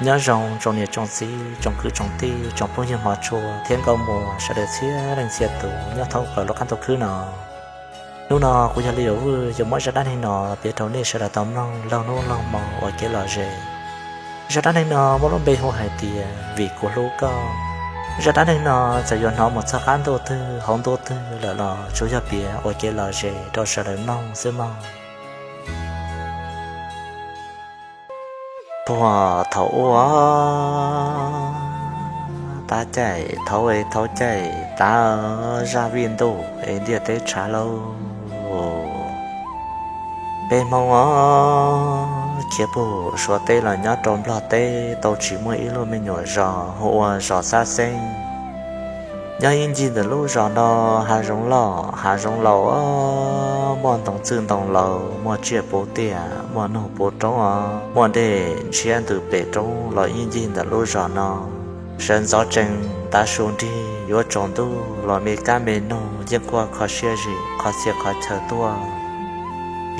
Nyob zoo tsoom niam tsoom txiv, tsoom kwv tsoom tij, tsoom phooj ywg hmov tshua thiab nkauj muam sawv daws txhia leej txhia tus nyob thoob plaws lub qab ntuj khwb no. Hnub no kuv yog Li Yauv Vwj yuav muab zaj dab neeg no piav rau nej sawv daws tau mloog laug hnub laug hmo ua kev lom zem. Zaj dab neeg no muaj lub npe hu hais tias Vim Kuv Hlub Koj. Zaj dab neeg no txawm yuav hnov mus txog qab ntuj twg hauv ntuj twg lawm los tsuas yog piav ua kev lom zem rau sawv daws mloog xwb mog. Puag thaum ub, tab caij thaum es thaum caij tav zaj vij ntuj es ntiaj teb tshav lauj, peb Hmoob os khiav puag Suav teb los nyob rau Nplog teb tau tsis muaj ib lub me nyuam zos hu ua zos Xab Xeeb. Nyob ib ncig ntawm lub zos no hav zoov loj hav zoov laus, muaj ntoo txwj ntoo laus, muaj tsiaj puv tiaj, muaj noog puv roob os, muaj dej ntshiab ntws pem roob los ib ncig ntawm lub zos no. Sawv ntxov tsees tav su nrig yuav tsaus ntuj los me kab me noog yeej quaj kho siab zim qhov txhia qhov chaw tuaj.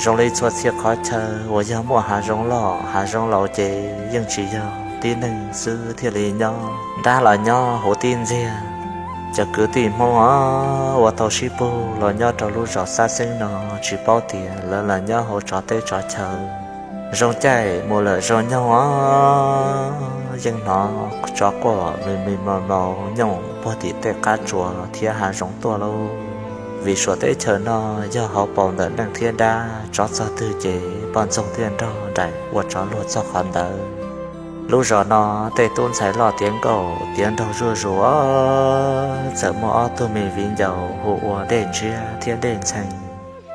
Zoo li txhua txhia qhov chaw uas yog muaj hav zoov loj hav zoov laus ces yeej tsis yog tib neeg xwb thiaj li nyob, dab los nyob huv tib ntxiag. Cov kwv tij Hmoob os uas tau sib pug los nyob rau lub zos Xab Xeeb no tsis paub tias lawv los nyob hauv tsov teb tsov chaw. Zoo caij mus lawm zoo nyoog os yeej hnov tsov quaj mis mis mos mos nyooj puag tim tej qab tsuas thiab hav zoov tuaj lauj. Vim Suav teb chaws no yog hauv paus ntawm neeg thiab dab, tsov txog twg ces poj ntxoog thiaj nrog nraim ua tsov luag txog qhov ntawd. Lub zos no tej tub ntxhais loj tiav nkauj tiav nraug zuj zus, txawm muaj ob tug me viv ncaus hu ua Dej Ntshiab thiab Dej Ntxhee.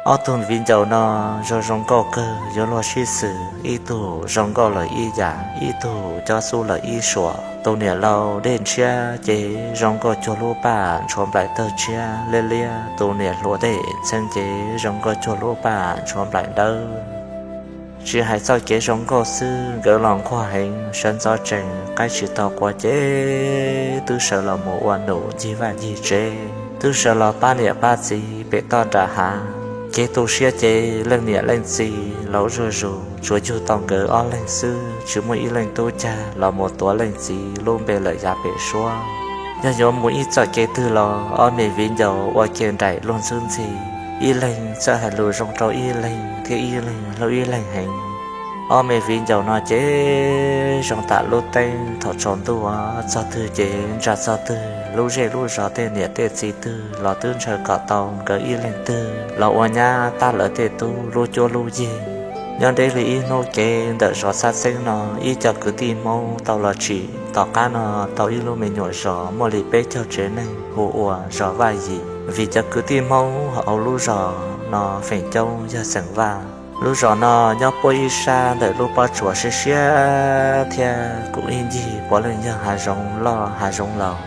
Ob tug viv ncaus no zoo zoo nkauj kawg yuav luag sib xws, ib tug zoo nkauj lawm ib yam, ib tug cob xub lawm ib suam. Tus niam laus Dej Ntshiab ces zoo nkauj cuag lub paj ntshuav nplaim tawg tshiab liab liab, tus niam hluas Dej Ntxhee ces zoo nkauj cuag lub paj ntshuav nplaim dawb. Tsis hais txoj kev zoo nkauj xwb, nkawd los nquag heev, sawv ntxov tsees qaib tsis tau qua ces twb sawv los mus ua num ncig vaj ncig tsev, twb sawv los pab niam pab txiv pem toj nram hav. Kev tu siab ces leej niam leej txiv laus zuj zus, tsuas yug tau nkawd ob leeg xwb, tsis muaj ib leej tub cag los mus tuav leej txiv lub npe lawm yav pem suab. Yog yuav mus ib txoj kev twg los ob me viv ncaus ua ke nraim luag ntxub ntxhi, ib leeg txawj hais lus zoo rau ib leeg thiab ib leeg hlub ib leeg heev. Ob me viv ncaus no ces zoo tam lub teeb thaum tsaus ntuj, txog twg ces ntsa txog twg, lub zej lub zos tej niam tej txiv twg los twb ntshaw kom tau nkawd ib leeg twg los ua nyab tab lawv tej tub lub cuab lub yig. Nyob deb li ib hnub kev ntawm zos Xab Xeeb no, ib co kwv tij Hmoob tau los tsim tom qab no tau ib lub me nyuam zos muaj li peb caug tsev neeg hu ua zos Vaj Yim. Vim cov kwv tij Hmoob hauv lub zos no feem coob yog xeem Vaj. Lub zos no nyob puab ib sab ntawm lub pob tsuas siab siab thiab kuj ib ncig puav leej yog hav zoov loj hav zoov laus.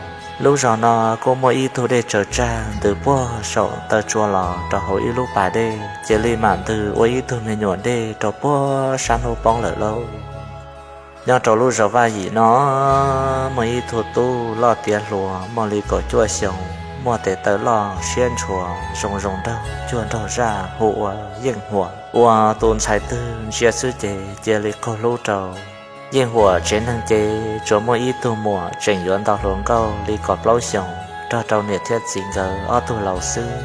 Lub zos no kuj muaj ib tug dej tsaws tsag ntws puag saum taw tsua los rau hauv ib lub pas dej, cia li mam ntws ua ib tug me nyuam dej rau puag sab hnub poob lawm lauj. Nyob rau lub zos Vaj Yim no muaj ib tug tub loj tiav hluas muaj li kaum cuaj xyoos, muaj tes taw loj siab ntshua, zoo zoo nraug cuag nraug zaj hu ua Yeej Huam, uas tus ntxhais twg ntsia xwb ces cia li qaug hlub rau. Yeej Huam tsev neeg ces tsuas muaj ib tug muam tseem yuav ntau hluas nkauj li kaum plaub xyoos, nrog rau niam thiab txiv nkawd ob tug laus xwb.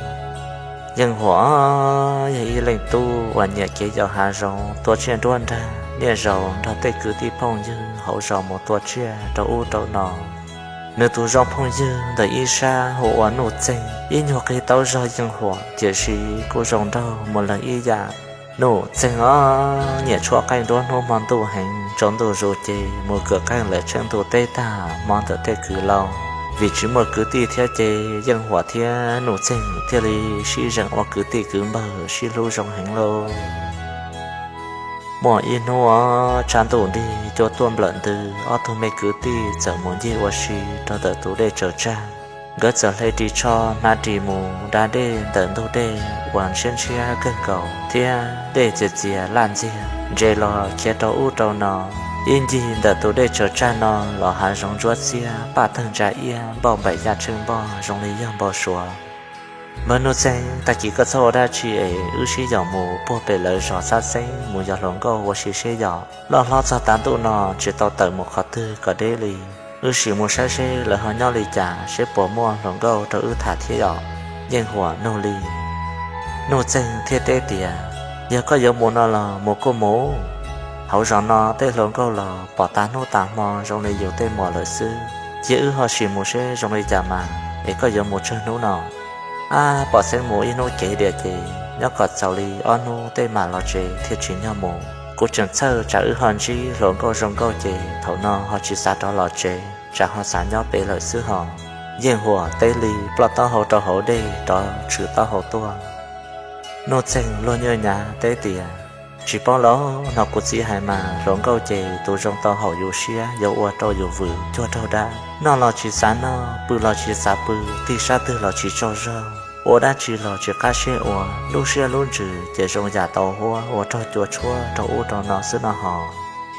Yeej Huam yog ib leej tub uas nyiam kev yos hav zoov, tua tsiaj nruab nrag, niaj zaus nrog tej kwv tij phooj ywg hauv zos mus tua tsiaj rau ub rau no. Nws tus zoo phooj ywg ntawm ib sab hu ua Nuj Txeeg, ib nyuag qig tau zog Yeej Huam tiam sis kuj zoo nraug mus leej ib yam. Nuj Txeeg os nyiam tshuab qeej nruab hnub hmo ntuj heev, tsaus ntuj zus ces mus kawm qeej lawm tsheej ntuj teb tag hmo ntawm tej kwv laus. Vim tsis muaj kwv tij thiab ces Yeej Huam thiab Nuj Txeeg thiaj li sib zeem ua kwv tij kwv npawg sib hlub zoo heev lauj. Muaj ib hnub tshav ntuj nrig cua tuaj nplawm ntws, ob tug me kwv tij txawm mus ncig ua si rau ntawm tus dej tsaws tsag. Nkawd txawm hle ris tsho hnav ris mus da dej ntawm ntug dej uas ntshiab ntshiab kawg nkaus thiab dej txias txias laj ntxiag, ntses los khiav rau ub rau no. Ib ncig ntawm tus dej tsaws tsag no los hav zoov ntsuab xiab, paj tawg ntsa iab, npauj npaim yaj tsheej npoj zoo li yog npau suav. Npawg Nuj Txeeg, tag kis koj txhob ua dab tsi es wb sib yaum mus puag pem lawv zos Xab Xeeb mus yos hluas nkauj ua si seb yom. Loj hlob txog tav ntuj no tsis tau tawm mus qhov twg kom deb li. Wb sim mus saib seb lawv ho nyob li cas, seb puas muaj hluas nkauj rau wb tham thiab yom. Yeej Huam nug li. Nuj Txeeg thiaj teb tias, Yog koj yuav mus no los mus kuj mus. Hauv zos no tej hluas nkauj los pom tas hnub tas hmo zoo li yus tej muam lawm xwb. Cia wb ho sim mus seb zoo li cas mas, es koj yuav mus tsawg hnub no? Ab, pom xeeb mus ib hnub kev diam ces nyob kom txaus li ob hnub tej mam los tsev thiaj tsim nyog mus. Kuv tseem txhawj tsam wb ho ntsib hluas nkauj zoo nkauj ces thaum no ho tsis xav rov los tsev, tsam ho xav nyob pem lawm xwb hos. Yeej Huam teb li, ploj taub hau rau hauv dej rov tshwm taub hau tuaj. Nuj Txeeg luag nyuaj nyav teb tias, Tsis paub los, hnov kuv txiv hais mas hluas nkauj ces tus zoo tau haum yus siab yuav ua rau yus vwm cuag raug dab. Noj los tsis xav noj, pw los tsis xav pw, tig sab twg los tsis tsaug zog, ua dab tsi los tsis qab siab ua, lub siab lub ntsws ces zoo yam tau huab ua raug cua tshuab rau ub rau no xwb no hos.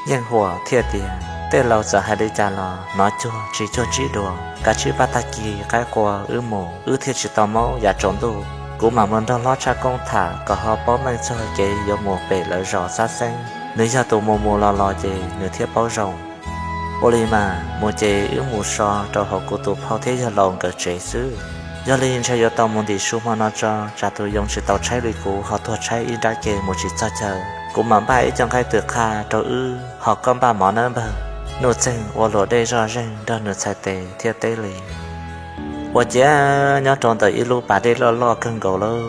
Yeej Huam thiaj tias, Tej laus txawm hais li cas los hnov cuag tsis cuag ntsib dua. Kav tsij pab tag kis qaib qua wb mus, wb thiaj tsis tau maub yav tsaus ntuj. Kuv mam mus nrog hlob Tshaj Koob tham kom ho paub meej txog kev yuav mus pem lawv zos Xab Xeeb. Nws yog tus mus mus los los ces nws thiaj paub zoo. Ua li mas, mus ces wb mus so rau hauv kuv tus phauj thiab yawg laus nkawd tsev xwb. Yog li ntshe yuav tau mus ntim su hmo no tso, tsam tus yoo tsis tau tshaib li kuv ho tuag tshaib ib nrab ke mus tsis txog chaw. Kuv mam npaj ib co nqaij twm qha rau wb, ho koj npaj mov nawb npawg. Nuj Txeeg ua luam dej zoj zeeg nrog nws txhais tes thiab teb li. Ua ciav nyob rau ntawm ib lub pas dej loj loj kawg nkaus lawm,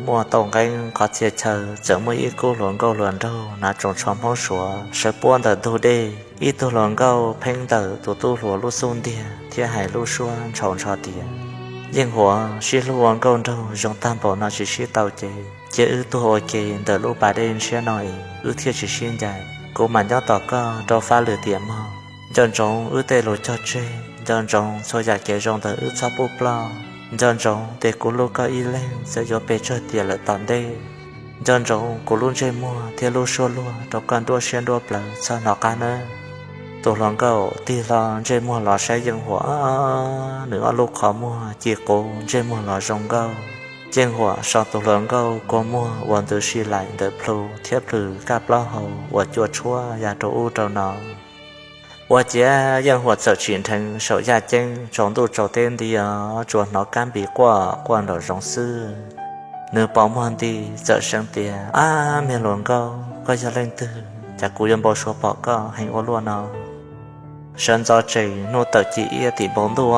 muaj tauj nqeeb qhov txhia chaw, txawm muaj ib khub hluas nkauj hluas nraug hnav tsoos tsho Hmoob Suav sawv puab ntawm ntug dej. Ib tug hluas nkauj pheej ntawm tus tub hluas lub xub ntiag thiab hais lub suab ntshaus ntsho tias, Yeej Huam, sib hlub ua nkauj nraug zoo tag npaum no tsis sib tau ces cia wb tuag ua ke ntawm lub pas dej ntshiab no es wb thiaj tsis sib ncaim. Kuv mam nyob tos koj rau fab lwm tiam mog. Nco ntsoov wb tej lus cog tseg, nco ntsoov txhua yam kev zoo ntawm wb txhob pub ploj. Nco ntsoov tias kuv hlub koj ib leeg txawm yuav pes tsawg tiam lawm tom ntej. Nco ntsoov kuv lub ntsej muag thiab lub suab luag rau koj nruab siab nruab plawv txhob hnov qab nawb. Tus hluas nkauj tig hlo ntsej muag los saib Yeej Huam, nws ob lub qhov muag ci quv ntsej muag los zoo nkauj. Yeej Huam so tus hluas nkauj kua muag uas ntws si laim ntawm plhu thiab plhws kaj plaub hau uas cua tshuab ya rau ub rau no. Ua ciav Yeej Huam txawm tsim nrheev saum yaj ceeb tsaus ntuj tsaus teb nti os, tsuas hnov kab npis quaj quaj nraum zoov xwb. Nws pos muag nti txawm seev tias, Ab, me hluas nkauj, koj yog leej twg? Cas kuv yuav npau suav pom koj heev ua luaj no? Sawv ntxov tsees hnub tawm ci iab tim npoo ntuj,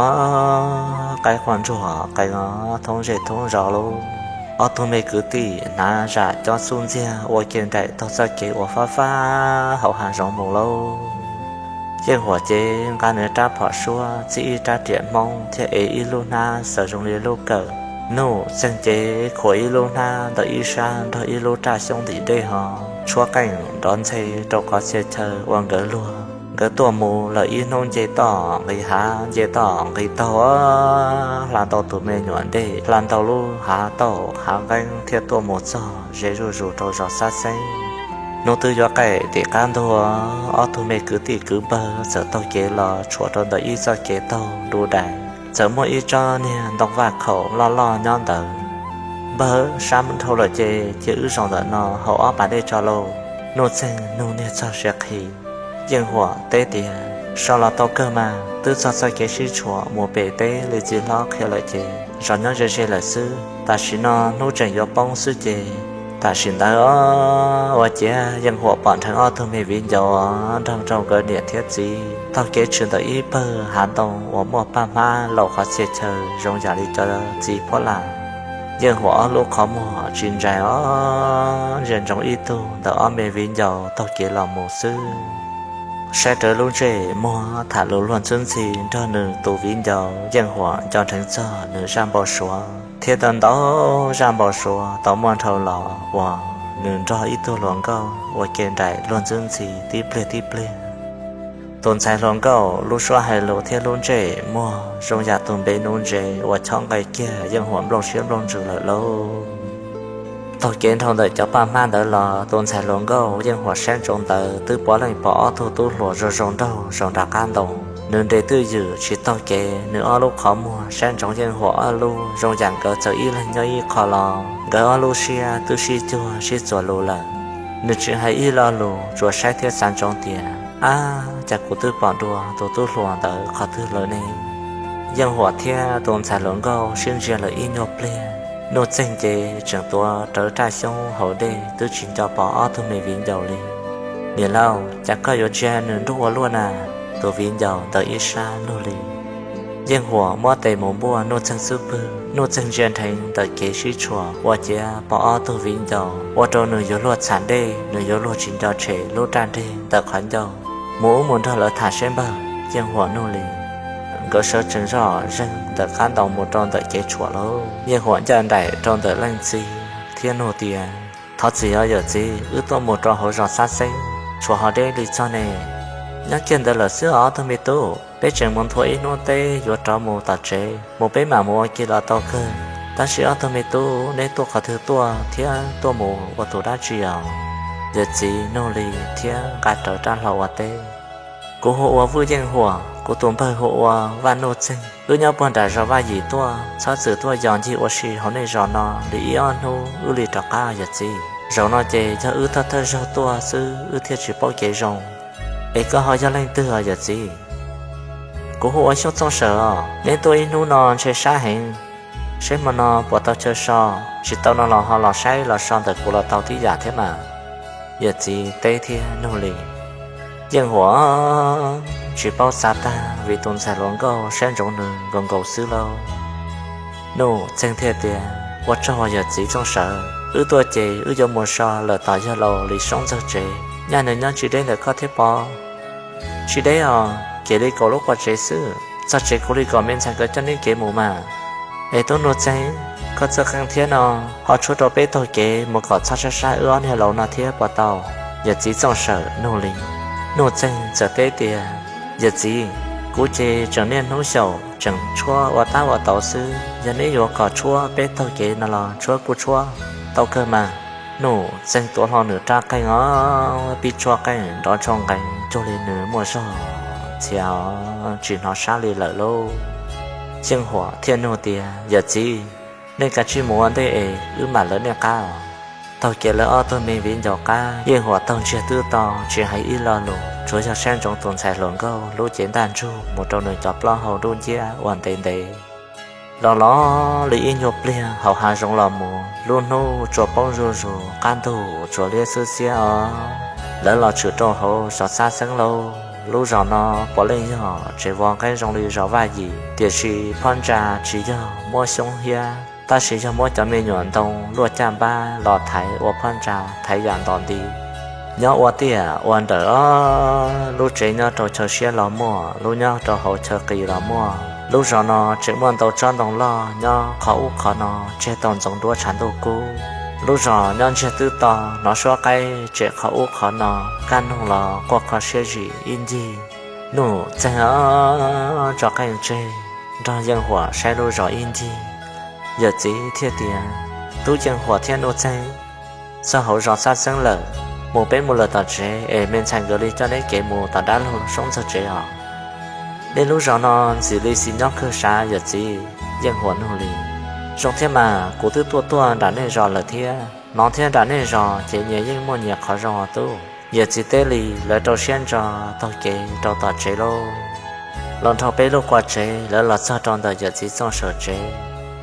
qaib quaj ntsuag qees os, thoob zej thoob zos lauj. Ob tug me kwv tij hnav zam cob xub ntxiag ua ke nraim taug txoj kev uas fab fab hauv hav zoov mus lauj. Yeej Huam ces nqa nws rab phom suab, txib ib rab riam Hmoob thiab ev ib lub hnab xaws zoo li lub kawm. Nuj Txeeg ces khuam ib lub hnab ntawm ib sab nrog ib lub raj xyoob ntim dej ho tshuab qeej nrov ntxhe rau qhov txhia chaw uas nkawd luag. Nkawd tuaj mus lawm ib hnub nce toj nqis hav, nce toj nqis taug, hla ntau tus me nyuam dej, hla ntau lub hav tauj hav nqeeb thiaj tuaj mus txog ze zuj zus rau zos Xab Xeeb. Hnub twb yuav qaij tim qab ntug, ob tug me kwv tij kwv npawg txawm taug kev los tshuam rau ntawm ib txoj kev taug du dais, txawm muaj ib tsob niag ntoo vaj khaum loj loj nyob ntawd. Npawg, sab dhau lawm ces cia wb zaum ntawm no haus ob pas dej tso lauj. Nuj Txeeg nug niag txog siav qhi. Yeej Huam teb tias, So los tau kawg mas, twb txog txoj kev sib tshuam mus pem teb li txiv hlob qhia lawm ces zos nyob ze ze lawm xwb. Tam sim no hnub tseem yuav poob xwb ces tam sim ntawd os. Ua ciav Yeej Huam pom nrheev ob tug me viv ncaus nrog rau nkawd niam thiab txiv taug kev tshwm ntawm ib pawg hav ntoo uas muaj paj hmab laus qhov txhia chaw zoo yam li cov txiv phuab lam. Yeej Huam ob lub qhov muag tsis ntsais os, ntsia ntsoov ib tug ntawm ob me viv ncaus taug kev los mus xwb. Saib rawv lub ntsej muag tham lus luag ntxwb ntxhi nrog nws tus viv ncaus, Yeej Huam nco nrheev txog nws zaj npau suav thiab ntau ntau zaj npau suav tau muaj dhau los uas nws nrog ib tug hluas nkauj ua ke nraim luag ntxwb ntxhi tib pliag tib pliag. Tus ntxhais hluas nkauj lub suab hais lus thiab lub ntsej muag zoo yam tus npe nuv ntses uas chob nqe kiag Yeej Huam nplooj siab nplooj ntsws lawm lauj. Taug kev dhau ntawm cov paj hmab ntawd los, tus ntxhais hluas nkauj Yeej Huam saib ntsoov ntawd twb puav leej pom ob tug tub hluas zoo zoo nraug zaum nram qab ntoo. Nws nres twj ywm tsis taug kev, nws ob lub qhov muag saib ntsoov Yeej Huam ob lub zoo yam nkawd txawm ib leeg nyob ib qho los nkawd ob lub siab twb sib cuag sib txuas lus lawm. Nws tsis hais ib lo lus, tsuas saib thiab xav ntsoov tias, ab, cas kuv twb pom dua tus tub hluas ntawd qhov twg lawm ne? Yeej Huam thiab tus ntxhais hluas nkauj sib ntsia lawm ib nyuag pliag, Nuj Txeeg ces tseem tuav rawv raj xyoob haus dej twb tsis nco pom ob tug me viv ncaus li. Niam laus, cas koj yuav ntsia nws nruj ua luaj na? Tus viv ncaus ntawm ib sab nug li. Yeej Huam muab tes mus npuaj Nuj Txeeg xub pwg, Nuj Txeeg ntsia nrheev ntawm kev sib tshuam ua ciav pom ob tug viv ncaus ua rau nws yuav luag txham dej, nws yuav luag tsis nco tshem lub raj nreg ntawm qhov ncauj. Mus ub mus nrog lawv tham seb npawg, Yeej Huam nug li. Nkawd sawv tsees zoj zeeg ntawm qab ntoo mus rau ntawm kev tshuam lawm. Yeej Huam ncaj nraim rau ntawm leej txiv thiab nug tias, thov txim os yawm txiv, wb tuaj mus rau hauv zos Xab Xeeb, tshuav ho deb li txog ne. Nyob kiag ntawd lawm xwb os ob tug me tub, peb tseem mus nthua ib hnub teb yuav rov mus tom tsev, mus peb mam mus ua ke los tau kawg. Tab sis ob tug me tub, neb tuaj qhov twg tuaj thiab tuaj mus ua tus dab tsi os? Yawm txiv nug li thiab nqa rawv rab hlau ua teb. Kuv hu ua Vwj Yeej Huam, kuv tus npawg hu ua Vaj Nuj Txeeg. Wb nyob puag nram zos Vaj Yim tuaj, txhob txwm tuaj yos ncig ua si hauv nej zos no li ib ob hnub wb li rov qab yawm txiv. Zaum no ces yog wb thawj thawj zaug tuaj xwb wb thiaj tsis paub kev zoo. Es koj ho yog leej twg os yawm txiv? Kuv hu ua Xyooj Txooj Sawm os. Neb tuaj ib hnub no ntshe sab heev, seb hmo no puas tau chaw so, tsis tau no los ho los saib los so ntawm kuv los tau tib yam thiab mas. Yawm txiv teb thiab nug li. Yeej Huam tsis paub xav tag vim tus ntxhais hluas nkauj saib ntsoov nws nkaus nkaus xwb lauj. Nuj Txeeg thiaj tias, ua tsaug yawm txiv Txooj Sawm, wb tuaj ces wb yuav mus so lawm tom yawg laus Lis Soob Ntxawg tsev, nyaj nws nyob tsis deb ntawm koj thiab pob? Tsis deb os, kiag li kaum lub qua tsev xwb, txog tsev kuv li kom me ntxhais nkawd coj neb kev mus mas. Es tub Nuj Txeeg, koj txawj qeej thiab no, ho tshuab rau peb taug kev mus kom txhob sab sab wb ob niag laus no thiab puas tau? Yawm txiv Txooj Sawm nug li. Nuj Txeeg txawm teb tias, yawm txiv, kuv ces tseem niaj hnub xyaum tseem tshuab ua tab ua tauv xwb, yog neb yuav kom tshuab peb taug kev no los tshuab kuj tshuab, tau kawg mas. Nuj Txeeg tuav hlo nws rab qeej os, pib tshuab qeej nrov ntshoo nqees cuag li nws muaj zog txhia os, tsis hnov sab li lawm lauj. Yeej Huam thiaj nug tias, yawm txiv, nej kav tsij mus ua ntej es wb mam lawv nej qab os. Taug kev lawv ob tug me viv ncaus qab, Yeej Huam taug ntsiag twb to tsis hais ib lo lus, tsuas yog saib ntsoov tus ntxhais hluas nkauj lub cev ntaj ntsug mus rau nws cov plaub hau dub nciab ua ntev ntev. Los los li ib nyuag pliag hauv hav zoov los mus, lub hnub tsuas poob zuj zus, qab ntug tsuas liab xwb xiab os. Lawv los tshwm rau hauv zos Xab Xeeb lauj. Lub zos no puav leej yog tsev vov nqeeb zoo li zos Vaj Yim, tiam sis phab ntsa tsis yog muab xyoob hiab, tab sis yog muab cov me nyuam ntoo luaj caj npab los thaiv ua phab ntsa thaiv yam ntom nti. Nyob ua tiaj ua nrawm os, lub tsev nyob rau chaw siab los muaj, lub nyob rau hauv chaw qis los muaj. Lub zos no tseem muaj ntau tsob ntoo loj nyob qhov ub qhov no, tseg tau ntxoov duab tshav ntuj kub. Lub zos nyob ntsiag twb to, hnov suab qaib tsem qhov ub qhov no, kaj ntug los quaj kho siab zim ib ncig. Nuj Txeeg tso qeej tseg, nrog Yeej Huam saib lub zos ib ncig. Yawm txiv thiaj tias, tub Yeej Huam thiab Nuj Txeeg, txog hauv zos Xab Xeeb lawm, mus peb mus lawm tom tsev es me ntxhais nkawd li coj neb kev mus tom dab laug Soob Ntxawg tsev os. Nej lub zos no ntxim li xis nyob kawg sav yawm txiv. Yeej Huam nug li. Zoo thiab mas, kuv twb tuaj tuaj nram nej zos lawm thiab, hnov thiab nram nej zos ces nyias yeej muaj nyias qhov zoo os tub. Yawm txiv teb li, lawv rau siab ntso taug kev rau tom tsev lauj. Los dhau peb lub qua tsev, lawv los txog rau ntawm yawm txiv Txooj Sawm tsev.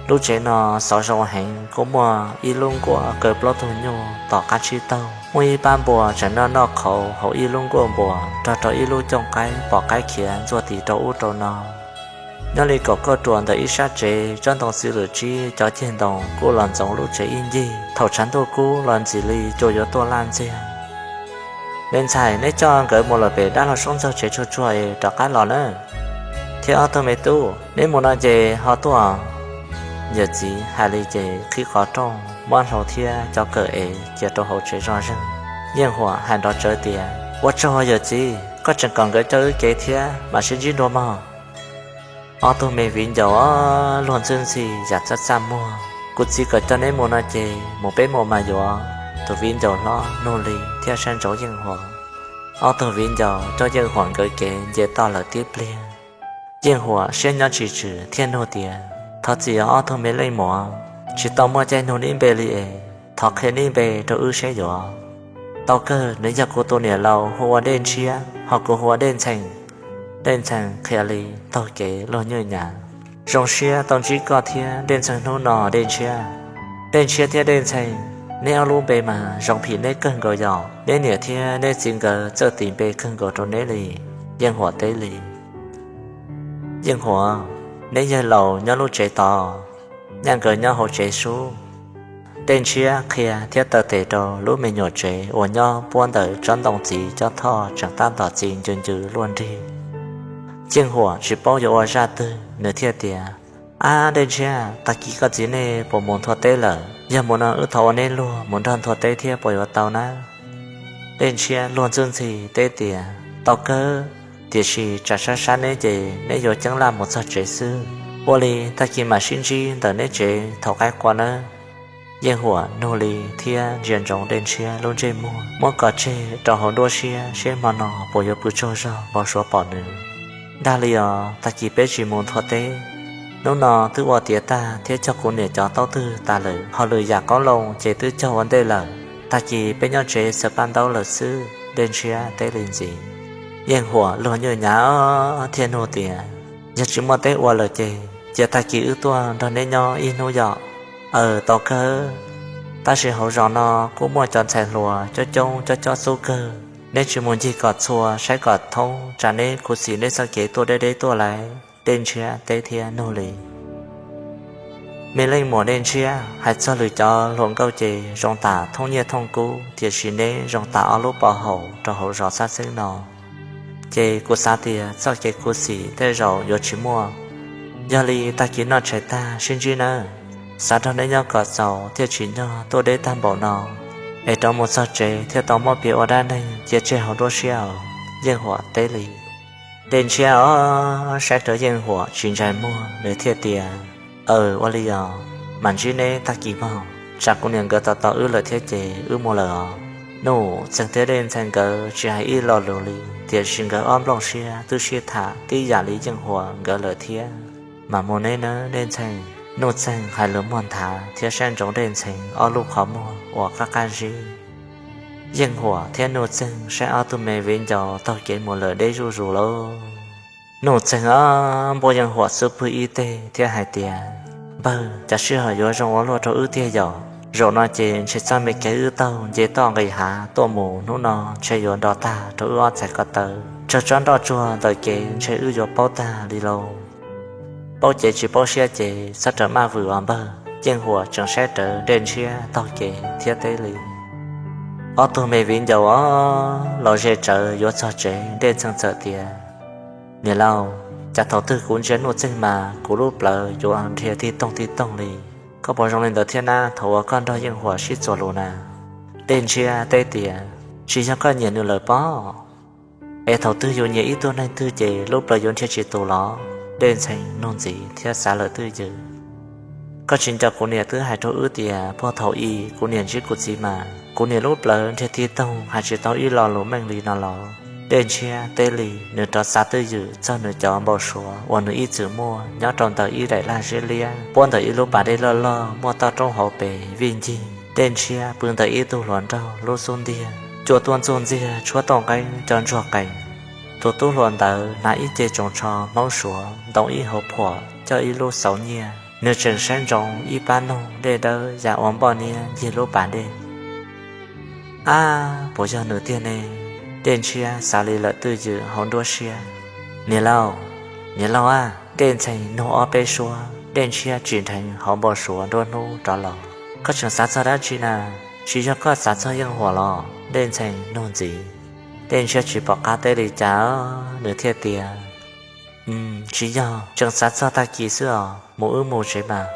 Lub tsev no xov zoo heev, kuj muaj ib lub nkuaj kaw plaub tug nyuj tom qab tsib taug, muaj ib pab npua tseem noj noj qhauv hauv ib lub nkuaj npua, nrog rau ib lub cooj qaib pom qaib khiav ntxuaj tis rau ub rau no. Nyob li kaum kauj ruam ntawm ib sab tsev, tsob ntoo txiv lwm tsib, cov ceg ntoo kuj los ntxoov lub tsev ib ncig. Thaum tshav ntuj kub los ntxim li cua yuav tuaj laj ntxiag. Me ntxhais, neb coj nkawd mus lawm pem dab laug Soob Ntxawg tsev tsuag tsuag es rov qab los nawb. Thiab ob tug me tub, neb mus no ces ho tuaj. Yawm txiv hais li ces qhib qhov rooj, muab hlau thiab cov kawm ev cia rau hauv tsev zoj zeeg. Yeej Huam hais nrov tsawv tias, ua tsaug yawm txiv, koj tseem kom nkawd coj wb kev thiab, mam sib ntsib dua mog. Ob tug me viv ncaus luag ntxwb ntxhi yam txaj txaj muag, kuv txiv kom coj neb mus no ces mus peb mus mas yuav. Tus viv ncaus hlob nug li thiaj saib ntsoov Yeej Huam. Ob tug viv ncaus coj Yeej Huam nkawd kev nce toj lawm tib pliag. Yeej Huam siab nyob tsis tswm thiaj nug tias, Thov txim os ob tug me leej muam, tsis tau muaj caij nug neb npe li es thov qhia neb npe rau wb seb yuav. Tau kawg, nws yog kuv tus niam laus hu ua Dej Ntshiab, ho kuv hu ua Dej Ntxhee. Dej Ntxhee qhia li taug kev luag nyuj nyav. Zoo siab tau ntsib koj thiab Dej Ntxhee hnub no Dej Ntshiab. Dej Ntshiab thiab Dej Ntxhee, neb ob lub npe mas zoo phim neb kawg nkaus yom, neb niam thiab neb txiv nkawd txawj tis npe kawg nkaus rau neb li. Yeej Huam teb li, Yeej Huam, neb yawg laus nyob lub tsev tod, nyaj nkawd nyob hauv tsev sub. Dej Ntshiab qhia thiab taw tes rau lub me nyuam tsev uas nyob puab ntawm tsob ntoo txiv cob thoj tseem tab tom txi ncw ncw luaj nrig. Yeej Huam tsis paub yuav ua zaj twg nws thiaj tias, Ab Dej Ntshiab, tag kis koj txiv nej puas mus nthua teb lawm? Yog mus no wb thov ua neb luag mus nrog nthua teb thiab puas yuav tau na? Dej Ntshiab luag ntxwj ntxhi teb tias, Tau kawg, tiam sis tsam sab sab neb ces neb yuav ceeb laj mus txog tsev xwb. Ua li tag kis mam sib ntsib ntawm neb tsev thaum qaib qua nawb. Yeej Huam nug li thiab ntsia ntsoov Dej Ntshiab lub ntsej muag muab kos tseg rau hauv nruab siab seb hmo no puas yuav pw tsaug zog npau suav pom nws. Dag li os, tag kis peb tsis mus nthua teb. Hnub no twb ua tiav tag thiab cog kuv niam cov taub twg tas lawm, ho lwm yam qoob loo ces twb cog ua ntej lawm. Tag kis peb nyob tsev xaws paj ntaub lawm xwb. Dej Ntshiab teb li ntxiv. Yeej Huam luag nyuj nyav thiaj nug tias, Yog tsis muaj teb ua lawm ces cia tag kis wb tuaj nrog neb nyob ib hnub yom? Aws, tau kawg. Tab sis hauv zos no kuj muaj cov ntxhais hluas coob coob cob cob xub kawg, neb tsis mus ncig kom txhua saib kom thoob tsam neb khuv xim neb txoj kev tuaj deb deb tuaj lawm. Dej Ntshiab teb thiab nug li. Me leej muam Dej Ntshiab, hais txog lwm cov hluas nkauj ces zoo tam thooj nyiaj thooj kub, tiam sis neb zoo tam ob lub pov haum rau hauv zos xab xeeb no. Ces kuv xav tias txoj kev khuv xim tej zaum yuav tsis muaj. Yog li tag kis noj tshais tag sib ntsib nawb. Xav nrog neb nyob kom txaus thiaj tsim nyog tuaj deb tag npaum no, es rov mus txog tsev thiaj tau muab piav ua dab neeg cia tseg hauv nruab siab os. Yeej Huam teb li. Dej Ntshiab os, saib rau Yeej Huam tsis ntsais muag nws thiaj tias, Aws, ua li os, mam ntsib neb tag kis mog, tsam kuv niam nkawd tos tos wb lawm thiab ces wb mus lawm os. Nuj Txeeg thiab Dej Ntxhee nkawd tsis hais ib lo lus li, tiam sis nkawd ob nplooj siab twb sib tham tib yam li Yeej Huam nkawd lawm thiab. Mam mus neb nawb Dej Ntxhee. Nuj Txeeg hais lus muag nthav thiab saib ntsoov Dej Ntxhee ob lub qhov muag uas qab qab zib. Yeej Huam thiab Nuj Txeeg saib ob tug me viv ncaus taug kev mus lawm deb zuj zus lauj. Nuj Txeeg ob npuaj Yeej Huam xub pwg ib teg thiab hais tias, Npawg, cas sij hawm yuav zoo ua luaj rau wb tiag yom? Zaum no ces ntshe txoj me kev wb taug nce toj nqis hav tuaj mus hnub no ntshe yuav nrov tag rau wb ob txhais ko taw. Tsawg tsob nroj tsuag ntawm kev ntshe wb yuav paub tag li lauj. Paub cev tsis paub siab ces txhob rawm maj vwm os npawg. Yeej Huam tseem saib rawv Dej Ntshiab taug kev thiab teb li. Ob tug me viv ncaus os, los ze tsawv yuav txog tsev, Dej Ntxhee txawm tias, Niam laus, cas thaum twg kuv ntsia Nuj Txeeg mas kuv lub plawv yuav nrhiav tig toog tig toog li. Koj puas zoo li ntawd thiab na thaum uas koj nrog Yeej Huam sib txuas lus na? Dej Ntshiab teb tias, Tsis yog koj nyiam nws lawm pob? Es thaum twg yus nyiam ib tug neeg twg ces lub plawv yuav nrhiav tsis tus los? Dej Ntxhee nug ntxiv thiab xav lawm twj ywm. Koj tsis nco kuv niam twb hais rau wb tias puag thaum i kuv niam ntsib kuv txiv mas kuv niam lub plawv nrhiav tig toog hais tsis tau ib lo lus meej li no los? Dej Ntshiab teb li, nws rov xav twj ywm txog nws cov npau suav uas nws ib txwm muaj nyob rau ntawm ib daim laj zeb liab puab ntawm ib lub pas dej loj loj muaj toj roob hauv pes vij ncig. Dej Ntshiab pw ntawm ib tug hluas nraug lub xub ntiag, cua tuaj ntxuj ntxiag tshuab tauj nqeeb co ntsuag qees. Tus tub hluas ntawd hnav ib ce tsoos tsho Hmoob Suav ntoo ib hauv phuam coj ib lub xauv nyiaj, nws tseem saib ntsoov ib pab noog dej dawb ya ua npoj niab ncig lub pas dej. Ab, puas yog nws tiag ne? Dej Ntshiab xav li lawm twj ywm hauv nruab siab. Niam laus, niam laus a! Dej Ntxhee nug ob peb suab, Dej Ntshiab tsim dheev hauv npau suav nruab hnub rov los. Koj tseem xav txog dab tsi na? Tsis yog koj xav txog Yeej Huam los? Dej Ntxhee nug ntxiv. Dej Ntshiab tsis pom qab teb li cas, nws thiaj tias, Tsis yog, tseem xav txog tag kis xwb os, mus wb mus tsev mas.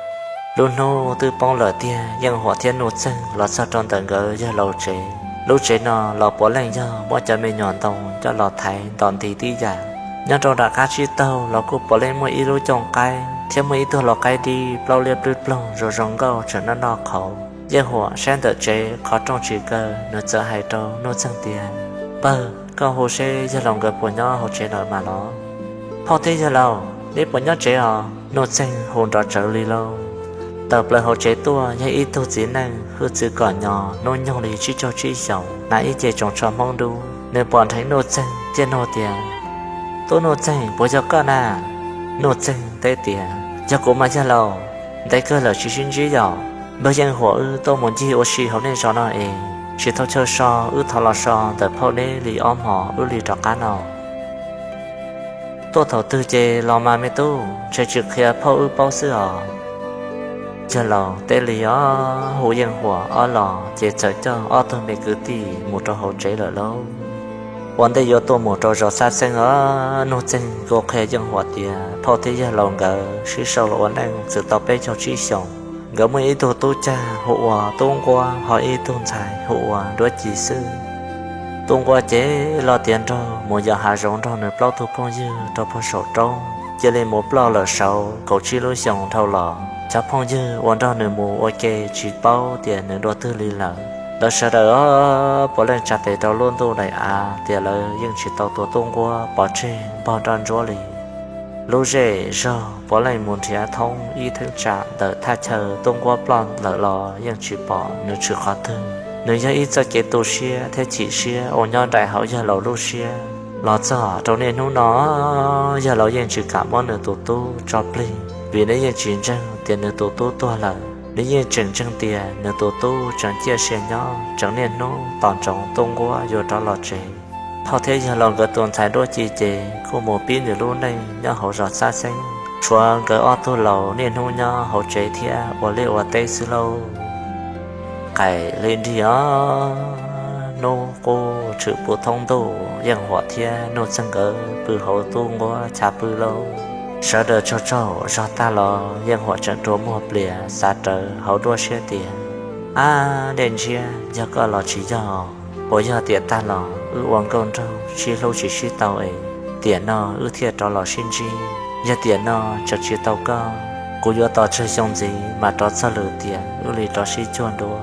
Lub hnub twb poob lawm tiag, Yeej Huam thiab Nuj Txeeg los txog rau ntawm nkawd yawg laus tsev. Lub tsev no los puav leej yog muab cov me nyuam ntoo coj los thaiv ntos nti tib yam. Nyob rau nram qab tsib taug los kuj puav leej muaj ib lub cooj qaib thiab muaj ib tug lau qaib dib plaub liab plwb ploog zoo zoo nkauj tseem noj noj qhauv. Yeej Huam saib ntawm tsev qhov rooj tsis kaw, nws txawm hais rau Nuj Txeeg tias, Npawg, koj hu seb yawg laus nkawd puas nyob hauv tsev lawm mas los? Phauj thiab yawg laus, Neb puas nyob tsev os? Nuj Txeeg hu nrov tsawv li lauj. Tawm plaws hauv tsev tuaj yog ib tug txiv neej hwj txwv kom nyo, hnub nyoog li tsib caug tsib xyoos, hnav ib ce tsoos tsho Hmoob dub. Nws pom dheev Nuj Txeeg thiaj nug tias, Tub Nuj Txeeg, puas yog koj na? Nuj Txeeg teb tias, Yog kuv mas yawg laus, ntev kawg lawm tsis sib ntsib yom. Npawg Yeej Huam wb tuaj mus ncig ua si hauv nej zos no es tsis tau chaw so, wb thov los so ntawm phauj neb li ob hmos wb li rov qab no. Tuaj thaum twg ces los mas me tub, ntshe tsis qhia phauj wb paub xwb os. Yawg laus teb li os. Hu Yeej Huam ob los ces txawm coj ob tug me kwv tij mus rau hauv tsev lawm lauj. Ua ntej yuav tuaj mus rau zos Xab Xeeb os, Nuj Txeeg kuj qhia Yeej Huam tias phauj thiab yawg laus nkawd sib sau los ua neej txwm tau peb caug tsib xyoos. Nkawd muaj ib tug tub cag hu ua Tub Nquab, ho ib tug ntxhais hu ua Duab Ci xwb. Tub Nquab ces los tiav nrog mus yos hav zoov nrog nws plaub tug phooj ywg rau puag saum roob, cia li mus ploj lawm saud kaum tsib lub xyoos dhau los. Cov phooj ywg uas nrog nws mus ua ke tsis paub tias nws dua twg li lawm. Lawv sawv daws puav leej tsa tes rau lub ntuj daim av tias lawv yeej tsis tau tua Tub Nquab pov tseg npog nroj ntsuab li. Lub zej zog puav leej mus nrhiav thoob ib theeb tsam ntawm thaj chaw Tub Nquab ploj lawm los yeej tsis pom nws tshwm qhov twg. Nws yog ib txoj kev tu siab thiab chim siab uas nyob nraim hauv yawg laus lub siab. Los txog rau niaj hnub no, yawg laus yeej tsis kam muab nws tus tub tso plig, vim nws yeej tsis ntseeg tias nws tus tub tuag lawm. Nws yeej tseem ntseeg tias nws tus tub tseem ciaj sia nyob, tseem niaj hnub tos ntsoov Tub Nquab yuav rov los tsev. Phauj thiab yawg laus nkawd tus ntxhais Duab Ci ces kuj mus pib nws lub neej nyob hauv zos Xab Xeeb. Tshuav nkawd ob tug laus niaj hnub nyob hauv tsev thiab ua liaj ua teb xwb lauj. Qaim li nrig os, hnub qub tshwm puv thoob ntuj, Yeej Huam thiab Nuj Txeeg nkawd pw hauv Tub Nquab chav pw lauj. Sawv daws tsaug tsaug zog tag los Yeej Huam tseem rua muag plias xav rawv hauv nruab siab tias, Ab, Dej Ntshiab, yog koj los tsis yog? Puas yog tiam tag los wb ua nkauj nraug sib hlub tsis sib tau es tiam no wb thiaj rov los sib ntsib? Yog tiam no tseem tsis tau koj, kuv yuav tos tsawg xyoo ntxiv mas rov txog lwm tiam wb li rov sib cuag dua.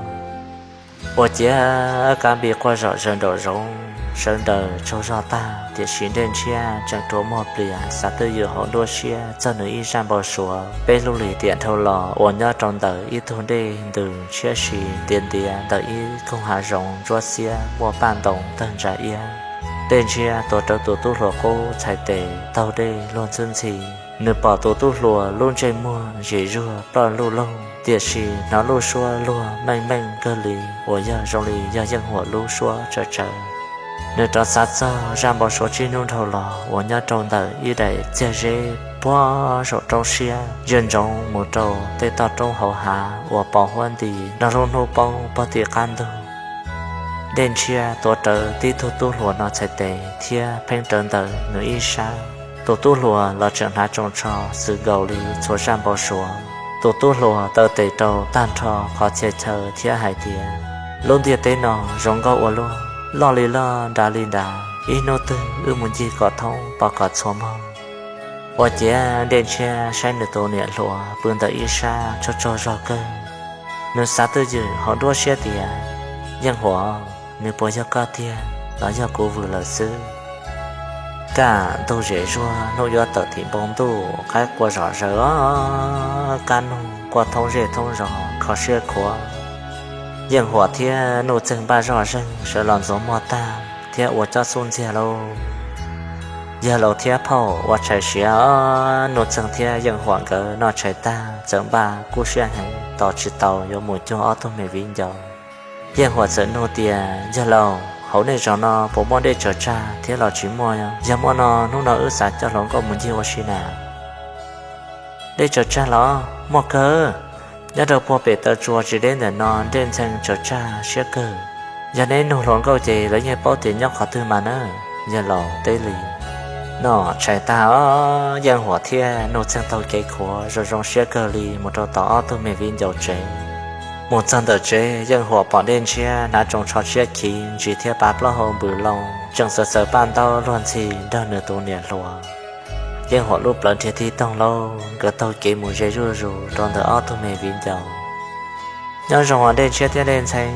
Ua ciav kab npis quaj zom zaws nraum zoov, sawv daws tsaug zog tag, tiam sis Dej Ntshiab tseem rua muag plias xav twj ywm hauv nruab siab txog nws ib zaj npau suav peb hlub li tiam dhau los uas nyob rau ntawm ib tug dej ntws ntshiab si ntiav ntiav ntawm ib koog hav zoov ntsuab xiab muaj paj ntoo tawg ntsa iab. Dej Ntshiab tuav rawv tus tub hluas qub txhais tes taug dej luag ntxhwb ntxhi. Nws pom tus tub hluas lub ntsej muag zim zuag ploj luj loog, tiam sis hnov lub suab luag meej meej kawg li uas yog zoo li yog Yeej Huam lub suab tsawv tsawv. Nws rov xav txog zaj npau suav tsib hnub dhau los uas nyob rau ntawm ib daim txiag zeb puag saum roob siab ntsia ntsoov mus rau tej toj roob hauv hav uas pos huab nti nrog lub hnub poob puag tim qab ntug. Dej Ntshiab tuav rawv tib tug tub hluas no txhais tes thiab pheej rawv ntawm nws ib sab. Tus tub hluas los tseem hnav tsoos tsho xwm nkaus li txhua zaj npau suav. Tus tub hluas taw tes rau tag nrho qhov txhia chaw thiab hais tias, Lub ntiaj teb no zoo nkauj ua luaj, loj li loj nrad li nrad, ib hnub twg wb mus ncig kom thoob pom kom txhua mog. Ua ciav Dej Ntshiab saib nws tus niam hluas pw ntawm ib sab tsaug tsaug zog kawg. Nws xav twj ywm hauv nruab siab tias, Yeej Huam, nws puas yog koj tiag los yog kuv vwm lawm xwb? Kaj ntug zem zuag, hnub yuav tawm tim npoo ntuj, qaib qua zom zaws os, kab noog quaj thoob zej thoob zos kho siab khuav. Yeej Huam thiab Nuj Txeeg npaj zoj zeeg sawv los ntxuav muag tag thiab ua cob xub ntxiag lauj. Yawg laus thiab phauj ua tshais siav os, Nuj Txeeg thiab Yeej Huam nkawd noj tshais tag txawm npaj kub siab heev tos tsis tau yuav mus cuag ob tug me viv ncaus. Yeej Huam txawm nug tias, Yawg laus, hauv nej zos no puas muaj dej tsaws tsag thiab los tsis muaj? Yog muaj no hnub no wb xav coj hluas nkauj mus ncig ua si na. Dej tsaws tsag los muaj kawg. Nyob rau puag pem taw tsua tsis deb ntawm no dej ntxhee tsaws tsag siab kawg. Yog neb nug hluas nkauj ces lawv yeej paub tias nyob qhov twg mas na. Yawg laus teb li. Noj tshais tag os, Yeej Huam thiab Nuj Txeeg taug kev khuav zoo zoo siab kawg li mus rau tom ob tug me viv ncaus tsev. Mus txog ntawm tsev, Yeej Huam pom Dej Ntshiab hnav tsoos tsho tshiab khiv ntsis thiab pav plaub hau npws loo tseem xaws xaws paj ntaub luag ntxhi nrog nws tus niam hluas. Yeej Huam lub plawv nrhiav tig toog lauj, nkawd taug kev mus ze zuj zus rau ntawm ob tug me viv ncaus. Nyob zoo os Dej Ntshiab thiab Dej Ntxhee,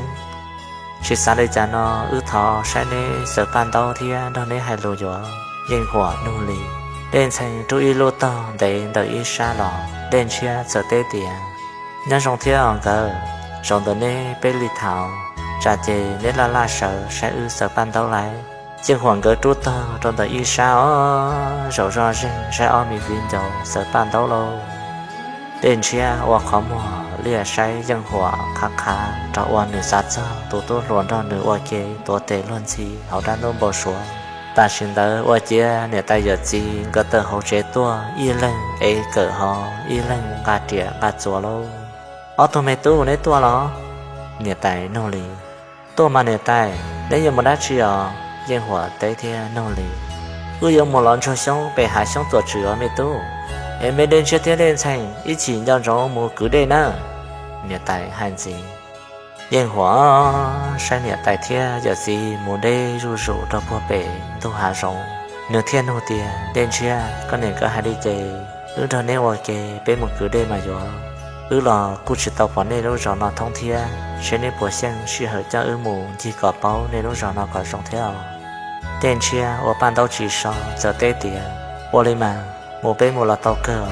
tsis xav li cas no wb thov saib neb xaws paj ntaub thiab nrog neb hais lus yuav. Yeej Huam nug li. Dej Ntxhee rub ib lub taug ntev ntawm ib sab los, Dej Ntshiab txawm teb tias, Nyob zoo thiab os nkawd, zaum ntawm neb peb li thaum, tsam ces neb laj laj sawv saib wb xaws paj ntaub laiv. Yeej Huam nkawd rub taug rau ntawm ib sab os, zaum zoj zeeg saib ob me viv ncaus xaws paj ntaub lauj. Dej Ntshiab ua qhov muag liaj saib Yeej Huam qhav qhav rau uas nws xav txog tus tub hluas nrog nws ua ke tuav tes luag ntxhi hauv dab ntub npau suav. Tam sim ntawd ua ciav niam tais yawm txiv nkawd tawm hauv tsev tuaj, ib leeg ev kawm hov, ib leeg nqa riam nqa txuas lauj. Ob tug me tub neb tuaj los? Niam tais nug li. Tuaj mas niam tais, neb yuav mus dab tsi os? Yeej Huam teb thiab nug li. Wb yuav mus lov ntsuag xyoob pem hav xyoob tuam tswm os me tub. Es me Dej Ntshiab thiab Dej Ntxhee ib chim nco ntsoov mus kwv dej nawb, niam tais hais ntxiv. Yeej Huam saib niam tais thiab yawm txiv mus deb zuj zus rau puag pem ntug hav zoov, nws thiaj nug tias, Dej Ntshiab, koj niam nkawd hais li ces wb nrog neb ua ke peb mus kwv dej mas yuav. Wb los kuj tsis tau pom nej lub zos no thoob thiab, seb neb puas xyeej sij hawm coj wb mus ncig kom paub nej lub zos no kom zoo thiab os. Dej Ntshiab ua paj ntaub tsis so txawm teb tias, Ua li mas, mus peb mus los tau kawg.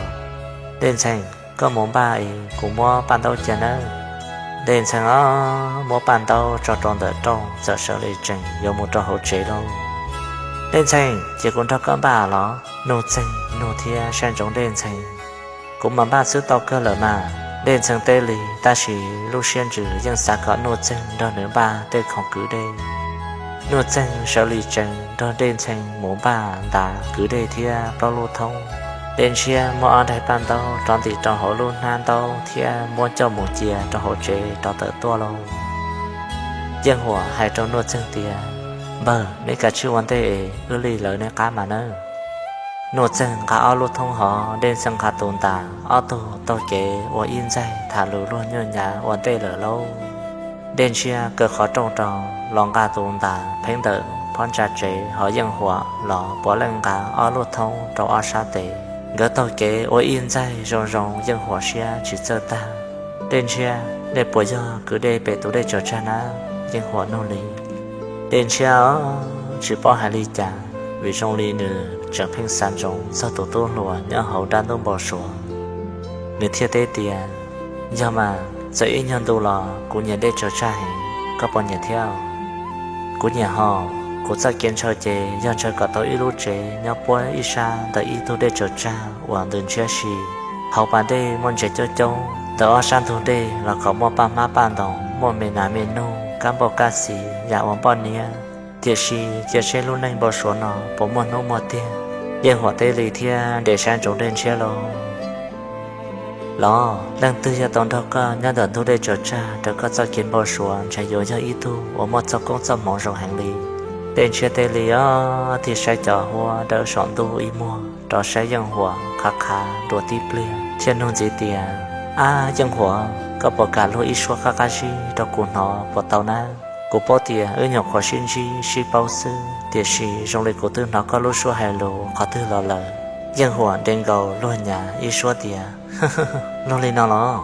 Dej Ntxhee, koj mus npaj es kuv muab paj ntaub cia nawb. Dej Ntxhee os, muab paj ntaub tso rau ntawm rooj txawm sawv li tsees yuav mus rau hauv tsev lauj. Dej Ntxhee, cia kuv nrog koj npaj los? Nuj Txeeg nug thiab saib ntsoov Dej Ntxhee. Kuv mam npaj xwb tau kawg lawm mas, Dej Ntxhee teb li, tab sis lub siab ntsws yeej xav kom Nuj Txeeg nrog nws npaj tej khoom kwv dej. Nuj Txeeg sawv li tsees nrog Dej Ntxhee mus npaj ntav kwv dej thiab plaub lub thoob. Dej Ntshiab muab ob daim paj ntaub rov ntim rau hauv lub hnab ntaub thiab muab coj mus cia rau hauv tsev rov tawm tuaj lauj. Yeej Huam hais rau Nuj Txeeg tias, Npawg, neb kav tsij ua ntej es wb li lawv neb qab mas nawb. Nuj Txeeg nqa ob lub thoob hov, Dej Ntxhee nqa tus ntas, ob tug taug kev ua ib ntxaig tham lus luag nyuaj nyav ua ntej lawm lauj. Dej Ntshiab kaw qhov rooj rau los nqa tus ntas pheeb ntawm phab ntsa tsev, ho Yeej Huam los puav leej nqa ob lub thoob rau ob sab tes. Nkawd taug kev ua ib ntxaig zoo zoo, Yeej Huam siab tsis txawj tag. Dej Ntshiab, nej puas yog kwv dej pem tus dej tsaws tsag na? Yeej Huam nug li. Dej Ntshiab tsis paub hais li cas, vim zoo li nws tseem pheej xav ntsoov txog tus tub hluas nyob hauv dab ntub npau suav. Nws thiaj teb tias, Yog mas, txawm ib nyuag ntu los kuv nyiam dej tsaws tsag heev, koj puas nyiam thiab? Kuv nyiam hos, kuv txoj kev ntshaw ces yog ntshaw kom tau ib lub tsev nyob puab ib sab ntawm ib tug dej tsaws tsag uas ntws ntshiab si. Hauv pas dej muaj ntses coob coob, ntawm ob sab ntug dej los kom muaj paj hmab paj ntoos, muaj me nas me noog, kab npauj kab xis, yam ua npoj niab. Tiam sis cia seb lub neej npau suav no puas muaj hnub muaj tiag. Yeej Huam teb li thiab nres sab ntsoov Dej Ntshiab lauj. Los, leej twg yog tau nrog koj nyob ntawm ntug dej tsaws tsag raws koj txoj kev npau suav ntshe yuav yog ib tug uas muaj txoj koob txoj hmoov zoo heev li. Dej Ntshiab teb li os, thiaj saib cov huab dawb saum ntuj ib muag rov saib Yeej Huam qhav qhav dua tib pliag thiaj nug ntxiv tias, Ab Yeej Huam, koj puas kam luag ib suab qab qab zib rau kuv hnov puas tau na? Kuv paub tias wb nyuam qhuav sib ntsib sib paub xwb, tiam sis zoo li kuv twb hnov koj lub suab hais lus qhov twg los lawm. Yeej Huam nres nkaus luag nyav ib suab tias, Luag li no los?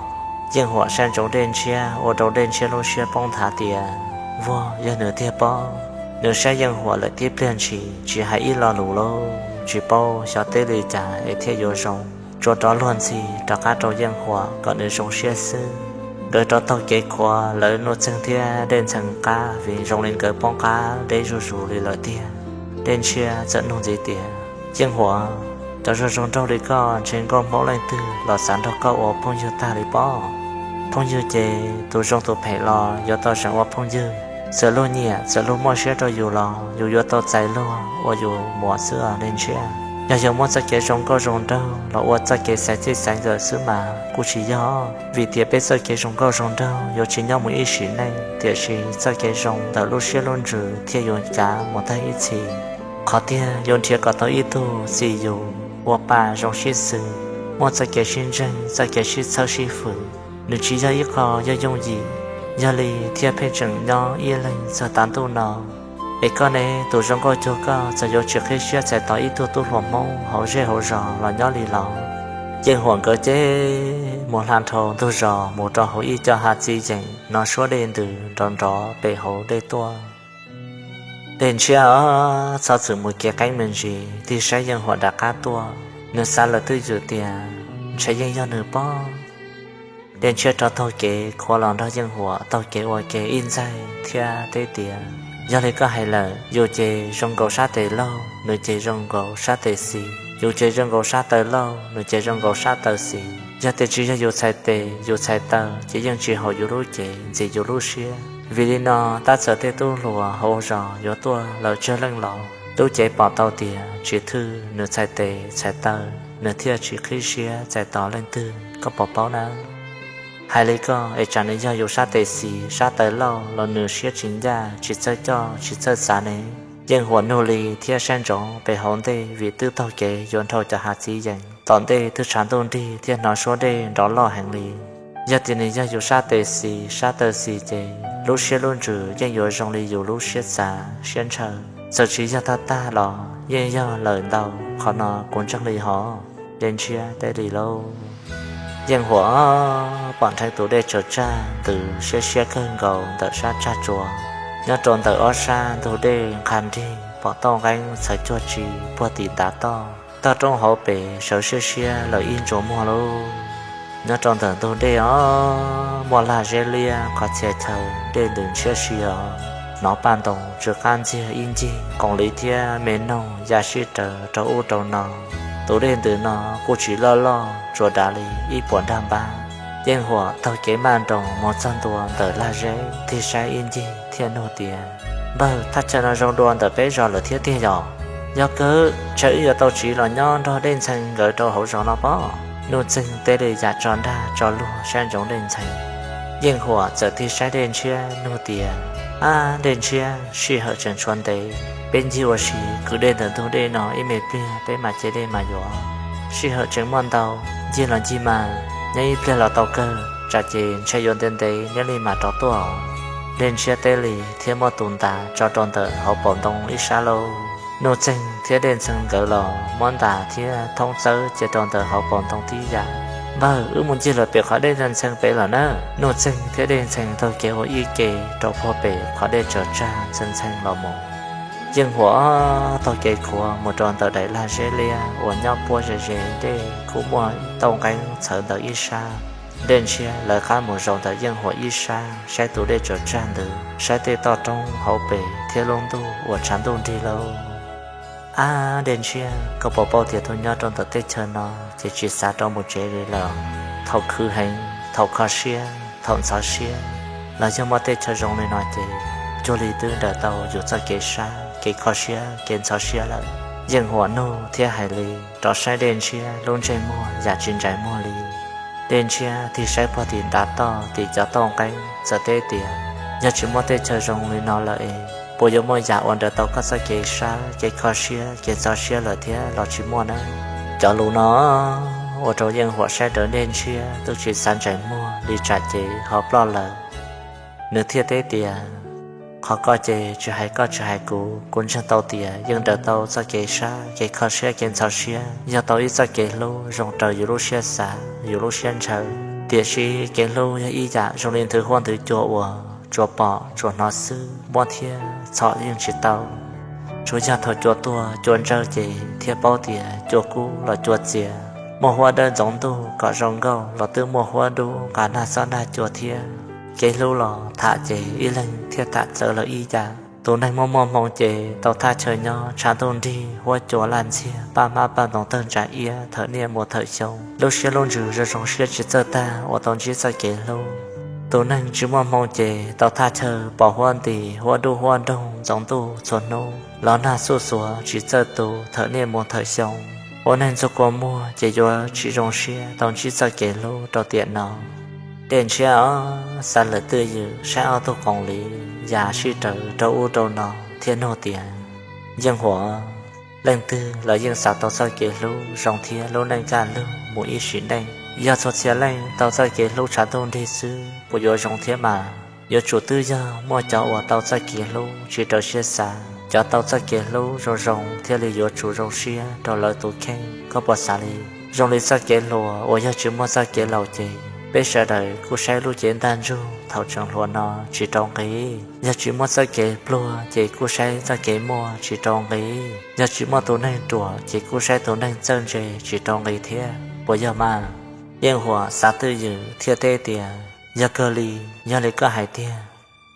Yeej Huam saib ntsoov Dej Ntshiab ua rau Dej Ntshiab lub siab poob nthav tias, Vuag, yog nws tiag pob. Nws saib Yeej Huam lawm tib pliag ntshis tsis hais ib lo lus lauj, tsis paub xyov teb li cas es thiaj yuav zoo. Tsuas rov luag ntxhi rov qab rau Yeej Huam kom nws zoo siab xwb. Nkawd rov taug kev khuav lawv Nuj Txeeg thiab Dej Ntxhee qab vim zoo li nkawd poob qab deb zuj zus li lawm tiag. Dej Ntshiab txawm nug ntxiv tias, Yeej Huam, cov zoo zoo nraug li koj ntshe nkauj Hmoob leej twg los xav nrog koj ua phooj ywg tag li pob. Phooj ywg ces tus zoo tus phem los yuav tau zeem ua phooj ywg. Txawm luag nyiam txawm luag muaj siab rau yus los yus yuav tau txais luag ua yus muam xwb os Dej Ntshiab. Yog yuav muab txoj kev zoo nkauj zoo nraug los ua txoj kev xaiv txij xaiv nkawm xwb mas kuj tsis yog, vim tias peb txoj kev zoo nkauj zoo nraug yuav tsis nyob mus ib sim neej, tiam sis txoj kev zoo ntawm lub siab lub ntsws thiaj yuav kav mus tag ib txhis. Qhov tiag yuav nrhiav kom tau ib tug xis yus ua pa zoo sib xws, muaj txoj kev sib ntseeg txoj kev sib txhawb sib fwm. Nws tsis yog ib qho yooj yooj yim, yog li thiaj pheej tseem nyob ib leeg txog tav ntuj no. Es koj ne, tus zoo nkauj cuag koj txawm yuav tsis qhib siab txais tos ib tug tub hluas Hmoob hauv zej hauv zos los nyob li los? Yeej Huam nkawd ces mus hla nrhau ntug zos mus rau hauv ib co hav txiv yeem, hnov suab dej ntws nrov nrov pem hauv dej tuaj. Dej Ntshiab txhob txwm mus kev qeeb me ntsis, tig saib Yeej Huam nram qab tuaj. Nws xav lawm twj ywm tias ntshe yeej yog nws pob. Dej Ntshiab rov taug kev khuav los nrog Yeej Huam taug kev ua ke ib ntxaig thiab teb tias, Yog li koj hais lawm, yus ces zoo nkaus sab tes laug, nws ces zoo nkaus sab tes xis, yus ces zoo nkaus sab taw laug, nws ces zoo nkaus sab taw xis. Yog tias tsis yog yus txhais tes yus txhais taw ces yeej tsis haum yus lub cev ntxim yus lub siab. Vim li no tab txawm tej tub hluas hauv zos yuav tuaj lawm tsawg leej los lub cev pom tau tias tsis thwj nws txhais tes txhais taw, nws thiaj tsis qhib siab txais tos leej twg, koj puas paub nawb? Hais li koj es tsam nws yog yus sab tes xis sab taw laug los nws siab tsis ncaj tsis txawj coj tsis txawj xav ne. Yeej Huam nug li thiab saib ntsoov pem hauv ntej vim twb taug kev yuav nrhau cov hav txiv yees, tom ntej twb tshav ntuj nrig thiab hnov suab dej nrov loj heev li. Yog tias nws yog yus sab tes xis sab taw xis ces lub siab lub ntsws yeej yuav zoo li yus lub siab xav siab ntshaw. Txawm tsis yog tag tag los yeej yog lawm ntau, qhov no kuv ntseeg li hov. Dej Ntshiab teb li lauj. Yeej Huam pom nrheev tus dej tsaws tsag ntws siab siab kawg nkaus ntawm sab tsag tsua. Nyob rau ntawm ob sab ntug dej nqha nrig pom tauj nqeeb txhawv cuag tsi puag tim ntav toj, toj roob hauv pes sawv siab siab lawm ib ntsuas muag lauj. Nyob rau ntawm ntug dej os, muaj lag zeb liab qhov txhia chaw, dej ntws ntshiab si os. Hnov paj ntoos tsw qab ntxiag ib ncig, qoom liv thiab me noog ya sib raws rau ub rau no. Tus dej ntws no kuj tsis loj loj, tsuas dav li ib puas nrag npab. Yeej Huam taug kev maj nroos mus txog ntua ntawm lag zeb, tig saib ib ncig thiaj nug tias, Npawg, thaj chaw no zoo dua ntawm peb zos lawm thiab tiag yom? Yog kawg, ntshe wb yuav tau tsiv los nyob nrog Dej Ntxhee nkawd rau hauv zos no pob. Nuj Txeeg teb li yam tso nrag tso luag saib ntsoov Dej Ntxhee. Yeej Huam txawm tig saib Dej Ntshiab nug tias, Ab Dej Ntshiab, sij hawm tseem tshuav ntev, peb ncig ua si kwv dej ntawm ntug dej no ib me pliag peb mam cev dej mas yuav. Sij hawm tseem muaj ntau, ncig los ncig mas, nyob ib pliag los tau kawg, tsam ces ntshe yuav ntev ntev neb li mam rov tuaj. Dej Ntshiab teb li thiab muab tus ntas tso rau ntawm hauv paus ntoo ib sab lauj. Nuj Txeeg thiab Dej Ntxhee nkawd los muab ntas thiab thoob txawb cia rau ntawm hauv paus ntoo tib yam. Npawg, wb mus ncig lawm pem qhov dej ntxhee ntxhee pem lawm na. Nuj Txeeg thiab Dej Ntxhee taug kev ua ib ke rau puag pem qhov dej tsaws tsag ntxhee ntxhee los mus. Yeej Huam taug kev khuav mus rau ntawm daim lag zeb liab uas nyob puab ze ze dej, kuj muaj tauj nqeeb txhawv ntawm ib sab. Dej Ntshiab lawv qab mus zaum ntawm Yeej Huam ib sab saib tus dej tsaws tsag ntws, saib tej toj roob hauv pes thiab lub ntuj uas tshav ntuj nrig lauj. Ab Dej Ntshiab, koj puas paub tias tus nyob rau ntawm teb chaws no ces tsis xav rov mus tsev li lawm. Thaum khwv heev, thaum kho siab, thaum ntxhov siab, los yog muaj tej chaw zoo li no ces cuag li twb nrawm tau yus txoj kev sab, kev kho siab, kev ntxhov siab lawm. Yeej Huam nug thiab hais li, rov saib Dej Ntshiab lub ntsej muag yam tsis ntsais muag li. Dej Ntshiab tig saib puag tim ntav toj tim cov tauj nqeeb txawm teb tias, Yog tsis muaj tej chaw zoo li no lawm es puas yuav muaj yam uas nrawm tau koj txoj kev sab, kev kho siab, kev ntxhov siab lawm thiab los tsis muaj na? Cov lus no ua rau Yeej Huam saib rawv Dej Ntshiab twb tsis xav ntsais muag li tsam ces ho ploj lawm. Nws thiaj teb tias, Qhov ko ces tsis hais koj tsis hais kuv, kuv ntseeg tau tias yeej nrawm tau txoj kev sab, kev kho siab, kev ntxhov siab, yog tau ib txoj kev hlub zoo raws yus lub siab xav, yus lub siab ntshaw. Tiam sis kev hlub yog ib yam zoo li nthwv huab nthwv cua uas tsuas pom tsuas hnov xwb, muab thiab txhom yeej tsis tau. Tsuas yog thaum cua tuag cua ntsawj ces thiaj paub tias cua kub los cua txias. Muaj huab dawb ntxoov ntuj kom zoo nkauj los twb muaj huab dub nqa nag xob nag cua thiab. Kev hlub los tham ces ib leeg thiaj tham txawv lawm ib yam. Tus neeg muaj muaj hmoo ces tau thaj chaw nyob tshav ntuj nrig, huab cua laj ntxiag, paj hmab paj ntoos tawg ntsa iab, thawm niaj mus thawm xyoo, lub siab lub ntsws zoo zoo siab tsis txawj tag uas tau ntsib txoj kev hlub. Tus neeg tsis muaj hmoo ces tau thaj chaw pos huab ntis, huab dub huab nroog ntxoov ntuj txhua hnub, los nag xuj xuav tsis txawj tu, thawm niaj mus thawm xyoo. Ua neeg ntxuag kua muag ces yuav tsis zoo siab tau ntsib txoj kev hlub rau tiam no. Dej Ntshiab xav lawm twj ywm saib ob tug qoom liv ya sib raws rau ub rau no thiaj nug tias, Yeej Huam, leej twg los yeej xav tau txoj kev hlub zoo thiab lub neej kaj lug mus ib sim neej. Yog txhua txhia leej tau txoj kev hlub tshav ntuj nrig xwb puas yuav zoo thiab mas? Yuav tsum twb yog muaj cov uas tau txoj kev hlub tsis raws siab xav, cov tau txoj kev hlub zoo zoo thiaj li yuav tsum zoo siab rau lawv tus kheej. Koj puas xav li? Zoo li txoj kev hluas uas yog tsis muaj txoj kev laus ces Peb sawv daws kuj saib lub cev ntaj ntsug thaum tseem hluas no tsis rau nqi. Yog tsis muaj txoj kev pluag ces kuj saib txoj kev muaj tsis rau nqi. Yog tsis muaj tus neeg ruam ces kuj saib tus neeg txawj ntse tsis rau nqi thiab, puas yog mas? Yeej Huam xav twj ywm thiaj teb tias, Yog kawg li, yog li koj hais tiag.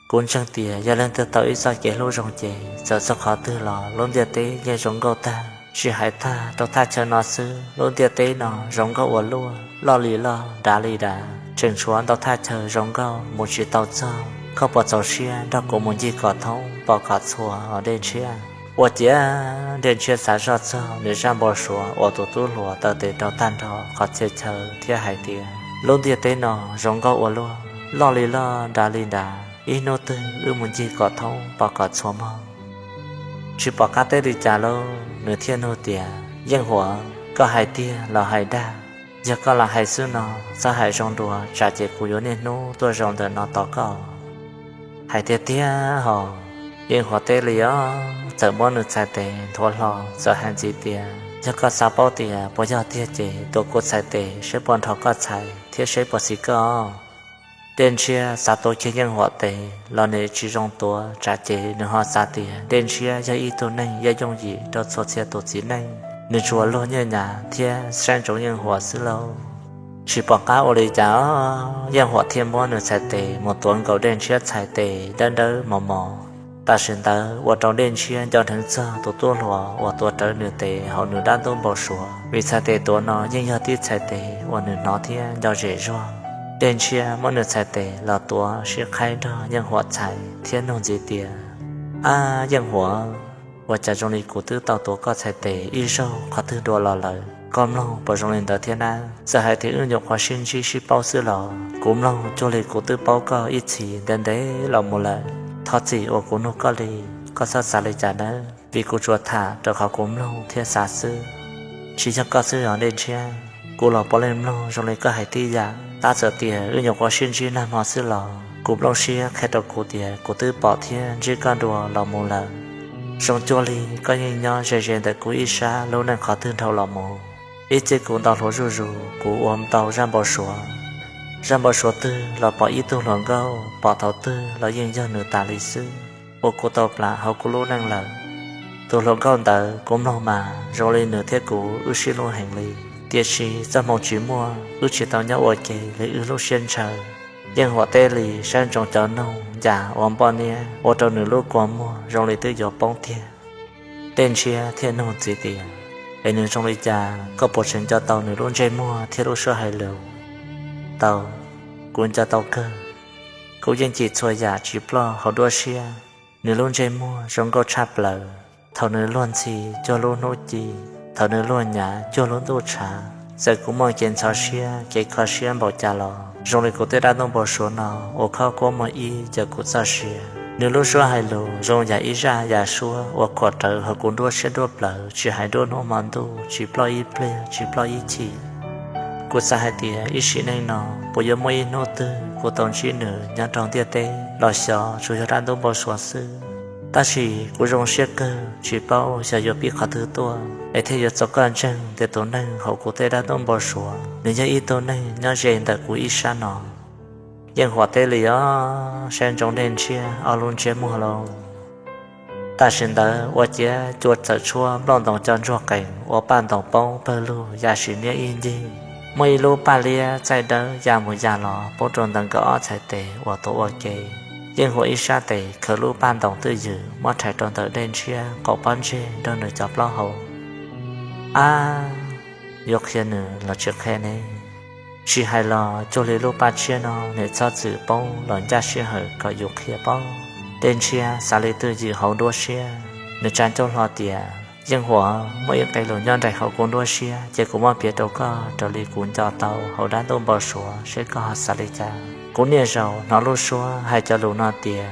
Kuv ntseeg tias yog leej twg tau ib txoj kev hlub zoo ces txawm txog qhov twg los lub ntiaj teb yeej zoo nkauj tag. Tsis hais tag rau thaj chaw no xwb, lub ntiaj teb no zoo nkauj ua luaj, loj li loj, dav li dav, tseem tshuav ntau thaj chaw zoo nkauj mus tsis tau txog. Koj puas txaus siab nrog kuv mus ncig kom thoob pom kom txhua os Dej Ntshiab? Ua ciav Dej Ntshiab xav zoj txog nws zaj npau suav uas tus tub hluas taw tes rau tag nrho qhov txhia chaw thiab hais tias, Lub ntiaj teb no zoo nkauj ua luaj, loj li loj, dav li dav, ib hnub twg wb mus ncig kom thoob pom kom txhua mog. Tsis pom qab teb li cas lauj, nws thiaj nug tias, Yeej Huam, koj hais tiag los hais dag? Yog koj lam hais xwb no, txhob hais zoo dua tsam ces kuv yuav niaj hnub tuaj zaum ntawm no tos koj. Hais tiag tiag hos, Yeej Huam teb li os, txawm muab nws txhais tes nthuav hlo, txawm hais ntxiv tias, Yog koj xav paub tias puas yog tiag ces tuav kuv txhais tes seb puas nrho koj txhais thiab seb puas xis koj. Dej Ntshiab xav tuav kiag Yeej Huam tes los nws tsis zoo tuav tsam ces nws ho xav tias Dej Ntshiab yog ib tug neeg yeej yooj yim rau txhua txhia tus txiv neej, nws tsuas luag nyiaj nyav thiab saib ntsoov Yeej Huam xwb lauj. Tsis pom qab ua li cas, Yeej Huam thiaj muab nws txhais tes mus tuav nkaus Dej Ntshiab txhais tes dawb dawb mos mos. Tam sim ntawd ua rau Dej Ntshiab nco dheev txog tus tub hluas uas tuav rawv nws tes hauv nws dab ntub npau suav, vim txhais tes tuav no yeej yog tib txhais tes uas nws hnov thiab nco zem zuag. Dej Ntshiab muab nws txhais tes los tuav sib qhaib nrog Yeej Huam txhais thiab nug ntxiv tias, Ab Yeej Huam, ua cas zoo li kuv twb tau tuav koj txhais tes ib zaug qhov twg dua los lawm, koj mloog puas zoo li ntawd thiab nab? Txawm hais tias wb nyuam qhuav sib ntsib sib paub xwb los kuv mloog cuag li kuv twb paub koj ib txhis ntev ntev los mus lawm. Thov txim uas kuv nug koj li, koj txhob xav li cas nawb, vim kuv tsuas tham rau qhov kuv mloog thiab xav xwb. Tsis yog koj xwb os Dej Ntshiab, kuv los puav leej mloog zoo li koj hais tib yam. Tab txawm tias wb nyuam qhuav sib ntsib nag hmo xwb los kuv nplooj siab qhia rau kuv tias kuv twb pom thiab ntsib koj dua los mus lawm. Zoo cuag li koj yeej nyob ze ze ntawm kuv ib sab lub neej qhov twg dhau los mus. Ib txij kuv ntau hluas zuj zus, kuv ua ntau zaj npau suav. Zaj npau suav twg los pom ib tug hluas nkauj, pom thaum twg los yeej yog nws tas li xwb, ua kuv tau plam hauv kuv lub neej lawm. Tus hluas nkauj ntawd kuv mloog mas zoo li nws thiab kuv wb sib hlub heev li, tiam sis txoj hmoo tsis muaj, wb tsis tau nyob ua ke li wb lub siab ntshaw. Yeej Huam teb li saib ntsoov cov noog ncas ua npoj niab ua rau nws lub kua muag zoo li twb yuav poob tiag. Dej Ntshiab thiaj nug ntxiv tias, Es nws zoo li cas, koj puas tseem nco tau nws lub ntsej muag thiab lub suab hais lus? Tau, kuv nco tau kawg. Kuv yeej cim txhua yam tsis ploj hauv nruab siab. Nws lub ntsej muag zoo nkauj tshaj plaws. Thaum nws luag ntxhi cuag lub hnub ci, thaum nws luag nyav cuag lub ntuj tshav, txawm kuv muaj kev ntxhov siab kev kho siab npaum cas los zoo li kuv tej dab ntub npau suav no ua khob kuab muag ib cawm kuv txoj sia. Nws lub suab hais lus zoo yam ib zaj yam suab uas khuam rawv hauv kuv nruab siab nruab plawv tsis hais nruab hnub hmo ntuj, tsis ploj ib pliag tsis ploj ib chim. Kuv xav hais tias ib sim neej no puas yuav muaj ib hnub twg kuv tau ntsib nws nyob rau ntiaj teb los xyov tsuas yog dab ntub npau suav xwb. Tab sis kuv zoo siab kawg tsis paub xyov yuav pib qhov twg tuaj es thiaj yuav txaus koj ntseeg tias tus neeg hauv kuv tej dab ntub npau suav nws yog ib tug neeg nyob ze ntawm kuv ib sab no. Yeej Huam teb li os, saib ntsoov Dej Ntshiab ob lub ntsiab muag lauj. Tam sim ntawd ua ciav cua txawm tshuab nplooj ntoos co ntsuag qees ua paj ntoos poob pawg lug ya sim niab ib ncig. Muaj ib lub paj liab txaij dawb ya mus ya los poob rau ntawm nkawd ob txhais tes uas tuav ua ke. Yeej Huam ib sab tes khaws lub paj ntoos twj ywm muab rhais rau ntawm Dej Ntshiab qaum pob ntseg nrog nws cov plaub hau. Ab, yuav qhia nws los tsis qhia ne? Tsis hais los cuag li lub paj tshiab no nws txhob txwm poob los ncaj sij hawm kom yus qhia paub. Dej Ntshiab xav li twj ywm hauv nruab siab, nws tsa ncauj hlo tias, Yeej Huam, muaj ib qe lus nyob nraim hauv kuv nruab siab ces kuv muab piav rau koj raws li kuv nco tau hauv dab ntub npau suav seb koj ho xav li cas. Kuv niaj zaus hnov lub suab hais cov lus no tias,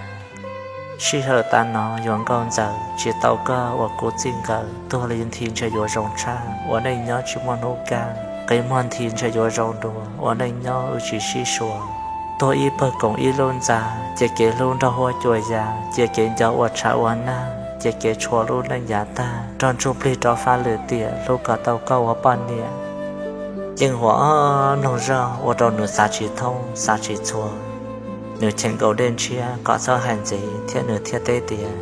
Sij hawm tav no yuav nkauj ntxawm, tsis tau koj ua kuv txij nkawm, tuag li nthi ntshe yuav zoo tshaj, ua neej nyob tsis muaj hnub kaj, qi muag nthi ntshe yuav zoo dua, ua neej nyob wb tsis sib sua. Tuag ib pawg koom ib lub ntxa, cia kev hlub nrog huab cua ya, cia kev nco ua tshav ua nag, cia kev tshua lub neej yav tag, nrog ntsuj plig rov fab lwm tiam, hlub kom tau koj ua poj niam. Yeej Huam mloog zog ua rau nws xav tsis thoob xav tsis txhua. Nws cheem nkaus Dej Ntshiab kom txhob hais ntxiv thiab nws thiaj teb tias,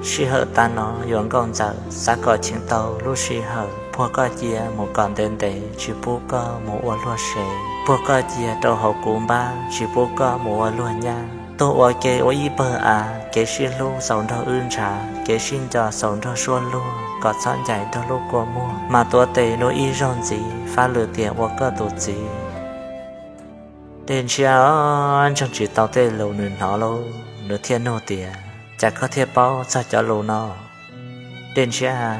sij hawm tav no yuav nkauj ntxawm, xav kom cheem tau lub sij hawm, puag koj cia mus kom ntev ntev, tsis pub koj mus ua luag sev, puag koj cia rau hauv kuv npab, tsis pub koj mus ua luag nyab. Tuag ua ke ua ib pawg av, kev sib hlub xaus nrog wb ntshav, kev sib nco xaus nrog suab luag, kom txhob ncaim nrog lub kua muag, mas tuav tes dua ib zaug ntxiv, fab lwm tiam ua koj tus txiv. Dej Ntshiab ntseeg tsis tau tej lus nws hnov lauj, nws thiaj nug tias, cas koj thiaj paub txog cov lus no? Dej Ntshiab,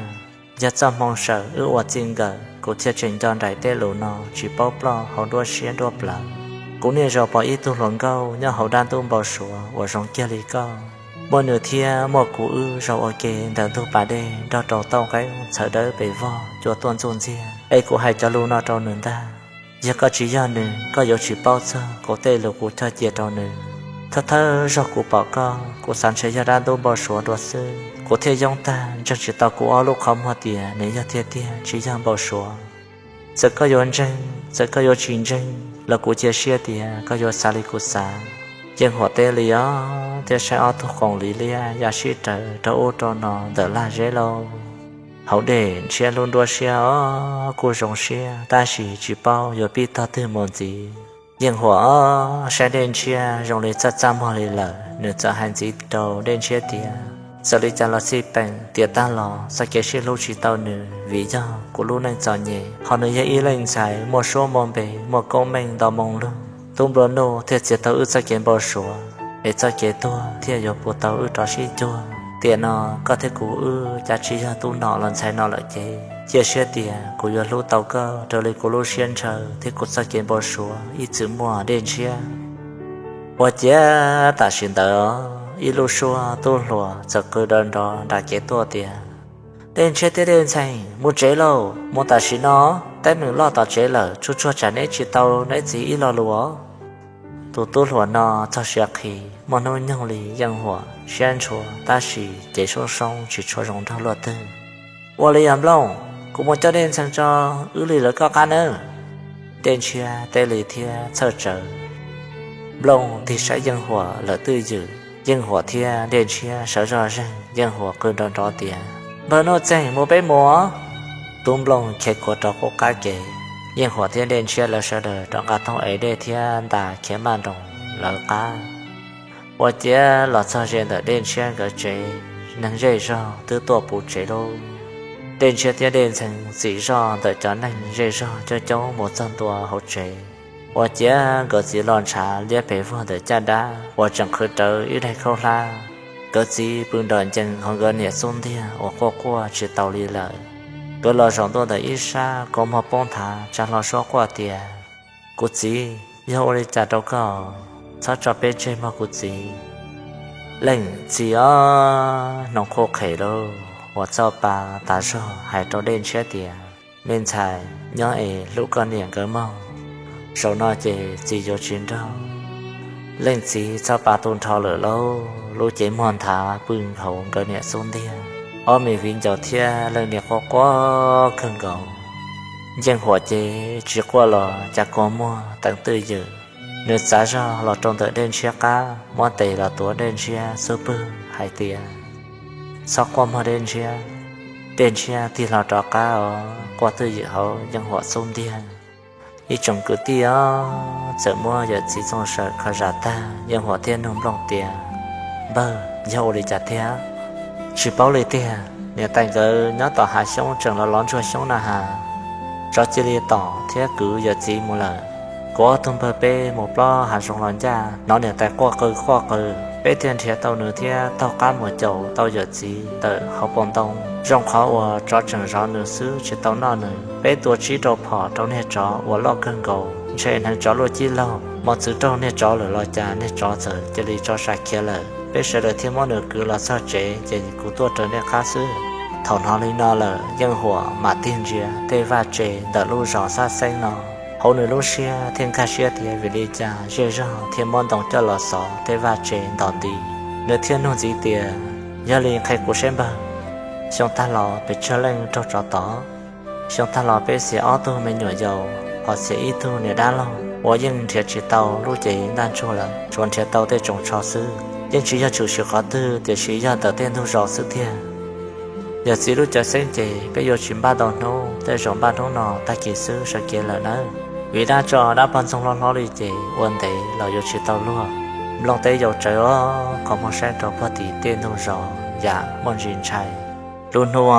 yog txoj hmoo sawm wb ua txij nkawm kuv thiaj tseem nco nraim tej lus no tsis paub ploj hauv nruab siab nruab plawv. Kuv niaj zaus pom ib tug hluas nkauj nyob hauv dab ntub npau suav uas zoo kiag li koj, muaj nws thiab muaj kuv wb zaum ua ke ntawm ntug pas dej nrog rau tauj nqeeb txhawv dawb pes vog cua tuaj ntxuj ntxiag, es kuv hais cov lus no rau nws ntag. Yog koj tsis yog nws, koj yuav tsis paub txog kuv tej lus kuv cog cia rau nws. Thawj thawj zaug kuv pom koj, kuv xav ntshe yog dab ntub npau suav dua xwb, kuv thiaj yoob tag ntseeg tsis tau kuv ob lub qhov muag tias nws yog tiag tiag tsis yog npau suav. Txawm koj yuav ntseeg, txawm koj yuav tsis ntseeg los kuv cia siab tias koj yuav xav li kuv xav. Yeej Huam teb li os, thiab saib ob tug qoom li liab ya sib raws rau ub rau no ntawm lag zeb lauj. Hauv Dej Ntshiab lub nruab siab os kuj zoo siab tab sis tsis paub yuav pib tog twg mus ntxiv. Yeej Huam os saib Dej Ntshiab zoo li txaj txaj muag li lawm, nws txawm hais ntxiv rau Dej Ntshiab tias, txawm li cas los xij peem tiam tag los txoj kev sib hlub tsis tau nws vim yog kuv lub neej txom nyem, ho nws yog ib leej ntxhais muaj suab muaj npe muaj koob meej ntau moo lug. Tub Nplua Nuj thiaj txiav tau wb txoj kev npau suav, es txoj kev tuag thiaj yuav puv tau wb rov sib cuag. Tiam no koj thiab kuv wb cav tsis yog tub nom los ntxhais nom lawm ces cia siab tias kuv yuav hlub tau koj raws li kuv lub siab ntshaw thiab kuv txoj kev npau suav ib txwm muaj, Dej Ntshiab. Ua ciav tam sim ntawd ib lub suab tub hluas txawm qw nrov nrov nram kev tuaj tias, Dej Ntshiab thiab Dej Ntxhee, mus tsev lauj, mus tam sim no, teeb meem loj tom tsev lawm, tsuag tsuag tsam neb tsis tau neb txiv ib lo lus os. Tus tub hluas no txog siav qhi, muaj hnub nyoog li Yeej Huam siab ntshua tab sis cev soob soob tsis tshua zoo nraug luaj twg. Ua li yog Nplooj, kuv mus coj Dej Ntxhee tso, wb li lawv koj qab nawb. Dej Ntshiab teb li thiab txhawj tsawv. Nplooj tig saib Yeej Huam lawm twj ywm, Yeej Huam thiab Dej Ntshiab sawv zoj zeeg, Yeej Huam qw nrov nrov tias, Npawg Nuj Txeeg, mus peb mus. Tub Nplooj khiav kuav rov qub qab kev, Yeej Huam thiab Dej Ntshiab lawv sawv daws rov nqa toog ev dej thiab ntas khiav maj nroos lawv qab. Ua ciav los txog ze ntawm Dej Ntshiab nkawd tsev, neeg zej zog twb tuaj puv tsev lauj. Dej Ntshiab thiab Dej Ntxhee txim zoj ntawm cov neeg zej zog coob coob mus txog ntua hauv tsev. Ua ciav nkawd txiv los ntshav liab pes vog ntawm caj dab uas tseem qhwv rawv ib daig khaub hlab. Nkawd txiv pw nrom ncees hauv nkawd niam xub ntiag uas quaj quaj tsis taus li lawm. Nkawd los zaum ntua ntawm ib sab, kua muag poob nthav tsa hlo suab quaj tias, Kuv txiv, yog ua li cas rau koj? Txhob tso peb tseg mog kuv txiv. Leej txiv os, hnoos qhuj qhem lauj, uas txoj pa tas zog hais rau Dej Ntshiab tias, Me ntxhais, nyob es hlub koj niam nkawd mog, zaum no ces txiv yuav tsis nrog leej txiv txoj pa tu nrho lawm lauj. Lub cev muag nthav pw hauv nkawd niam xub ntiag, ob me viv ncaus thiab leej niam quaj quaj kawg nkaus. Yeej Huam ces tsis quaj los cas kua muag teev twj ywm. Nws txav zog los rau ntawm Dej Ntshiab qab, muab tes los tuav Dej Ntshiab xub pwg hais tias, Txhob quaj mog Dej Ntshiab. Dej Ntshiab tig hlo rov qab os, quaj twj ywm hauv Yeej Huam xub ntiag. Ib tsoom kwv tij os, txawm muab yawm txiv Txooj Sawm kho zam tag, Yeej Huam thiaj nug Nplooj tias, Npawg, yog ua li cas thiab? Tsis paub li tiag, niam tais nkawd nyob tom hav xyoob tseem los lov ntsuag xyoob na has. Tsov cia li tom thiab kwv yawm txiv mus lawm. Kuv ob tug npawg peb mus plob hav zoov los ncaj, hnov niam tais quaj qw quaj qw, peb thiaj nrhiav tau nws thiab taug qab mus caum tau yawm txiv ntawm hauv paus ntoo. Zoo qhov uas tsov tseem zov nws xwb tsis tau noj nws. Peb tua tsib rau phom rau niag tsov uas loj kawg nkaus, ntshe hneev tsov luaj cib laug, mos txwv raug niag tsov lawm los cas niag tsov txawm cia li tso sam khiav lawm. Peb sawv daws thiaj muab nws kwv los txog tsev, ces kuv tuaj raws nej qab xwb. Thaum hnov li no lawm, Yeej Huam mam tig ntsia tej vaj tse ntawm lub zos Xab Xeeb no. Hauv nws lub siab thiaj nkag siab tias vim li cas zej zog thiaj muab ntoo coj los xov tej vaj tse nto nti. Nws thiaj nug ntxiv tias, Yog li qhia kuv saib npawg, xyoo tag los pes tsawg leej raug tsov tom? Xyoo tag los peb xiam ob tug me nyuam yaus, Qhov txhia ib tug niam dab laug uas yeej nrhiav tsis tau lub cev ntaj ntsug lawm, tsuas nrhiav tau tej tsoos tsho xwb. Yeej tsis yog tshwm sim qhov twg, tiam sis yog ntawm tej ntug zos xwb tiag. Yawm txiv lub cawv xeeb ces peb yuav tsis npaj tau hnub, tej zaum npaj hnub no tag kis xwb sawv kev lawm nawb. Vim dab tso dab poj ntxoog hlob hlob li ces ua ntev los yuav tsis tau luag. Nplooj teb yau tsawv os, qhov muag saib rau puag tim tej ntug zos yam muaj ntsis ntshai. Lub hnub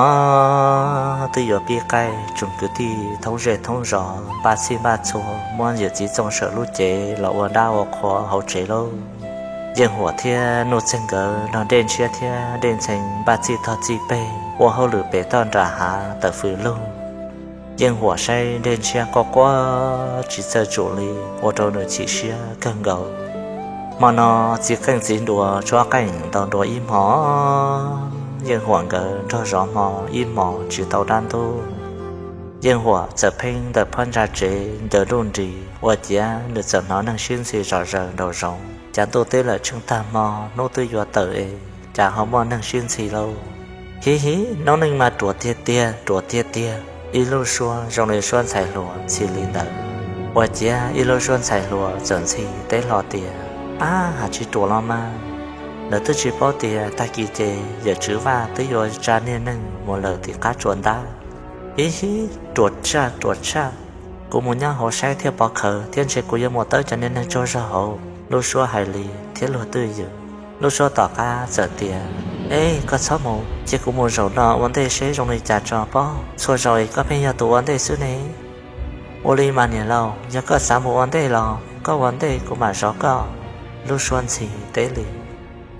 twb yuav pib qaij, tsoom kwv tij thoob zej thoob zos npaj txhij npaj txhua muab yawm txiv Txooj Sawm lub cev los ua dab ua qhua hauv tsev lauj. Yeej Huam thiab Nuj Txeeg nkawd nrog Dej Ntshiab thiab Dej Ntxhee npaj txhij tog txhij peg ua hauj lwm pem toj nram hav tawm fws lug. Yeej Huam saib Dej Ntshiab quaj quaj tsis txawj tsum li, ua rau nws chim siab kawg nkaus. Hmo no txiv qeej txiv nruas tshuab qeej ntau nruas ib hmo, Yeej Huam nkawd nrog zov hmo ib hmos tsis tau dab ntub. Yeej Huam txawm pheej ntawm phab ntsa tsev ncaws nruj nris, ua ciav nws txawm hnov neeg sib ntxhi zom zaws nraum zoov. Cas ntuj teb lawm tsheej tag hmo, hnub twb yuav tawm es cas ho muaj neeg sib ntxhi lauj? Hib hib, noob neej mas ruam tiag tiag, ruam tiag tiag. Ib lub suab zoo li suab ntxhais hluas ntxhi li ntawd, ua ciav ib lub suab ntxhais hluas txawm ntxhi teb hlo tias, Ab, has tsis ruam los mas, lawv twb tsis paub tias tag kis ces yawm Tswv Vaj twb yuav tsa niag neeg mus lawm tim qab tsuas ntab. Hib hib, ruam tshaj, ruam tshaj. Kuv mus nyob hauv saib thiaj pov khawv thiab ntshe kuv yuav mus tawb cov niag neeg tsaug zog hauv. Lub suab hais li thiab luag twj ywm. Lub suab tom qab txawm tias, Eb, koj txhob mus, cia kuv mus zaum no ua ntej seb zoo li cas tso pob. Txhua zaus es koj pheej yog tus ua ntej xwb ne. Ua li mas niam laus, yog koj xav mus ua ntej los koj ua ntej kuv mam zov koj. Lub suab ntxhi teb li.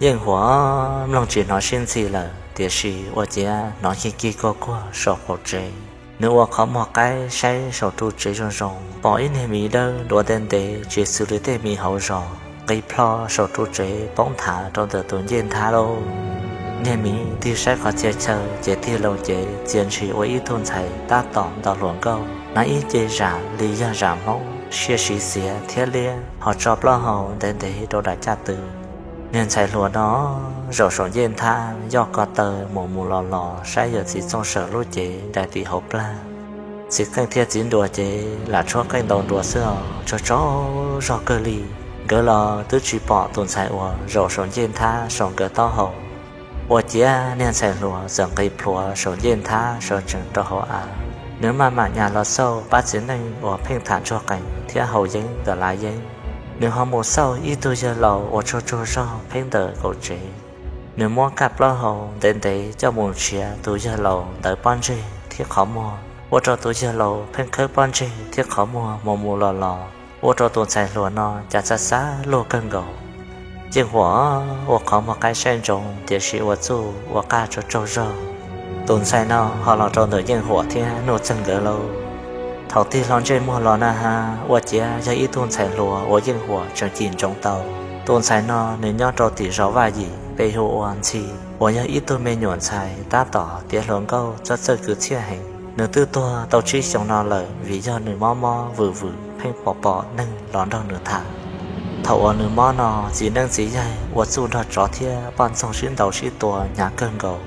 Yeej Huam mloog tsis hnov sib ntxhi lawm, tiam sis ua ciav hnov kig kig kuag kuag saum qaum tsev. Nws ua qhov muag qaib saib saum ru tsev zoo zoo, pom ib niag miv dawb duav ntev ntev tsis xws li tej miv hauv zos nqis plho saum ru tsev poob nthav rau ntawm tus ncej nthab lauj. Niag miv tig saib qhov txhia chaw ces tig loo cev txias ntshis ua ib tug ntxhais tab tom ntaus hluas nkauj, hnav ib ce zam li yog zam Hmoob, siab siv xiav thiab liab, ho tso plaub hau ntev ntev rau daim caj tw. Niag ntxhais hluas no zaum saum ncej nthab yoj ko taw mus mus los los saib yawm txiv Txooj Sawm lub cev daim tim hauv plag. Txiv qeej thiab txiv nruas ces lam tshuab qeej ntaus nruas xwb os, tsaug tsaug zog kawg li. Nkawd los twb tsis pom tus ntxhais uas zaum saum ncej nthab saum nkawd taub hau. Ua ciav niag ntxhais hluas txawm nqis plhuav saum ncej nthab sawv tsees rau hauv av. Nws maj mam nyas los xauj pab txiv neej uas pheej tham ntsuag qees thiab haus yeeb ntawm lav yeeb. Nws ho mus xauj ib tug yawg laus uas tsaug tsaug zog pheej ntawm kaum tsev. Nws muab kaj plaub hau ntev ntev coj mus nrhiav tus yawg laus ntawd pob ntseg thiab qhov muag, ua rau tus yawg laus pheej khawb pob ntseg thiab qhov muag mus mus los los, ua rau tus ntxhais hluas no cas xav xav luag kawg nkaus. Yeej Huam ua qhov muag qaib saib ntsoov tiam sis ua txuj ua qaj tsaug tsaug zog. Tus ntxhais no ho los rau ntawm Yeej Huam thiab Nuj Txeeg nkawd lauj. Thaum tig hlo ntsej muag los na has, ua ciav yog ib tug ntxhais hluas uas Yeej Huam tseem cim ntsoov tau. Tus ntxhais no nws nyob rau tim zos Vaj Yim, peb hu ua Ntxhi, uas yog ib tug me nyuam ntxhais tab tom tiav hluas nkauj txawj txawj kwv txhiaj heev. Nws twb tuag tau tsib xyoos no lawm vim yog nws mob mob vwm vwm pheej pom pom neeg los nrog nws tham. Thaum uas nws mob no, txiv neeb txiv yaig ua txuj nrog tsov thiab poj ntxoog sib ntaus sib tua hnyav kawg nkaus,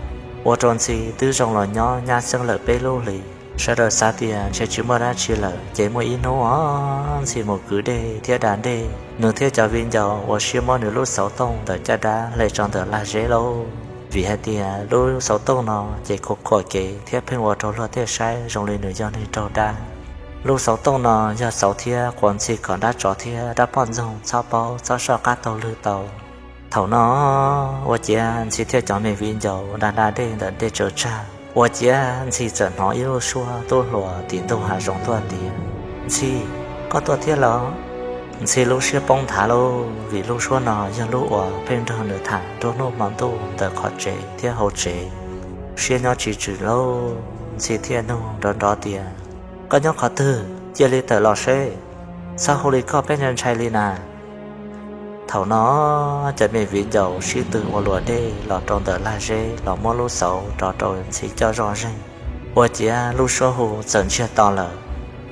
ua rau Ntxhi twb zoo los nyob nyab xeeb lawm peb lub hlis. Sawv daws xav tias ntshe tsis muaj dab tsi lawm, ces muaj ib hnub os, Ntxhi mus kwv dej thiab da dej, nws thiab cov viv ncaus ua siab muab nws lub xauv tooj ntawm caj dab hle tso ntawm lag zeb lauj. Vim hais tias lub xauv tooj no ces khuam khuam kev thiab pheej ua rau luag tej saib zoo li nws yog neeg raug dab. Lub xauv tooj no yog xauv thiab quas Ntxhi kom dab tsov thiab dab poj ntxoog txhob paub txhob soj qab taug lwg tau. Thaum no ua ciav Ntxhi thiab cov me viv ncaus da da dej ntawm dej tsaws tsag, ua ciav Ntxhi txawm hnov ib lub suab tub hluas tim ntug hav zoov tuaj tias, Ntxhi, koj tuaj thiab los? Ntxhi lub siab poob nthav lauj, vim lub suab no yog lub uas pheej nrog nws tham nruab hnub hmo ntuj ntawm qhov tsev thiab hauv tsev. Siab nyob tsis tswm lauj, Ntxhi thiaj nug nrov nrov tias, Koj nyob qhov twg? Cia li tawm los seb, txhob hu li koj peb ntshai ntshai li na. Thaum no cov me viv ncaus sib tw ua luam dej los rau ntawm lag zeb los muab lub xauv rov rau Ntxhi coj zoj zeeg, ua ciav lub suab hu txawm ntsiag to lawm.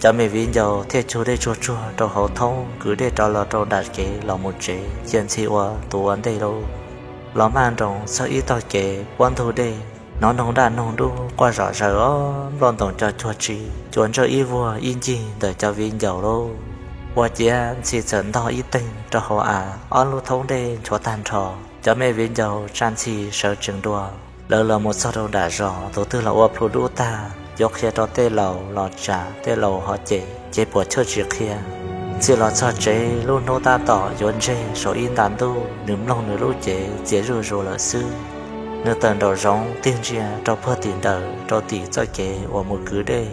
Cov me viv ncaus thiaj cug dej tsuag tsuag rau hauv thoob kwv dej rov los rau nram kev los mus tsev cia Ntxhi ua tus ua ntej lauj. Los maj nroos txog ib tog kev puab ntug dej, Hnov noog daj noog dub quaj zom zaws os, nplooj ntoos co cuag tsi, cua ntsawj ib vuag ib ncig ntawm cov viv ncaus lauj. Ua ciav Ntxhi txawm ntog ib teeg rau hauv av, ob lub thoob dej nchuav tag nrho. Cov me viv ncaus tsa Ntxhi sawv tsees dua. Lawv los mus txog rau nram zos, tus twg los ua plhu dub tag, yuav qhia rau tej laus los tsam tej laus ho cem, ces puam chawj tsis qhia. Ntxhi los txog tsev, lub hnub tab tom yuav ntseg saum ib nta ntuj, nws mloog nws lub cev txias zuj zus lawm xwb. Nws tawm nraum zoov tig ntsia rau puag tim ntawm rau tim txoj kev uas mus kwv dej,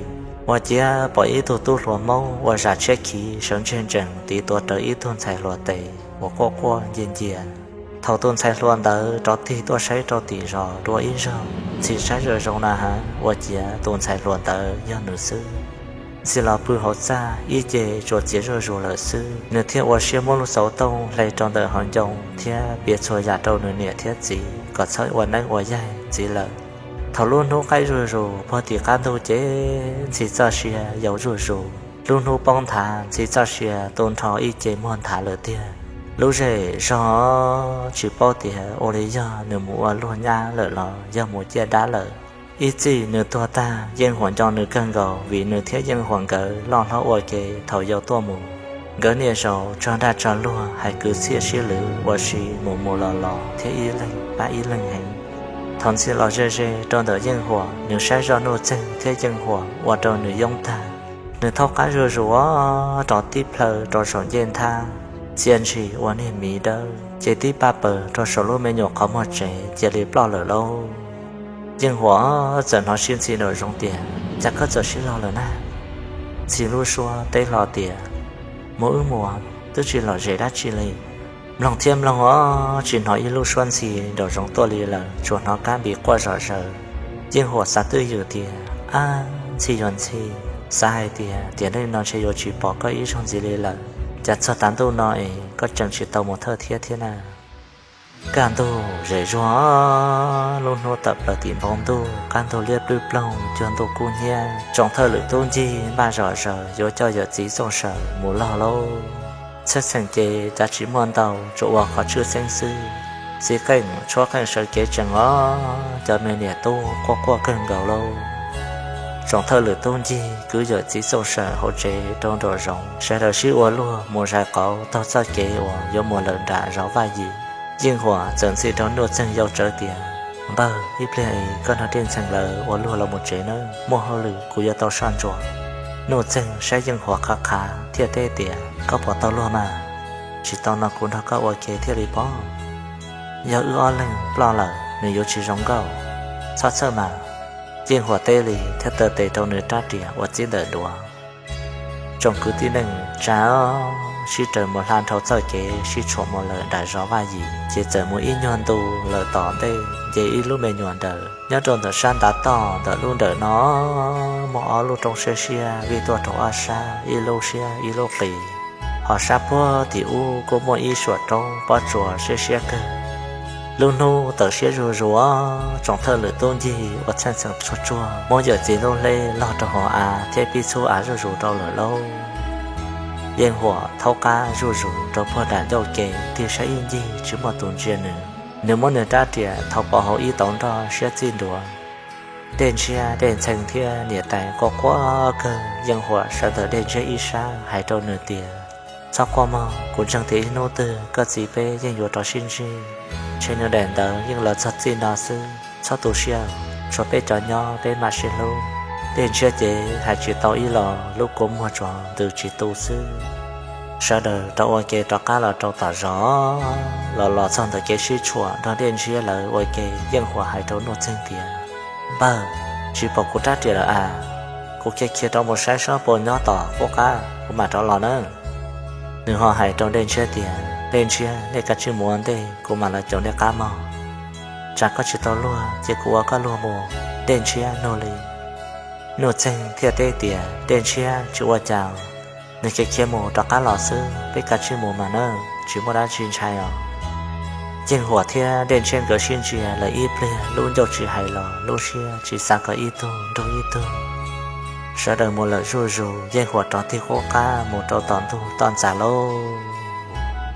ua ciav pom ib tug tub hluas Hmoob ua zam tshiab khiv sawv ntseg ntsees tiv tuav rawv ib tug ntxhais hluas tes uas quaj quaj ncia ncia. Thaum tus ntxhais hluas ntawd rov tig tuaj saib rau tim zos dua ib zaug, Ntxhi saib zoo zoo na has ua ciav tus ntxhais hluas ntawd yog nws xwb. Ntxhi los pw hauv txaj ib ce tsuas txias zuj zus lawm xwb, nws thiaj ua siab muab lub xauv tooj hle rau ntawm hauv ncoo thiab piav txhua yam rau nws niam thiab txiv kom txhob ua neeb ua yaig ntxiv lawm. Thaum lub hnub qaij zuj zus puag tim qab ntug ces Ntxhi txoj sia yau zuj zus. Lub hnub poob nthav Ntxhi txoj sia tu nrho ib ce muag nthav lawm tiag. Lub zem zog tsis paub tias ua li yog nws mus ua luag nyab lawm los yog mus ciaj dab lawm. Ib txij nws tuag tag, Yeej Huam nco nws kawg nkaus vim nws thiab Yeej Huam nkawd loj hlob ua ke thaum yau tuaj mus. Nkawd niaj zaus tso dag tso luag hais kwv txhiaj sib lwv ua si mus mus los los thiab ib leeg pab ib leeg heev. Thaum Ntxhi los ze ze rau ntawm Yeej Huam, nws saib zoj Nuj Txeeg thiab Yeej Huam ua rau nws yoob tag. Nws thaub qab zuj zus rov tib plhaw rau saum ncej nthab, txia ntshis ua niag miv dawb ces tib paj paws rau saum lub me nyuam qhov muag tsev cia li ploj lawm lauj. Yeej Huam txawm hnov sib ntxhi nraum zoov tias, Cas koj txawm sib log lawm na? Ntxhi lub suab teb hlo tias, Mus wb mus, twb tsis lom zem dab tsi li. Mloog thiab mloog os, tsis hnov ib lub suab ntxhi nraum zoov tuaj li lawm, tsuas hnov kab npis quaj zom zaws. Yeej Huam xav twj ywm tias, Ab, ntxhi yuav ntxhi, xav hais tias tiam neej no ntshe yuav tsis pom koj ib zaug ntxiv li lawm. Cas txog tav ntuj no es koj tseem tsis tau mus thawj thiab thiab na? Kaj ntug zem zuag, lub hnub tawm plaws tim npoo ntuj, qab ntug liab plwb ploog cuag ntuj kub hnyiab. Tsoom thawj lwm tub ncig npaj zom zaws yuav coj yawm txiv Txooj Sawm mus log lauj. Txheej txheem ces cav tsis muaj ntau, tsuas ua qhov tshwj xeeb xwb. Txiv qeej tshuab qeej sawv kev tsees os, cov me niam tub quaj quaj kawg nkaus lauj. Tsoom thawj lwm tub ncig kwv yawm txiv Txooj Sawm hauv tsev rau nraum zoov, sawv daws sib ua luag mus zais qauv taug txoj kev uas yuav mus lawm nram zos Vaj Yim. Yeej Huam txawm ntxhi rau Nuj Txeeg yau tsawv tias, Npawg, ib pliag es koj nrog Dej Ntxhee lawv ua luag los mus tsev nawb, muaj hauj lwm kuv yuav tau soj ntsuam. Nuj Txeeg saib Yeej Huam qhav qhav thiaj teb tias, Koj puas tau luag mas? Tsis tau no kuv nrog koj ua ke thiaj li paub. Yog wb ob leeg ploj lawm nws yuav tsis zoo nkauj. Txhob txhawj mas. Yeej Huam teb li thiab taw tes rau nws rab riam uas txib ntawm duav. Tsoom kwv tij neej tsa sib raws mus hla nrhau txoj kev sib tshuam mus lawm nram zos Vaj Yim, ces txawm mus ib nyuag ntu lawm tom ntej nce ib lub me nyuam nrawm. Nyob rau ntawm sab ntav toj ntawm lub nrawm no muaj ob lub roob siab siab vij tuaj rau ob sab, ib lub siab ib lub qis. Ho sab puag tim ub kuj muaj ib suam roob pob tsuas siab siab kawg. Lub hnub tawm siab zuj zus, tsoom thawj lwm tub ncig ua txheej txheem tsuag tsuag muab yawm txiv lub hleb log rau hauv av thiab pib txhub av zuj zus rau lawm lauj. Yeej Huam thaub qab zuj zus rau puag nram ncauj ke, tig saib ib ncig tsis muaj tus ntsia nws. Nws muab nws rab riam thau pov hauv ib tauv nroj siab txij nruas. Dej Ntshiab, Dej Ntxhee thiab niam tais quaj quaj kawg. Yeej Huam sawv ntawm Dej Ntshiab ib sab hais rau nws tias, Txhob quaj mog, kuv ntseeg tias ib hnub twg koj txiv peb yeej yuav rov sib ntsib. Ntshe nws daim ntawv yeej los txog txij no xwb, txhob tu siab. Tshuav peb cov nyob peb mam sib hlub. Dej Ntshiab ces hais tsis tau ib los, lub kua muag tsuas ntws tsis tu xwb. Sawv daws rov ua ke rov qab los rau tom zos. Los los txog ntawm kev sib tshuam nrog Dej Ntshiab lawv ua ke, Yeej Huam hais rau Nuj Txeeg tias, Npawg, tsis pom kuv rab riam lawm as. Kuv khiav khiav rov mus saib seb puas nyob tom qub qab, kuv mam rov los nawb. Nws ho hais rau Dej Ntshiab tias, Dej Ntshiab, nej kav tsij mus ua ntej, kuv mam los caum nej qab mog. Tsam koj tsis tau luag ces kuv ua koj luag mus. Dej Ntshiab nug li. Nuj Txeeg thiaj teb tias, Dej Ntshiab, tsis ua cas, nws khiav khiav mus rov qab los xwb, peb kav tsij mus mas nawb, tsis muaj dab tsi ntshai os. Yeej Huam thiab Dej Ntshiab nkawd sib ntsia lawm ib pliag, lub ncauj tsis hais los lub siab tsis xav kom ib tug nrug ib tug. Sawv daws mus lawm zuj zus, Yeej Huam rov tig qub qab mus rau tom ntug toj ntxas lauj.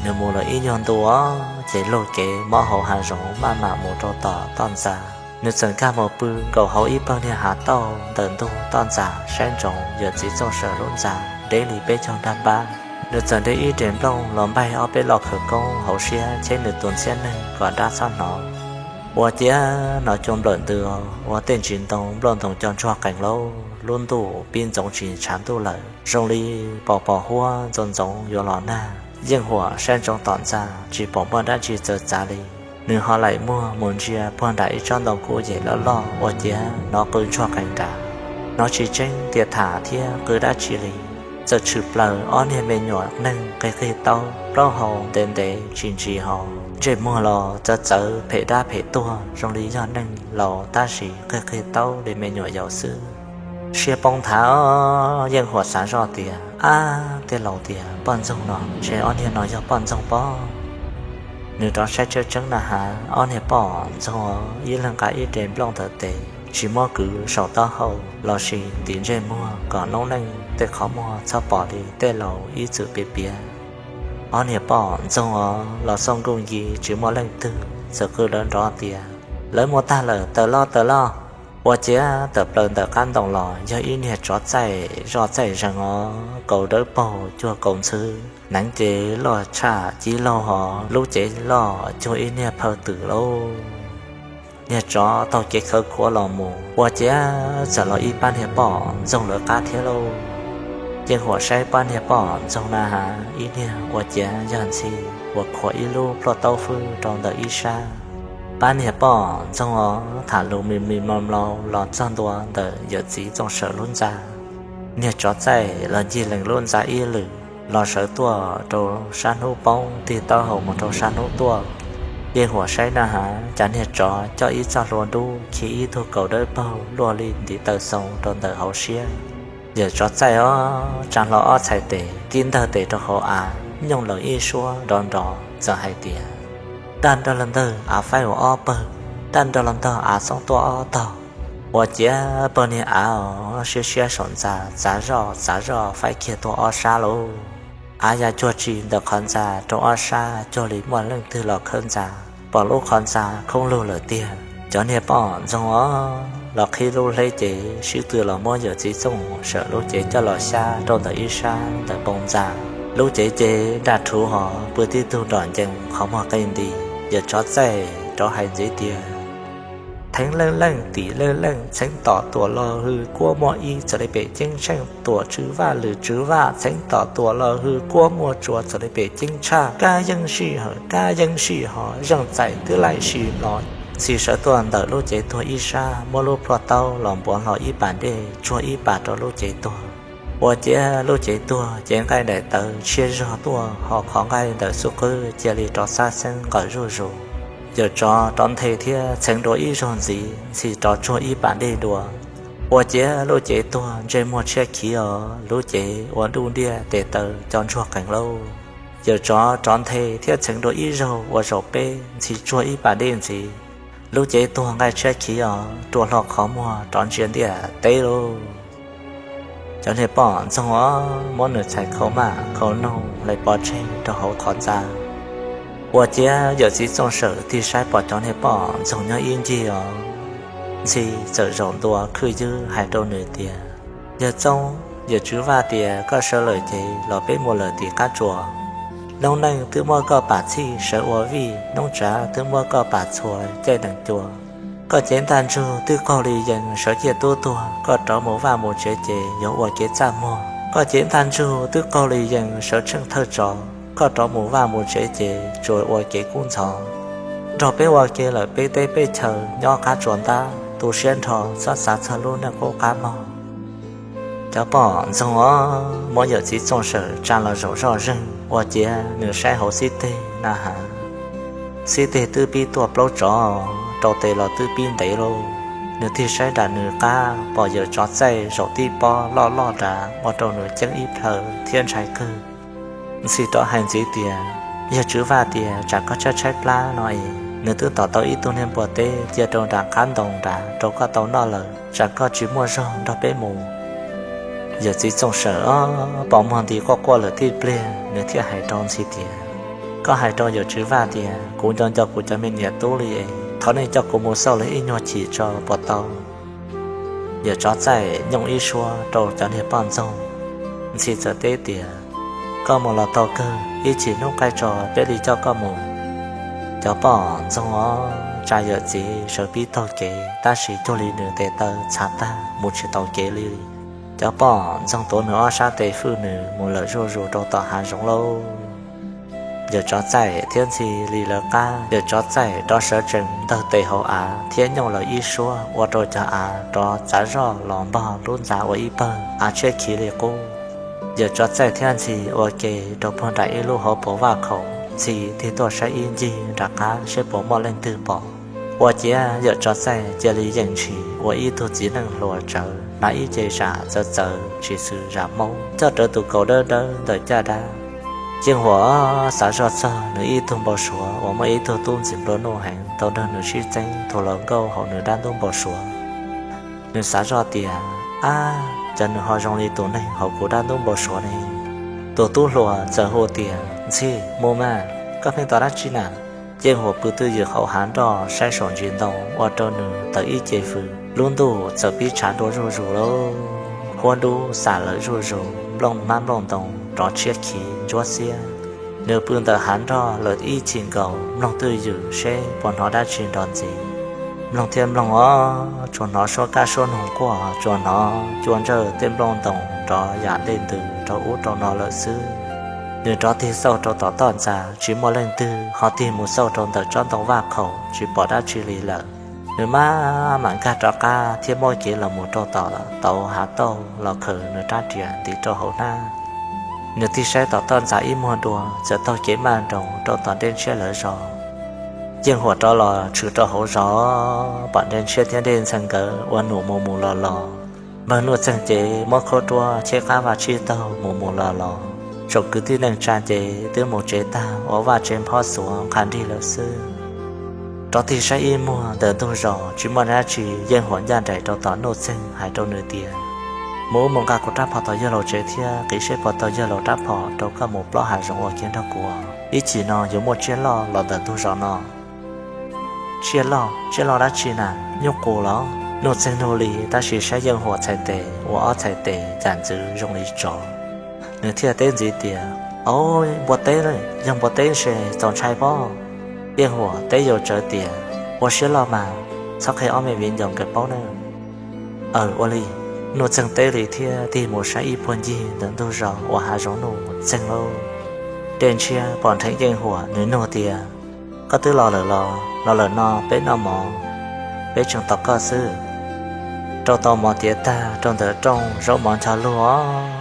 Nws mus lawm ib nyuag ntu os, ces luag kev mob hauv hav zoov maj mam mus rau tom toj ntxas. Nws txawm nkag mus pw nkaus hauv ib pawg niag hav tauj ntawm ntug toj ntxas saib ntsoov yawm txiv Txooj Sawm lub ntxa deb li peb caug nrag npab. Nws txawm de ib rev nplooj los npaig ob peb lo khawv koob hauv siab cheb nws tus ntxhiab neeg kom dab txhob hnov. Ua ciav hnov cuag nplawm ntws ua tej ntsis ntoo nplooj ntoo co ntsuag qees lauj, lub ntuj pib ntxoov tsis tshav ntuj lawm, zoo li pom pom huab ntxoov ntxoov yuav los nag. Yeej Huam saib ntsoov tom ntxa tsis pom muaj dab tsi txawv txav li. Nws ho laim muag mus ntsia puag nram ib tsob ntoo kuj yem loj loj ua ciav hnov qw ntsuag qees nrad. Hnov tsis tseeb tias tham thiab qw dab tsi li. Txawm tshwm plaws ob niag me nyuam neeg qig qig taub plaub hau ntev ntev tsis ntsis hos, ntsej muag los txawv txawv phem dab phem tuag zoo li yog neeg laus tab sis qig qig taub li me nyuam yaus xwb. Siab poob nthav, Yeej Huam xav zoj tias, ab, tej laus tias poj ntxoog no ntshe ob niag no yog poj ntxoog pob. Nws rov saib tseeb tseeb na has, ob niag poj ntxoog ib leeg nqa ib rev nplooj ntawm tes, tsis muab kwv saum taub hau lossis ntim ntsej muag kom noob neej tej qhov muag txhob pom li tej laus ib txwm piav piav. Ob niag poj ntxoog os los xoj nkuj nki tsis muaj leej twg, txawm qw lawv nrov tias, lawv mus tag lawm, tawm loj tawm loj. Ua ciav tawm plaws ntawm qab ntoo los yog ib niag tsov txaij zoj txaij zeeg os, kaus dawb paug cuag kaus ntxhw, hneev ces loj tshaj cib laug hos lub cev loj cuag ib niag phaw twm lauj. Niag tsov taug kev khawv khuav los mus ua ciav txawm los ib pab niag poj ntxoog lawv qab thiab lauj. Yeej Huam saib pab niag poj ntxoog na has, ib niag ua ciav yog ntxhi uas khuam ib lub plhuaj taub fwj rau ntawm ib sab. Pab niag poj ntxoog os tham lus mis mis mlom mlom los txog ntua ntawm yawm txiv Txooj Sawm lub ntxa. Niag tsov txaij los ncig lees lub ntxa ib lwm los sawv tuaj rau sab hnub poob tig taub hau mus rau sab hnub tuaj. Yeej Huam saib na has, cas niag tsov coj ib txoj hlua dub khi ib tug kaus dawb paug luaj li ntiv taw xoo rau ntawm hauv siab. Yawm tsov txaij os tsa hlo ob txhais tes tib ntawg tes rau hauv av nyooj laws ib suab nrov nrov txawm hais tias, daj nrog los ntawg av faib ua ob pawg, daj nrog los ntawg av xoob tuaj ob tog. Ua ciav pawg niag av os siab siab saum ntxa txav zoj txav zoj faib kiag tuaj ob sab lauj. Av ya cuag tsi ntawm qhov ntxa rau ob sab cuag li muaj leej twg los khawb ntxa, pom lub qhov ntxa khoob lug lawm tiag. Cov niag poj ntxoog os los qhib lub hleb cev sib tw los muab yawm txiv Txooj Sawm lub cev coj los xyab rau ntawm ib sab ntawm npoo ntxa. Lub cev ces nraj rhuv hos pw tib tug nrom ncees qhov muag qe nti. Yawm tsov txaij rov hais ntxiv tias, theev leej leej tim leej leej txheev tom tuam los hws kuab muaj ib txawm li pem ceeb tsheej tuam tswv vaj lwm tswv vaj txheev tom tuam los hws kuab muaj tsua txawm li pem ceeb tshaj kab yeeb sij hawm kab yeeb sij hos zeej txais twb laij sij los. Ntxhi sawv tuaj ntawm lub cev tuag ib sab muab lub plhuaj taub los npuav hlo ib pas dej tsuag ib pas rau lub cev tuag. Ua ciav lub cev tuag cev nqaij daim tawv tshiab zog tuaj hos qhov nqaij ntawm xub qwb cia li rov xab xeeb nqawm zuj zus. Yawm tsov rov nthe thiab txheev dua ib zaug ntxiv, Ntxhi rov tsuag ib pas dej dua. Ua ciav lub cev tuag ntsej muag tshiab khiv os, lub cev ua nruj ntiaj tes taw co ntsuag qees lauj. Yawm tsov rov nthe thiab txheev dua ib zaug ua zaum peb, Ntxhi tsuag ib pas dej ntxiv. Lub cev tuag nqaij tshiab khiv os, rua hlo qhov muag rov ntsia ntiaj teb lauj. Cov niag poj ntxoog os muab nws txhais khau maj khau noog hlais pov tseg rau hauv qhov ntxa. Ua ciav yawm txiv Txooj Sawm tig saib pom cov niag poj ntxoog nyob ib ncig os. Ntxhi txawm zaum ntua khwj ywb hais rau nws tias, yawg Txooj, yawm tswv vaj tias koj sawv lawm ces los peb mus lawm tim qab tsuas. Noob neej twb muab koj pam txhij sawv ua vij, noob tsav twb muab koj pam txhua caij nees cua. Koj cev ntaj ntsug twb qaug li yees sawv ciaj tub tuag, koj rov mus vaj mus tsev ces yuav ua kev txaj muag. Koj cev ntaj ntsug twb qaug li yees sawv tsheej thawj tsov, koj rov mus vaj mus tsev ces tsuas ua kev kub ntxhov. Nrog peb ua ke lawm peb teb peb chaw nyob qab tsuas ntab, tu siab nrho txhob xav txog lub neej qub qab mog. Cov poj ntxoog os muab yawm txiv Txooj Sawm tsa los zaum zoj zeeg ua ciav nws saib hauv xib teg na has. Xib teg twb pib tuaj plaub tsov, rau tes los twb pib ntev lauj. Nws tig saib nram nws qab pom yawm tsov txaij zaum tib pob loj loj nrad ua rau nws ceeb ib plhaw thiab ntshai kawg. Ntxhi rov hais ntxiv tias, yawg tswv vaj tias tsam koj tshaib tshaib plab no es nws twb tom tau ib tug niag npua teb cia rau nram qab ntoo nrad rau koj tau noj lawm, tsam koj tsis muaj zog nrog peb mus. Yawm txiv Txooj Sawm os pom muag nti quaj quaj lawm tib pliag nws thiaj hais rau Ntxhi tias, koj hais rau yawm tswv vaj tias kuv nco nco kuv cov me niam tub li es Koj nej coj kuv mus xauj li ib nyuag chim tso puas tau? Yawm Tsov Txaij nyooj ib suab rau cov niag poj ntxoog. Ntxhi txawm teb tias, Koj mus los tau kawg, ib chim hnub qaij tso peb li coj koj mus. Cov poj ntxoog ob tsa yawm txiv sawv pib taug kev tab sis cuag li nws tes taw txhav tag mus tsis tau kev li. Cov poj ntxoog tuav nws ob sab tes fwj nws mus lawm zuj zus rau tom hav zoov lauj. Yawm Tsov Txaij thiab Ntxhi li lawv qab, Yawm Tsov Txaij rov sawv tsees ntawg tes hauv av thiab nyooj lawm ib suab ua rau cov av rov txav zoj los npog lub ntxa ua ib pawg, av tshiab khiv li qub. Yawm Tsov Txaij thiab Ntxhi ua ke rau puag nram ib lub hauv paus vaj khaum, Ntxhi tig tuaj saib ib ncig nram qab seb puas muaj leej twg pom. Ua ciav Yawm Tsov Txaij cia li yeem ntshis ua ib tug txiv neej hluas tsawv, hnav ib ce zam txawv txawv tsis xws zam Hmoob, coj rawv tus kaus dawb dawb ntawm caj dab. Yeej Huam xav zoj txog nws ib tug npau suav uas muaj ib tug tub ntxim nplua nuj heev tau nrog nws sib txeeb tug hluas nkauj hauv nws dab ntub npau suav. Nws xav zoj tias, Ab, cas nws ho zoo li tus neeg hauv kuv dab ntub npau suav ne? Tus tub hluas txawm hu tias, Ntxhi, mus mas, koj pheej tos dab tsi na? Yeej Huam pw twj ywm hauv hav nroj saib saum ntsis ntoo ua rau nws tawm ib ce fws, lub ntuj txawm pib tshav ntuj zuj zus lauj. Huab dub xam lawm zuj zus, nplooj hmab nplooj ntoo rov tshiab khiv ntsuab xiab. Nws pw ntawm hav nroj lawm ib chim nkaus mloog twj ywm seb puas hnov dab tsi nrov ntxiv. Mloog thiab mloog os, tsuas hnov suab kab suab noog quaj, tsuas hnov cua ntsawj tej nplooj ntoo nrov yam dej ntws rau ub rau no lawm xwb. Nws rov tig xauj rau tom toj ntxa tsis muaj leej twg, ho tig mus xauj rau ntawm tsob ntoo vaj khaum tsis pom dab tsi li lawm. Nws maj mam nkag rov qab thiab muab kev los mus rau tom tauv hav tauj los khaws nws rab riam ntiv rau hauv hnab. Nws tig saib tom toj ntxa ib muag dua txawm taug kev maj nroos rau tom Dej Ntshiab lawv zos. Yeej Huam rov los tshwm rau hauv zos, pom Dej Ntshiab thiab Dej Ntxhee nkawd ua num mus mus los los. Npawg Nuj Txeeg ces muab khaub ruab cheb qab vaj tsib taug mus mus los los. Tsoom kwv tij neej tsa ces twb mus tsev tag ua vaj tsev nphob xuav nqha nrig lawm xwb. Rov tig saib ib muag ntawm ntug zos tsis muaj dab tsi, Yeej Huam ncaj nraim rau tom Nuj Txeeg hais rau nws tias, Mus ub mus nqa kuv rab phom tom yawg laus tsev thiab qiv seb puas tau yawg laus rab phom rau koj mus plob hav zoov ua ke nrog kuv. Ib chim no yuav muaj tsiaj loj los ntawm ntug zos no. Tsiaj loj? Tsiaj loj dab tsi na? Nyuj qus los? Nuj Txeeg nug li tab sis saib Yeej Huam txhais tes ua ob txhais tes cas ntxwv zoo li tsov. Nws thiaj teb ntxiv tias, Au, npua teb, yog npua teb ces txaus ntshai pob. Yeej Huam teb yau tsawv tias, Ua siab loj mas, txhob qhia ob me viv ncaus nkawd paub nawb. Aws, ua li. Nuj Txeeg teb li thiab tig mus saib ib puag ncig ntawm ntug zos uas hav zoov Nuj Txeeg lauj. Dej Ntshiab pom nrheev Yeej Huam, nws nug tias, Koj twb los lawm los? Los lawm no peb noj mov, peb tseem tos koj xwb. Rau tau mov tiav tag rau ntawm rooj, zaub mov ncho lug,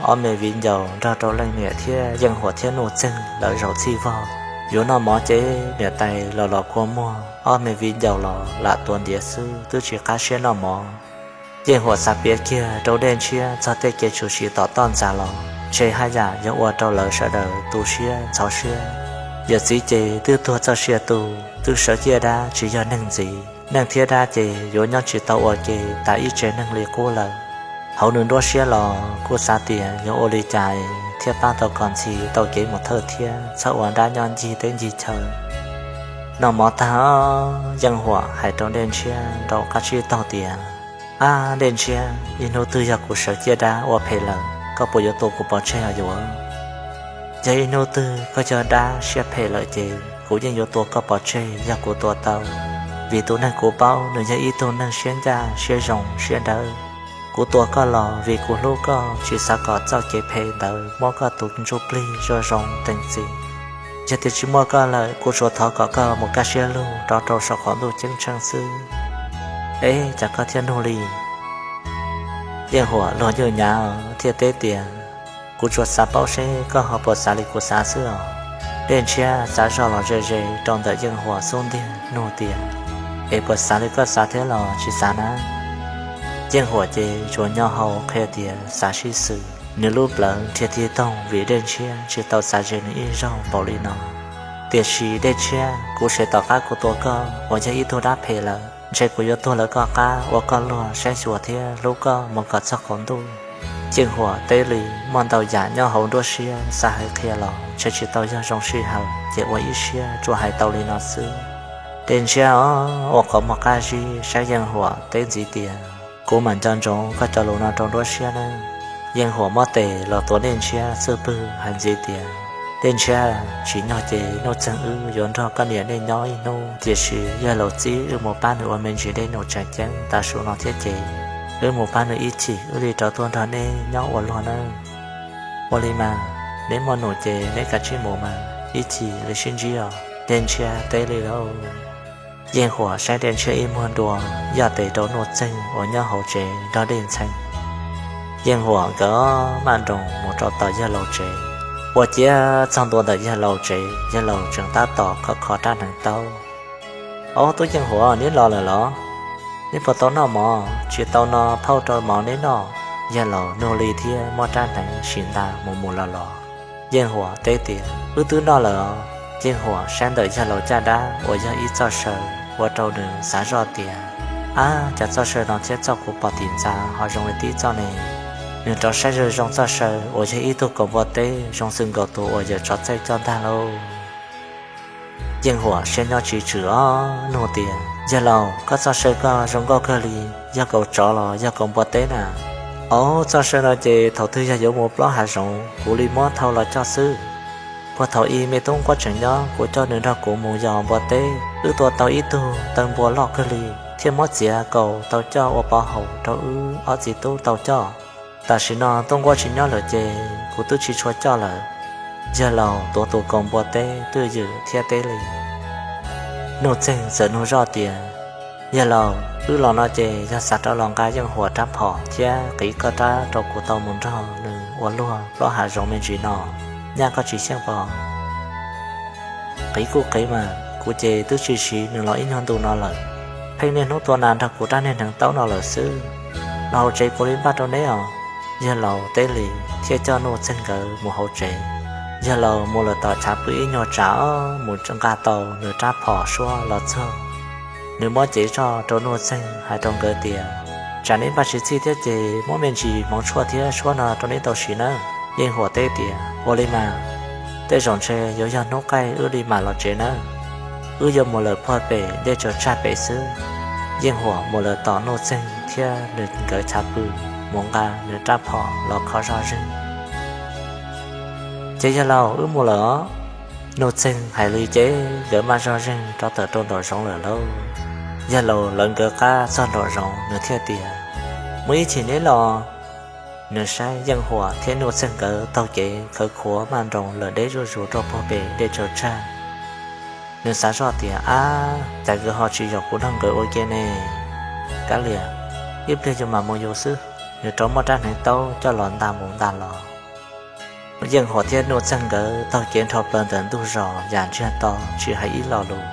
ob me viv ncaus nrog rau leej niam thiab Yeej Huam thiab Nuj Txeeg lawv zaum txhij vog. Yuav noj mov ces niam tais los los kua muag, ob me viv ncaus los lam tuav ntiav xwb twb tsis qab siab noj mov. Yeej Huam xav piav kiag rau Dej Ntshiab txog tej kev tshwm sim tom toj ntxas los ntshe haj yam yuav ua rau lawv sawv daws tu siab ntxhov siab. Yawm txiv ces twb tuag txoj sia tu, twb sawv ciaj dab tsis yog neeg ntxiv, neeg thiab dab ces yuav nyob tsis tau ua ke tas ib tsev neeg li qub lawm. Hauv nws nruab siab los kuj xav tias yuav ua li cas thiaj pab tau kom Ntxhi tau kev mus thawj thiab txhob ua dab nyob ncig teb ncig chaw. Noj mov tag, Yeej Huam hais rau Dej Ntshiab rau qab tsib taug tias, Ab Dej Ntshiab, ib hnub twg yog kuv sawv ciaj dab ua phem lawm, koj puas yuav tua kuv pov tseg os yuav? Yog ib hnub twg koj yog dab siab phem lawm ces kuv yeej yuav tua koj pov tseg yog kuv tua tau, vim tus neeg kuv paub nws yog ib tug neeg siab ncaj siab zoo siab dawb. Kuv tua koj los vim kuv hlub koj, tsis xav kom txoj kev phem ntawd muab koj tus ntsuj plig zoo zoo teem txim. Yog tias tsis muaj koj lawm, kuv tsuas thov kom koj mus kaj siab lug rov rau saum qaum ntuj ceeb tsheej xwb. Es cas koj thiaj nug li? Yeej Huam luag nyuj nyav thiaj teb tias, Kuv tsuas xav paub seb koj ho puas xav li kuv xav xwb os. Dej Ntshiab xav zog los ze ze rau ntawm Yeej Huam xub ntiag nug tias, Es puas xav li koj xav thiab los tsis xav na? Yeej Huam ces tsuas nyo hau qhia tias xav sib xws. Nws lub plawv nrhiav tig toog vim Dej Ntshiab tsis tau xav ze nws ib zaug npaum li no. Tiam sis Dej Ntshiab, kuv sev tom qab kuv tua koj uas yog ib tug dab phem lawm, ntshe kuv yuav tuag lawv koj qab ua koj luag saib xyuas thiab hlub koj mus kom txog qaum ntuj. Yeej Huam teb li, muaj ntau yam nyob hauv nruab siab xav hais qhia los ntshe tsis tau yog zoo sij hawm ces ua ib siab tsuas hais tau li no xwb. Dej Ntshiab ua qhov muag qab zib saib Yeej Huam teb ntxiv tias, Kuv mam nco ntsoov koj cov lus no rau nruab siab nawb. Yeej Huam muab tes los tuav Dej Ntshiab xub pwg hais ntxiv tias, Dej Ntshiab, tsim nyog ces Nuj Txeeg wb yuav nrog koj niam nej nyob ib hnub, tiam sis yawg laus txib wb mus pab nws ua me ntsis dej num tseem ceeb tav su no thiab ces wb mus pab nws ib chim wb li rov tuaj nrog nej nyob ua luag nawb. Ua li mas, neb muaj num ces neb kav tsij mus mas, ib chim li sib ntsib os. Dej Ntshiab teb li lauj. Yeej Huam saib Dej Ntshiab ib muag dua, yaj tes rau Nuj Txeeg uas nyob hauv tsev nrog Dej Ntxhee. Yeej Huam nkawd maj nroos mus rau tom yawg laus tsev, ua ciav txog ntua ntawm yawg laus tsev, yawg laus tseem tab tom kho kho rab hneev taub. Au, tub Yeej Huam, neb los lawm los? Neb puas tau noj mov? Tsis tau no phauj rau mov neb noj. Yawg laus nug li thiab muab rab hneev sim nta mus mus los los. Yeej Huam teb tias, Wb twb noj lawm os. Yeej Huam saib ntawm yawg laus caj dab uas yog ib txoj saw, ua rau nws xav zoj tias, Ab, cov txoj saw no thiab txoj kuv pom tim ntxa ho zoo li tib txoj ne. Nws rov saib zoo zoo txoj saw uas yog ib tug kaus npua teb zoo xws nkaus tus uas yawm tsov txaij coj ntag lauj. Yeej Huam siab nyob tsis tswm os, nug tias, Yawg laus, koj txoj saw koj zoo nkauj kawg li, yog kaus tsov los yog kaus npua teb na? Au, txoj saw no ces thaum twg yog yuav mus plob hav zoov kuv li muab thau los coj xwb. Puag thaum ub me tub nquab tseem nyob kuv coj nws nrog kuv mus yos npua teb, wb tua tau ib tug taw npua loj kawg li, thiaj muab txiav kaus tau coj ua pov haum rau wb ob txiv tub tau coj. Tam sim no tub nquab tsis nyob lawm ces kuv twb tsis tshua coj lawm. Yawg laus tuav tus kaus npua teb twj ywm thiab teb li. Nuj Txeeg txawm nug zoj tias, Yawg laus, wb los no ces yog xav rov los nqa Yeej Huam rab phom thiab qiv koj rab rau kuv tau mus nrog nws ua luag plob hav zoov me ntsis no, nyaj koj tsis xyeej pom? Qiv kuj qiv mas, kuv ces twb tsis siv nws los ib nyuag ntu no lawm. Pheej niaj hnub tua nas nrog kuv rab niag hneev taub no lawm xwb. Los hauv tsev kuv li npaj rau neb os. Yawg laus teb li thiaj coj Nuj Txeeg nkawd mus hauv tsev. Yawg laus mus lawm tom tshav pw ib nyuag tsam os mus nqa tau nws rab phom suab los txog. Nws muab cev zoj rau Nuj Txeeg hais rau nkawd tias, Tsam neb npaj tsis txhij thiab ces muab me ntsis hmoov tshuaj thiab suab no rau neb tau siv nawb. Yeej Huam teb tias, Ua li mas, tej zaum ntshe yuav yog hnub qaij wb li mam los tsev nawb. Wb yuav mus lawm puag pem dej tsaws tsag pem xwb. Yeej Huam mus lawm tom Nuj Txeeg thiab nws nkawd chav pw, mus nqa nws rab phom los kho zoj zeeg. Ces, Yawg laus, wb mus lawm os. Nuj Txeeg hais li ces nkawd maj zoj zeeg rov tawm rau nraum zoov lawm lauj. Yawg laus lawv nkawd qab txog nraum zoov nws thiaj tias, Muaj ib chim neb los. Nws saib Yeej Huam thiab Nuj Txeeg nkawd taug kev khawv khuav maj nroos lawm deb zuj zus rau puag pem dej tsaws tsag. Nws xav zoj tias, Ab, cas nkawd ho tsis yaum kuv nrog nkawd ua ke ne? Kav liam, ib pliag yus mam mus yus xwb. Nws rov muab rab hneev taub coj los nta mus nta los. Yeej Huam thiab Nuj Txeeg nkawd taug kev nrho plaws ntawm ntug zos yam ntsiag to tsis hais ib lo lus.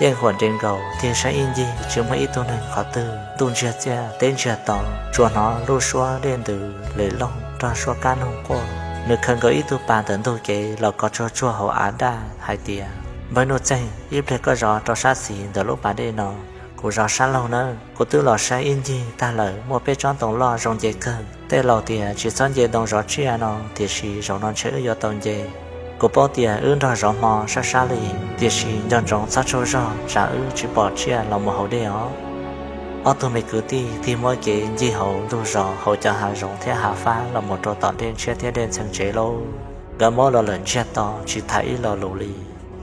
Yeej Huam nres nkaus tig saib ib ncig tsis muaj ib tug neeg qhov twg, ntuj ntsiag txiaj teb ntsiag to, tsuas hnov lub suab dej ntws lem loog nrog suab kab noog quaj. Nws khaws nkaus ib tug pas ntawm ntug kev los kov tsuag tsuag hauv av daj hais tias, Npawg Nuj Txeeg, ib pliag koj zov rau sab xis ntawm lub pas dej no, kuv zov sab laug nawb. Kuv twb los saib ib ncig tag lawm, muaj peb tsob ntoo loj zoo nce kawg. Tej laus tias tsis txhob nce ntoo zov tsiaj no, tiam sis zaum no ntshe wb yuav tau nce. Kuv paub tias wb nrog zov hmo sab sab li, tiam sis nco ntsoov txhob tsaug zog tsam wb tsis pom tsiaj los mus haus dej os. Ob tug me kwv tij tig muab kev ncig hauv ntug zos hauv cov hav zoov thiab hav fab los mus rau tom Dej Ntshiab thiab Dej Ntxhee tsev lauj. Nkawd muab los lawm ntsiag to tsis tham ib lo lus li.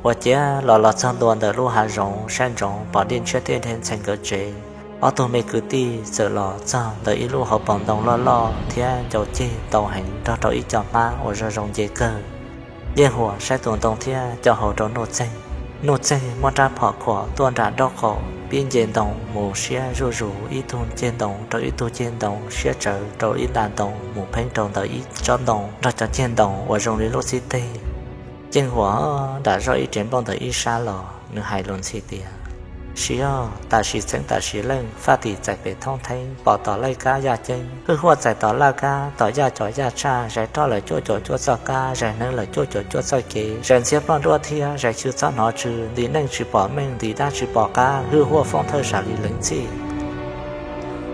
Ua ciav los los txog ntua ntawm lub hav zoov saib ntsoov pom Dej Ntshiab thiab Dej Ntxhee nkawd tsev. Ob tug me kwv tij txawm los txog ntawm ib lub hauv paus ntoo loj loj thiab ncau ceg ntau heev nrog rau ib co hmab uas zoo zoo nce kawg. Yeej Huam saib tus ntoo thiab co hau rau Nuj Txeeg. Nuj Txeeg muab rab phom khuam tuaj nram nraub qaum pib nce ntoo mus siab zuj zus ib tug ceg ntoo rau ib tug ceg ntoo siab tsawv rau ib nta ntoo mus pheeb rau ntawm ib tsob ntoo nrog cov ceg ntoo uas zoo li lub xib teg. Yeej Huam nram zoj ib rev nplooj ntawm ib sab los nws hais lus ntxhi tias, Siv yog tam sim txheeb tam sim leej, faj tim txais pem thoob theeb, pom tom laij kab yaj ceeb, hwj huaj txais tom laj kab, tom yaj com yaj tshaj, zais roj lawm cuaj caum cuaj txoj kab, zais hneev lawm cuaj caum cuaj txoj kev, zais ntxhiab ploj nruab thiab, zais xyw txhob hnov tsw, ntim neej tsis pom meej, ntim dab tsis pom qab, hwj huaj foob thawj sam li leev txhij.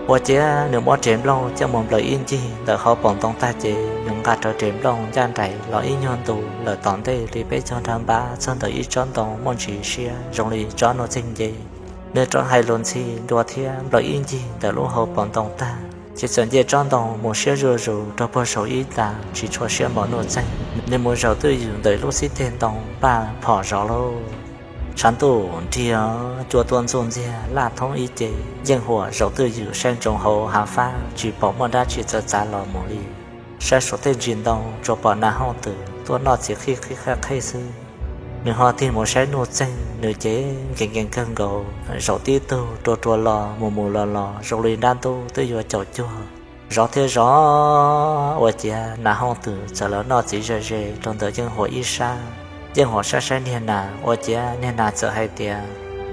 Ua ciav nws muab rev nplooj coj mus nplawm ib ncig ntawm hauv paus ntoo tag ces nws nqa rawv rev nplooj ncaj nraim los ib nyuag ntu lawm tom ntej li peb caug nrag npab txog ntawm ib tsob ntoo muaj ntsis siab zoo li tsob nuj txeeg nce. Nws rov hais lus ntxhi dua thiab nplawm ib ncig ntawm lub hauv paus ntoo tag ces txawm nce tsob ntoo mus siab zuj zus rau puag saum ib nta tsis tshua siab npaum nuj txeeg. Nws mus zaum twj ywm ntawm lub xib teg ntoo npaj phom zov lauj. Tshav ntuj nrig, cua tuaj ntxuj ntxiag laj thoob ib ce. Yeej Huam zaum twj ywm saib ntsoov hauv hav fab tsis pom muaj dab tsi txawv txav los mus li. Saib saum tej ntsis ntoo tsuas pom Nas Hooj Twm tuaj noj txiv qhij qhib qhaj qhej xwb. Nws ho tig mus saib nuj txeeg, nws ces nkees nkees kawg nkaus, zaum tib tug rua rua los mus mus los los zoo li nrab ntub twb yuav caum cuag. Zov thiab zov, ua ciav Nas Hooj Twm txawm los noj txiv ze ze rau ntawm Yeej Huam ib sab. Yeej Huam saib saib niag nas, ua ciav niag nas txawm hais tias,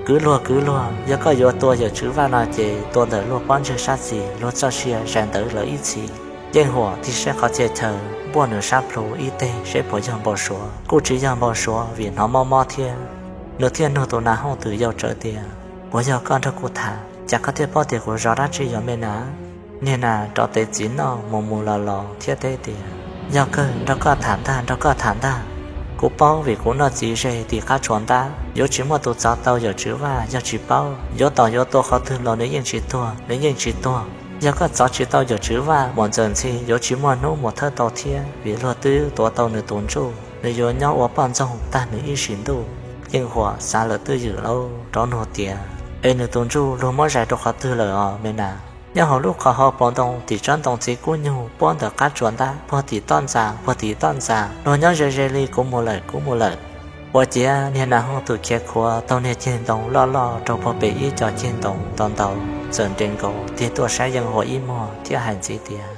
Kwv luag kwv luag, yog koj yuav tua yawm tswv Vaj no ces tua ntawm luag pob ntseg sab xis luag txoj sia zais ntawd lawm ib txhis. Yeej Huam tig saib qhov txhia chaw, npuaj nws sab plhu ib teg seb puas yog npau suav. Kuj tsis yog npau suav vim hnov mob mob thiab. Nws thiaj nug tus Nas Hooj Twm yau tsawv tias, Puas yog koj nrog kuv tham, cas koj thiaj paub tias kuv zov dab tsi yog me nas? Niag nas rov tev txiv noj mus mus los los thiab teb tias, Yog kawg, nrog koj tham ntag, nrog koj tham ntag. Kuv paub vim kuv noj txiv ze tim qab tsuas ntab, yuav tsis muaj tus txov tau yawm tswv Vaj. Yog tsis paub yuav tos yuav tua qhov twg los nws yeej tsis tuag, nws yeej tsis tuag. Yog koj txov tsis tau yawm tswv Vaj, Muam Ntxawm Ntxhi yuav tsis muaj hnub mus thawj tau thiab, vim luag twb tuav tau nws tus ntsuj, nws yuav nyob ua poj ntxoog tag nws ib sim ntuj. Yeej Huam xav lawm twj ywm lauj, rov nug tias, Es nws tus ntsuj luag muab zais rau qhov twg lawm os me nas? Nyob hauv lub qhov hauv paus ntoo tim tsob ntoo txiv kub nyug puab ntawm qab tsuas ntab puag tim toj ntxas, puag tim toj ntxas, luag nyob ze ze li, kuv mus lawm, kuv mus lawm. Ua ciav niag Nas Hooj Twm khiav khuav taug niag ceg ntoo loj loj rau puag pem ib co ceg ntoo ntau ntau, txawm nres nkaus tig tuaj saib Yeej Huam ib muag thiab hais ntxiv tias,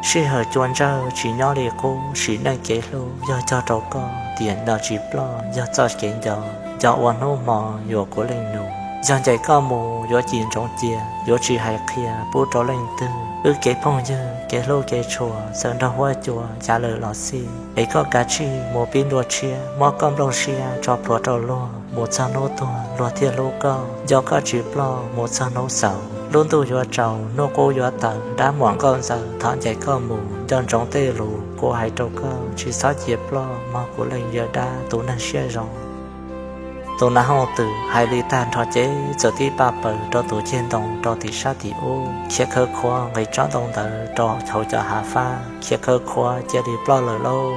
Sij hawm cua ntsawj tsis nyob li qub, sim neej kev hlub yog cog rau koj, tiam no tsis ploj yog txoj kev nco, nco ua hnub hmo yuam kuv leej nus. Yog ncaim koj mus yuav ci ntsoov cia, yuav tsis hais qhia pub rau leej twg. Wb kev phooj ywg kev hlub kev tshua txawm nrog huab cua cav lawm los xij, es koj kav tsij mus pib nruab tshiab, muab koj nplooj siab tso plhuav rau luag, mus txog hnub tuag luag thiaj hlub koj, nco koj tsis ploj mus txog hnub xaus. Lub ntuj yuav tsaus, hnub qub yuav tawm, dab muam nkauj ntxawm thov ncaim koj mus, nco ntsoov tej lus kuv hais rau koj, tsis txhob cia ploj, mog kuv leej yawg dab tus neeg siab zoo. Tus Nas Hooj Twm hais li tag nrho ces txawm tib paj paws rau tus ceg ntoo rau tim sab tim ub, khiav khawv khuav nqis tsob ntoo ntawd rau hauv cov hav fab, khiav khawv khuav cia li ploj lawm lauj.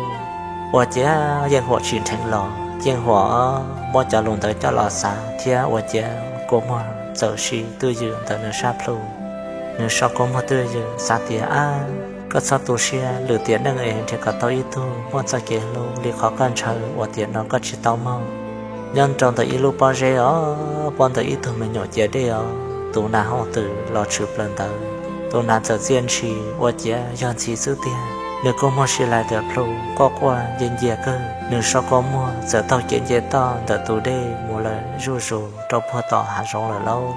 Ua ciav Yeej Huam tsim dheev los, Yeej Huam muab cov lus ntawd coj los xav thiab ua ciav kua muag txawm si twj ywm ntawm nws sab plhu. Nws so kua muag twj ywm xav tias, Ab, koj txhob tu siab, lwm tiam neej es nrhiav kom tau ib tug muaj txoj kev hlub li qhov koj ntshaw uas tiam no koj tsis tau muaj. Nyob rau ntawm ib lub pob zeb os, puab ntawm ib tug me nyuam cia dej os, tus Nas Hooj Twm los tshwm plaws ntawd. Tus nas txawm txiaj ntshis ua ciav yog Ntxhi xwb tiag. Nws kua muag si lais tawm plhu quaj quaj nce ncia kawg, nws so kua muag txawm taug kev nce toj ntawm tus dej mus lawm zuj zus rau puag tom hav zoov lawm lauj.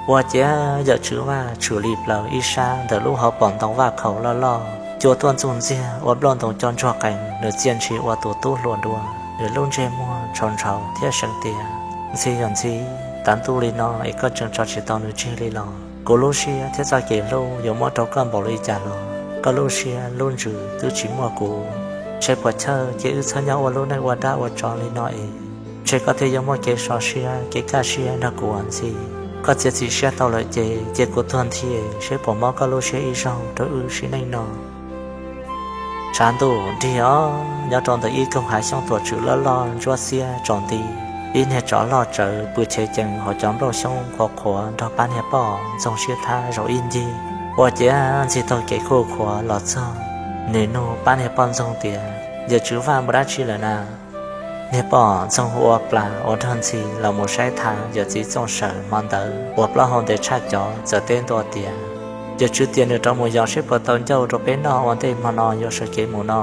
Ua ciav yawm tswv Vaj tshwm li plaws ib sab ntawm lub hauv paus ntoo vaj khaum loj loj, cua tuaj ntxuj ntxiag ua nplooj ntoo co ntsuag qees, nws txiaj ntshis ua tus tub hluas dua, nws lub ntsej muag ntshau ntshau thiab seev tias, Ntxhi yog Ntxhi, tav ntuj li no es koj tseem tso tsis tau nws tseg li los? Kuv lub siab thiab txoj kev hlub yuav muab rau koj npaum li cas los koj lub siab lub ntsws twb tsis muaj kuv. Ntshe puas chawj ces wb txhob nyob ua lub neej ua dab ua tsov li no es, ntshe koj thiaj yuav muaj kev so siab kev kaj siab nrog kuv os Ntxhi. Koj txiav txim siab tau lawm ces cia kuv tuag nthi seb puas mob koj lub siab ib zaug rau wb sim neej no. Tshav ntuj nrig os, nyob rau ntawm ib koog hav xyoob tuam tswm loj loj ntsuab xiab tsaus nti, ib niag tsov loj tsawv pw chev cees hauv cov nplooj xyoob qhuav qhuav nrog pab niag poj ntxoog sib thab zaum ib ncig. Ua ciav Ntxhi taug kev khuj khuav los txog, nws nug pab niag poj ntxoog tias, Yawm tswv Vaj mus dab tsi lawm na? Niag poj ntxoog hu ua Plas uas nrog Ntxhi los mus saib tham yawm txiv Txooj Sawm hmo ntawd uas plaub hau ntev tshaj cov txawm teb ntua tias, Yawm tswv tias nws rov mus yos seb puas tau ncauj rau peb noj ua ntej hmo no yuav sawv kev mus no.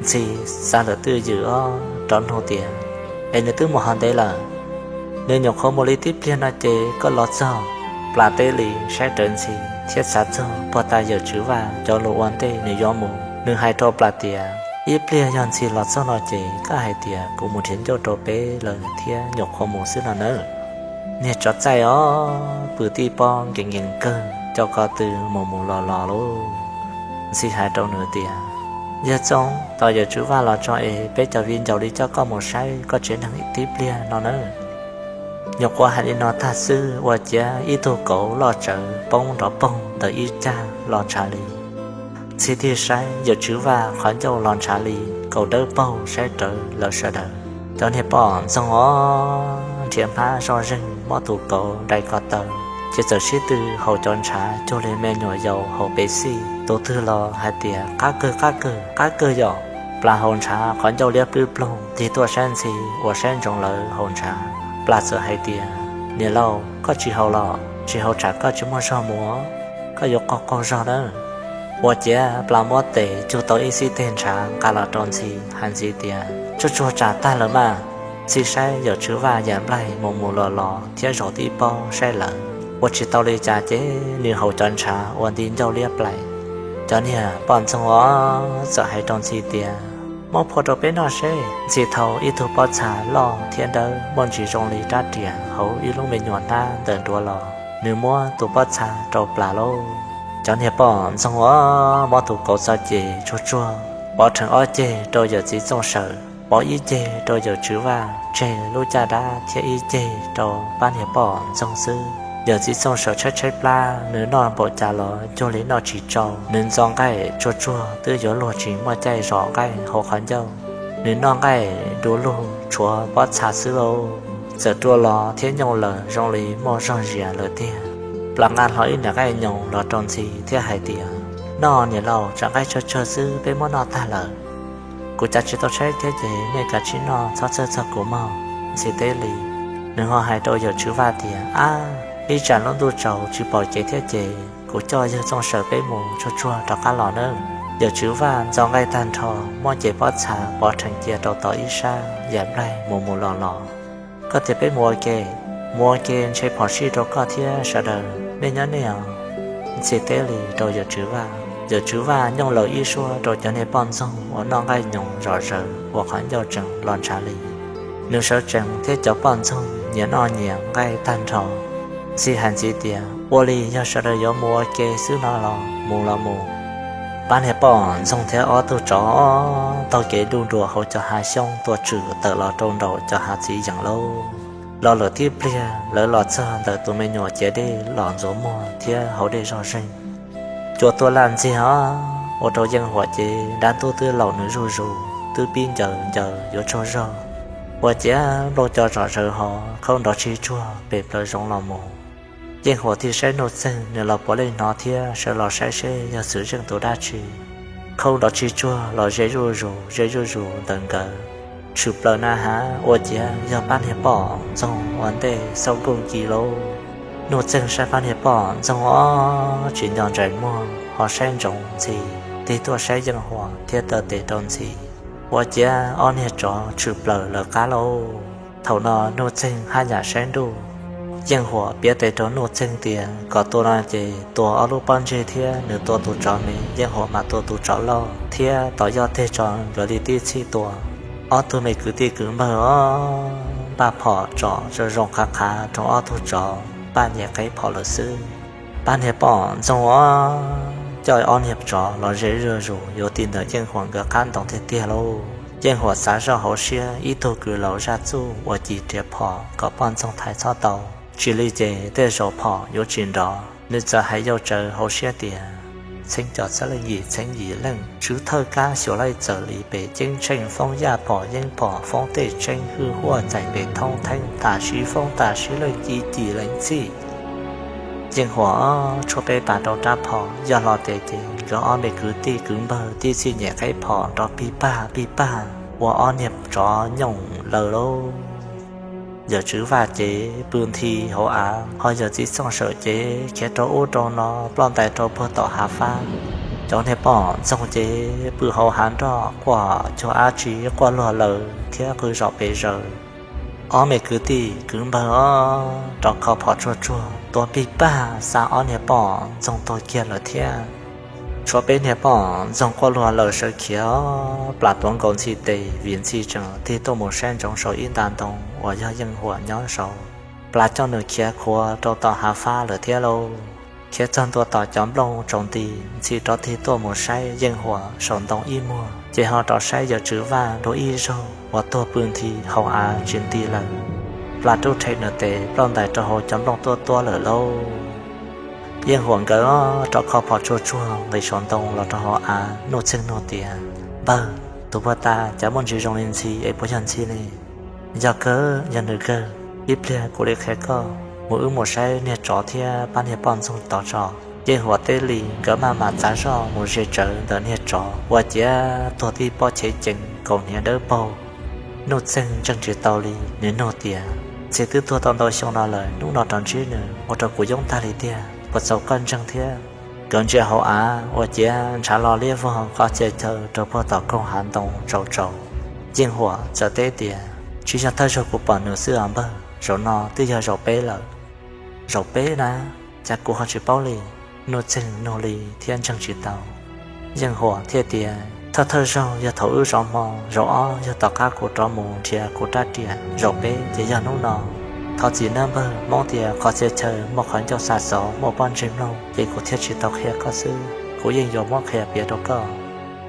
Ntxhi xav lawm twj ywm os, rov nug tias, Es nws twb mus hov ntev lawm? Nws nyuam qhuav mus li tib pliag no ces koj los txog. Plas teb li saib rawv Ntxhi thiab xav txog puag ta yawm tswv Vaj cov lus ua ntej nws yuav mus. Nws hais rau Plas tias, Ib pliag yog Ntxhi los txog no ces koj hais tias kuv mus nrhiav ncauj rau peb lawm thiab nyuam qhuav mus xwb no nawb. Niag tsov txaij os, pw tib pob nkees nkees kawg, coj ko tw mus mus los los lauj. Ntxhi hais rau nws tias, Yawg Txooj, tos yawm tswv Vaj los tso es peb cov viv ncaus li coj koj mus saib koj tsev neeg tib pliag no nawb. Nyuam qhuav hais li no tag xwb ua ciav ib tug kauv loj tsawv poob nrov poog ntawm ib cag los ntshav li. Ntxhi tig saib yawm tswv Vaj qhov ncauj los ntshav li, kaus dawb paug saib rawv lawv sawv daws. Cov niag poj ntxoog os, nrhiav hmab zoj zeeg muab tus kauv dai ko taw, ces txawm sib tw haus cov ntshav cuag li me nyuam yaus haus Pepsi. Tus twg los hais tias, Qab kawg, qab kawg, qab kawg yom! Plas haus ntshav qhov ncauj liab plwb ploog tig tuaj saib Ntxhi uas saib ntsoov lawv haus ntshav. Plas txawm hais tias, Niam laus, koj tsis haus los? Tsis haus tsam koj tsis muaj zog mus, koj yuav qaug qaug zog nawb. Ua ciav Plas muab tes cug tau ib xib teg ntshav nqa los rau Ntxhi hais Ntxhi tias, Tsuag tsuag tsam tag lawm mas. Ntxhi saib yawm tswv Vaj yam nplaig mus mus los los thiab zaum tib pob saib lawv, ua tsis tau li cas ces nws haus cov ntshav ua nti ncauj liab plaim. Cov niag poj ntxoog os txawm hais rau Ntxhi tias, Muab phua rau peb noj seb. Ntxhi thau ib tug pob txha loj thiab dawb muaj ntsis zoo li rab riam hauv ib lub me nyuam hnab ntawm nruav los, nws muab tus pob txha rau Plas lauj. Cov niag poj ntxoog os muab tus kauv txo ces tsuag tsuag pov rhees ob ceg rau yawm txiv Txooj Sawm, pov ib ceg rau yawm tswv Vaj, tseg lub caj dab thiab ib ceg rau pab niag poj ntxoog xwb. Yawm txiv Txooj Sawm tshaib tshaib plab, nws noj npaum cas los cuag li noj tsis tsau. Nws ntxo nqaij tsuag tsuag twb yuav luag tsis muaj caij zom nqaij hauv qhov ncauj. Nws noj nqaij du lug tshuav pob txha xwb lauj, txawm rua los thiab nyooj lawm zoo li muaj zog zias lawm tiag. Plas nqa hlo ib niam nqaij nyoos los rau Ntxhi thiab hais tias, Noj niam laus, tsam nqaij tsawg tsawg xwb peb muab noj tag lawm. Kuv cav tsis tau tshaib thiab ces nej kav tsij noj, txhob txhawj txog kuv mog. Ntxhi teb li. Nws ho hais rau yawm tswv Vaj tias, Ab, ib tsam lub ntuj tsaus tsis pom kev thiab ces kuv coj yawg Txooj Sawm peb mus tsuag tsuag rov qab los nawb. Yawm tswv Vaj ntxo nqaij tag nrho, muab cev pob txha pov rhees cia rau tom ib sab yam nplaig mus mus los los. Koj tias peb mus ua ke? Mus ua ke ntshe phom sij rau koj thiab sawv daws, nej nyob nej os. Ntxhi teb li rau yawm tswv Vaj. Yawm tswv Vaj nyooj laws ib suab rau cov niag poj ntxoog uas noj nqaij nyoos zom zaws uas qhov ncauj tseem los ntshav li. Nws sawv tsees thiab cov poj ntxoog nyias noj nyias nqaij tag nrho. Ntxhi hais ntxiv tias, Ua li yog sawv daws yuav mus ua ke xwb no los mus los mus. Pab niag poj ntxoog thiab ob tug tsov taug kev duj dua hauv cov hav xyoob tuaj tshwm tawm los rau nraum cov hav txiv yeem lauj. Los lawm tib pliag lawv los txog ntawm tus me nyuam ciav dej los ntxuav muag thiab haus dej zog zeeg. Cua tuaj laj ntxiag os, ua rau Yeej Huam ces dab ntub twb laum nws zuj zus, twb pib ncaws ncaws yuav tsaug zog. Ua ciav nplooj co zom zaws hos khaub nrov tsis tsuag pem plaws zoov los mus. Yeej Huam thiaj saib Nuj Txeeg, nws los puav leej hnov thiab sawv los saib seb yog Xwm Zeej tus dab tsi. Khaub nrov tsis tsuag los ze zuj zus ze zuj zus ntawm nkawd. Tshwm plaws na has ua ciav yog pab niag poj ntxoog ua ntej xauj nkuj nki lauj. Nuj Txeeg saib pab niag poj ntxoog os tsis nco ntsais muag ho saib ntsoov Ntxhi, tig tuaj saib Yeej Huam thiab taw tes rau Ntxhi. Ua ciav ob niag tsov tshwm plaws lawv qab lauj. Thaum no Nuj Txeeg haj yam saib ntuj. Yeej Huam piav tes rau Nuj Txeeg tias kom tua no ces tua ob lub pob ntseg thiab nws tua tus tsov me, Yeej Huam mas tua tus tsov loj thiab tos yoj tes tso nkawd li tib txhij tua. Ob tug me kwv tij kwv npawg os, npaj phom tsom zoo zoo qhav qhav rau ob tug tsov npaj nyem qeb phom lawm xwb. Pab niag poj ntxoog os coj ob niag tsov los ze zuj zus yuav ti ntawm Yeej Huam nkawd qab ntoo tiag tiag lauj. Yeej Huam xav zoj hauv siab ib tug kwv laus zaj txuj ua ci riam phom kom poj ntxoog thaiv txhob tau, tsis li ces tej zaum phom yuav tsis nrov. Nws txawm hais yau tsawv hauv siab tias, Txheeb cov txheeb leej yim txheeb yim leej, tswv thawj kab xyuas laij txawm li pem ceeb tsheej foob yaj phom yeeb phom foob tej tseeb hwj huaj txais pem thoob theeb tas sib foob tas sib leej ci ci leej txhij. Yeej Huam tshuab peb pas rau rab phom yog hlo tes ces nkawd ob me kwv tij kwv npawg tib txhij nyem qeb phom nrov pig pag pig pag ua ob niag tsov nyooj laws lauj. Yawm tswv Vaj ces pw nthi hauv av, ho yawm txiv Txooj Sawm ces khiav rau ub rau no ploj ntais rau puag tom hav fab. Cov niag poj ntxoog ces pw hauv hav nroj quaj cuag dab tsi quaj luag laws thiab qw zom pes zaws. Ob me kwv tij kwv npawg os rov kho phom tsuag tsuag tua pig pag xa ob niag poj ntxoog tuag kiag lawm thiab. Tshuav peb niag poj ntxoog quaj luag laws sawv khiav os. Plas tuav nkaus Ntxhi tes vim Ntxhi tseem tig tuaj mus saib ntsoov saum ib nta ntoo uas yog Yeej Huam nyob saud. Plas coj nws khiav khuav rau tom hav fab lawm thiab lauj. Khiav txog ntua tom cov nplooj tsaus nti, ntxhi rov tig tuaj mus saib Yeej Huam saum ntoo ib muag, ces ho rov saib yawm tswv Vaj dua ib zaug uas tuag pw nthi hauv av tsis nti lawm. Plas rub rhe nws tes plaub ntais rau hauv cov nplooj tuab tuab lawm lauj. Yeej Huam nkawd rov kho phom tsuag tsuag nqis saum ntoo los rau hauv av. Nuj Txeeg nug tias, Npawg, tus puag ta cas muaj ntsis zoo li ntxhi es puas yog ntxhi ne? Yog kawg, yog nws kawg. Ib pliag kuv li qhia koj, mus wb mus saib niag tsov thiab pab niag poj ntxoog tod tso. Yeej Huam teb li, nkawd maj mam txav zoj mus ze tsawv ntawm niag tsov uas ciav tuag tib pob chev ceev kaus hniav dawb paug. Nuj Txeeg ntseeg tsis tau li, nws nug tias, Ntxhi twb tuag tau ntau xyoo no lawm, hnub no rov ntsib nws ua rau kuv yoob tag li tiag, puas txaus koj ntseeg thiab? Nkawd ntsia hauv av uas ciav ntshav lo liab vog qhov txhia chaw rau puag tom koog hav ntoo tsaus tsaus. Yeej Huam txawm teb tias, Tsis yog thawj zaug kuv pom nws xwb os npawg, zaum no twb yog zaum peb lawm. Zaum peb na? Cas kuv ho tsis paub li? Nuj Txeeg nug li thiab ntseeg tsis tau. Yeej Huam thiaj tias, Thawj thawj zaug yog thaum wb zov hmo, zaum ob yog tom qab kuv rov mus nrhiav kuv rab riam, zaum peb ces yog hnub no. Thov txim nawb npawg, Hmoob tias qhov txhia chaw muaj qhov ncauj xa xov muaj pob ntseg mloog, ces kuv thiaj tsis tau qhia koj xwb, kuv yeej yuav muab qhia piav rau koj.